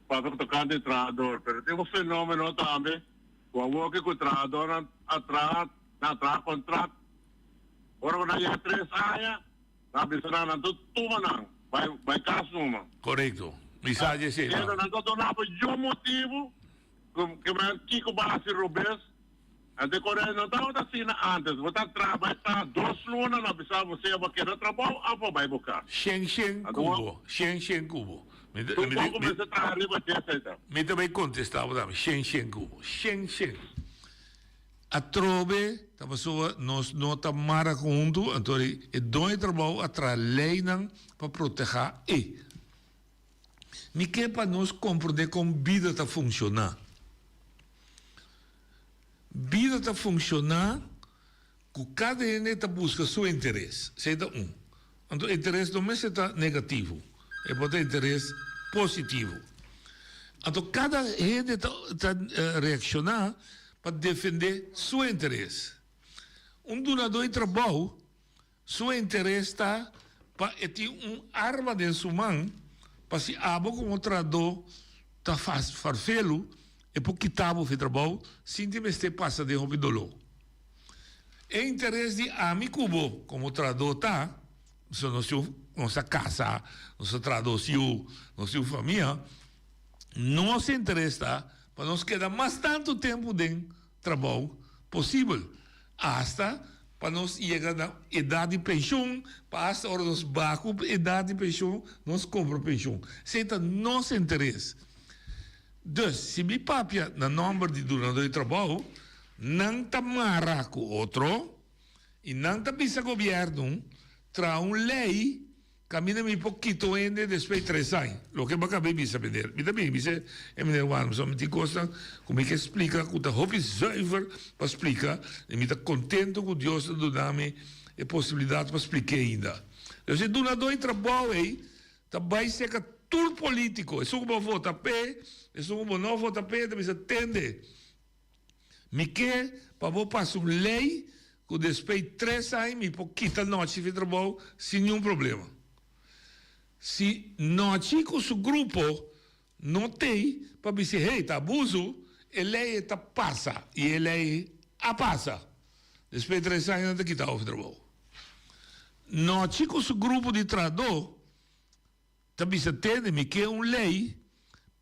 Papia ku tokante trahador, pero tin un fenomeno tambe ku awor ke ku trahadornan a traha, nan a traha kontrat, ora ku nan yega tres aña, nan a bisa nan, nan ta tuma nan bai bai kas numa. Korekto, mi sa dje esei. Kende nan ta duna pa yu motibu ku ke men kiko bo a hasi robes, Ante kore no tabata asina antes, bo ta traha bai traha dos luna no bisa bo sea bo keda trabou of bo bai bo kas. Shen shen kubo, shen shen kubo. Mi ta Tur poko mester traha riba dje esei. Mi ta bai kontesta bo tambe, shen shen kubo, shen shen. Atrobe ta pasobra nos no ta mara huntu, anto e doño di trabou a traha leinan pa proteha e. Mi ke pa nos komprondé kon bida ta funshoná. Bida ta funshoná ku kada hende ta buska su interes. Esei ta un. Anto interes no mester ta negativo, e por ta interes positivo. Anto kada hende ta ta reakshoná pa defendé su interes. Un dunadó di trabou Su interes ta pa e tin un arma den su man pa si abo komo trahadó ta farfelu e por kita bo fi trabou sin tin mester pasa den hopi doló. E interes di ami ku bo komo trahadó ta, pasobra nos tin nos a kasa, nos a traha dos yu, nos tin un famia, nos interes ta pa nos keda mas tantu tempu den trabou posibel, hasta pa nos yega na edat di penshun, pa hasta ora nos baha ku edat di penshun, nos kobra penshun. Esei ta nos interes. Dus, si mi papia na nòmber di dunadó di trabou, nan ta mara ku otro i nan ta bisa gobièrnu traha un lei Caminda mi por kita un hende despues di tres aña. Loke bo a caba di bisa, meneer. Mi ta bin bisa e meneer Juan, pasobra mi tin cosnan cu mi ke splica cu ta hopi zuiver pa splica y mi ta contento cu Dios ta duna mi e posibilidad pa splica ainda. Entonces e dunador di trabao ey ta bay cerca tur politico, esun cu bo a vota p'e, esun cu bo no a vota p'e, ta bisa tende. Mi ke pa bo pasa un lei ku despei tres aña mi por kita Nochi fi trabou sin niun problema. Si Nochi ku su grupo no tei pa bisa hey ta abuso, e lei e ta pasa i e lei a pasa. Despei tres aña nan ta kita bo fi trabou. Nochi ku su grupo di trahadó Ta bisa tende mi ke un lei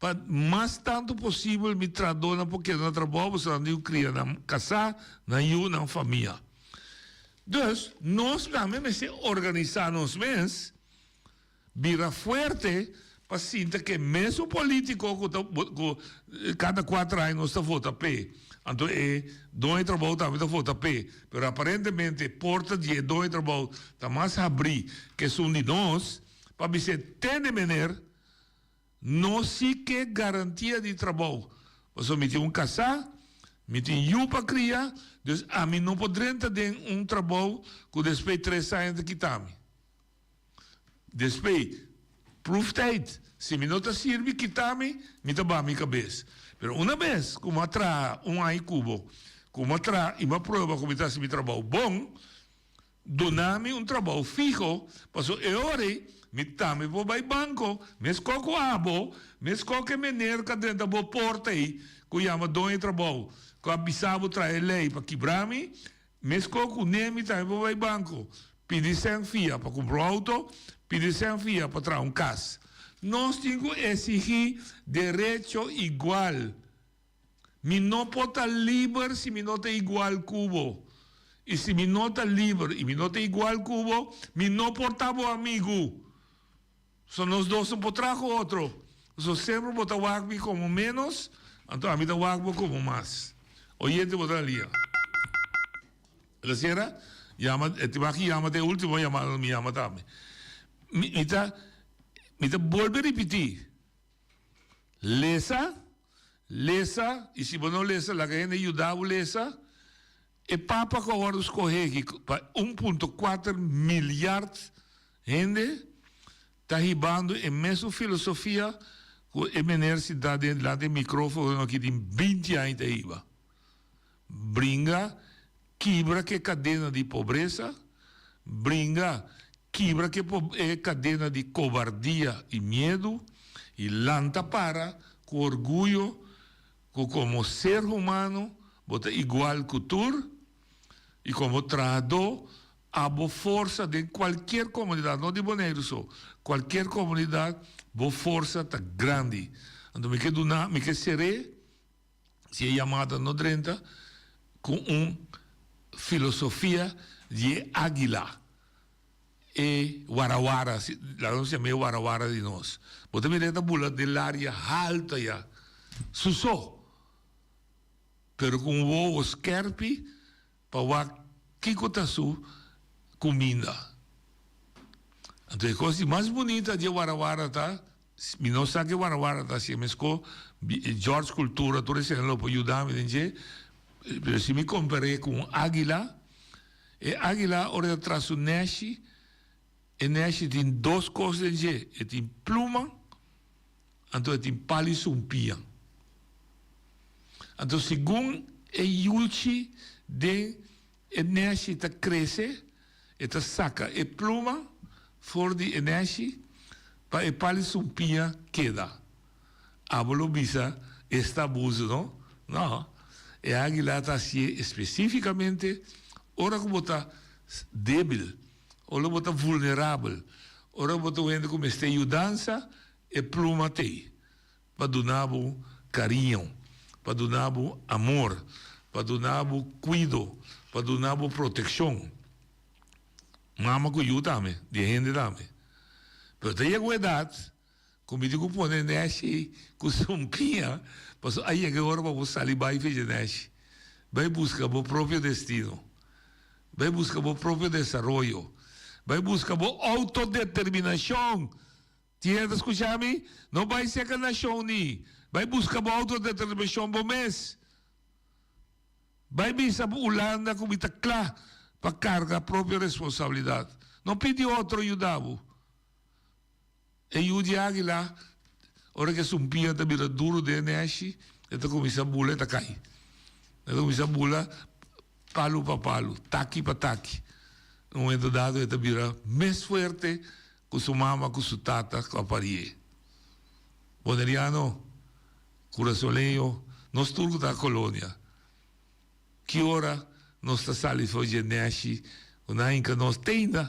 pa mas tantu posibel mi trahadónan por keda na trabou pasobra nan tin ku kria nan kasá, nan yu, nan famia. Dus nos tambe mester organisá nos mes, bira fuerte pa sinta ke mesun polítiko ku ta ku kada kuater aña nos ta vota p'e, anto e doño di trabou tambe ta vota p'e, pero aparentemente porta di e doño di trabou ta mas habrí ke esun di nos. Pa bis'é, Tende, meneer, no si ke garantia di trabou, pasobra mi tin un kasá, mi tin yu pa kria, dus ami no por drenta den un trabou ku despues tres aña ta kita mi. Despues, proeftijd, si mi no ta sirbi, kita mi, mi ta baha mi kabes. Pero una bes ku mi a traha un aña ku bo, ku mi a traha i mi a prueba ku mi ta hasi mi trabou bon, Duna mi un trabou fiho, paso e ora ei mi tambe por bai banco, mesco cu abo, mesco cu e meneer cu a drenta bo porta ei, cu yama doño di trabou, cu a bisa bo traha e ley pa kibra mi, mesco cu ne mi tambe por bai banco, pidi cen fia pa cumpra un auto, pidi cen fia pa traha un cas. Nos tin cu exigi derecho igual. Mi no por ta liber si mi no ta igual ku bo. I si mi no ta liber i mi no ta igual ku bo, mi no por ta bo amigu. So nos dos no por traha ku otro. So semper bo ta wak mi komo ménos. Anto ami ta wak bo komo mas. Oyente bo ta na lia. El a sera, yama, e tin wak yama ta e ultimo yamada mi yama tambe. Mi, mi ta, mi ta bolbe ripití. Lesa, lesa, i si bo no lesa laga hende yuda bo lesa. E papa ku a wòrdu skohé aki pa 1.4 milyard hende ta hibando e mesun filosofia ku e meneer sintá den dilanti e mikrofono aki tin 20 aña ta hiba. Bringa kibra ku e kadena di pobresa, bringa kibra ku e kadena di kobardia i miedu i lanta para ku orguyo ku komo ser humano bo ta igual ku tur i komo trahadó abo forsa den kualkier komunidat, no di Boneiru so, kualkier komunidat bo forsa ta grandi. Anto mi ke duna, mi ke ser'é, si e yamada no drenta, ku un filosofia di e águila, e warawara, laga nos yama e warawara di nos. Bo ta mira e ta bula den laria haltu aya, su so, pero ku un wowo skerpi pa wak kiko ta su kuminda. Anto e kos di mas bunita di e warawara ta, mi no sa ke warawara ta hasi, mesko George Cultura tur esei lo por yuda mi den dje, pero si mi kompar'é ku un águila, E águila ora e ta traha su nèshi, e nèshi tin dos kos den dje, e tin pluma, anto e tin pal i sumpia. Anto segun e yuchi den e nèshi ta krese, e ta saka e pluma for di e nèshi pa e pal i sumpia keda. Abo lo bisa, Esta abuso, no? No. E águila ta hasié espesífikamente ora ku bo ta débil, ora bo ta vulnerabel, ora bo ta un hende ku mester yudansa, e pluma t'ei pa duna bo kariño, pa duna bo amor, pa duna bo kuido, pa duna bo protekshon. Mama ku yu tambe, di e hende tambe. Pero ta yega un edat Ku mi tin ku pone nèshi ku sumpia, pasobra a yega e ora pa bo sali bai fecha nèshi. Bai buska bo propio destino. Bai buska bo propio desaroyo. Bai buska bo outodeterminashon. Tin hende ta skucha mi? No bai seka nashon ni. Bai buska bo outodeterminashon bo mes. Bai bisa bo Hulanda ku mi ta kla pa karga propio responsabilidat. No pidi otro yuda bo. E yu di águila, ora ku e sumpia ta bira duru den e nèshi, e ta kuminsá bula, e ta kai. E ta kuminsá bula palu pa palu, taki pa taki. Na un momento dado e ta bira mes fuerte ku su mama ku su tata ku a parié. Boneriano, kurasoleño, nos tur ku ta kolonia. Ki ora nos ta sali for dje nèshi ku nan hinka nos teinda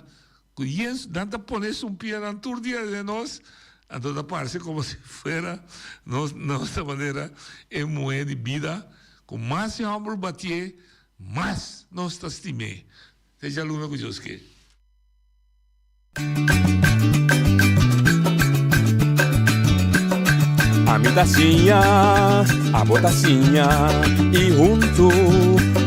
ku yens nan ta pone sumpianan tur dia den nos, anto ta parse komo si fuera nos nos ta manera e muhé di bida ku mas e hòmber batié mas nos ta stim'é. Te djaluna ku Dios ke. Ami ta siña, abo ta siña y huntu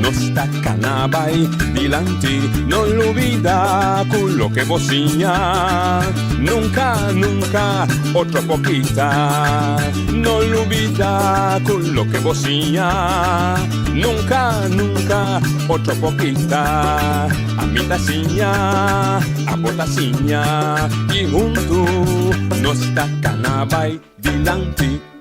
nos ta cana bay dilanti. No lubida cu loke bo siña nunca, nunca otro por kita. No lubida cu loke bo siña nunca, nunca otro por kita. Ami ta siña, abo ta siña y huntu nos ta cana bay dilanti.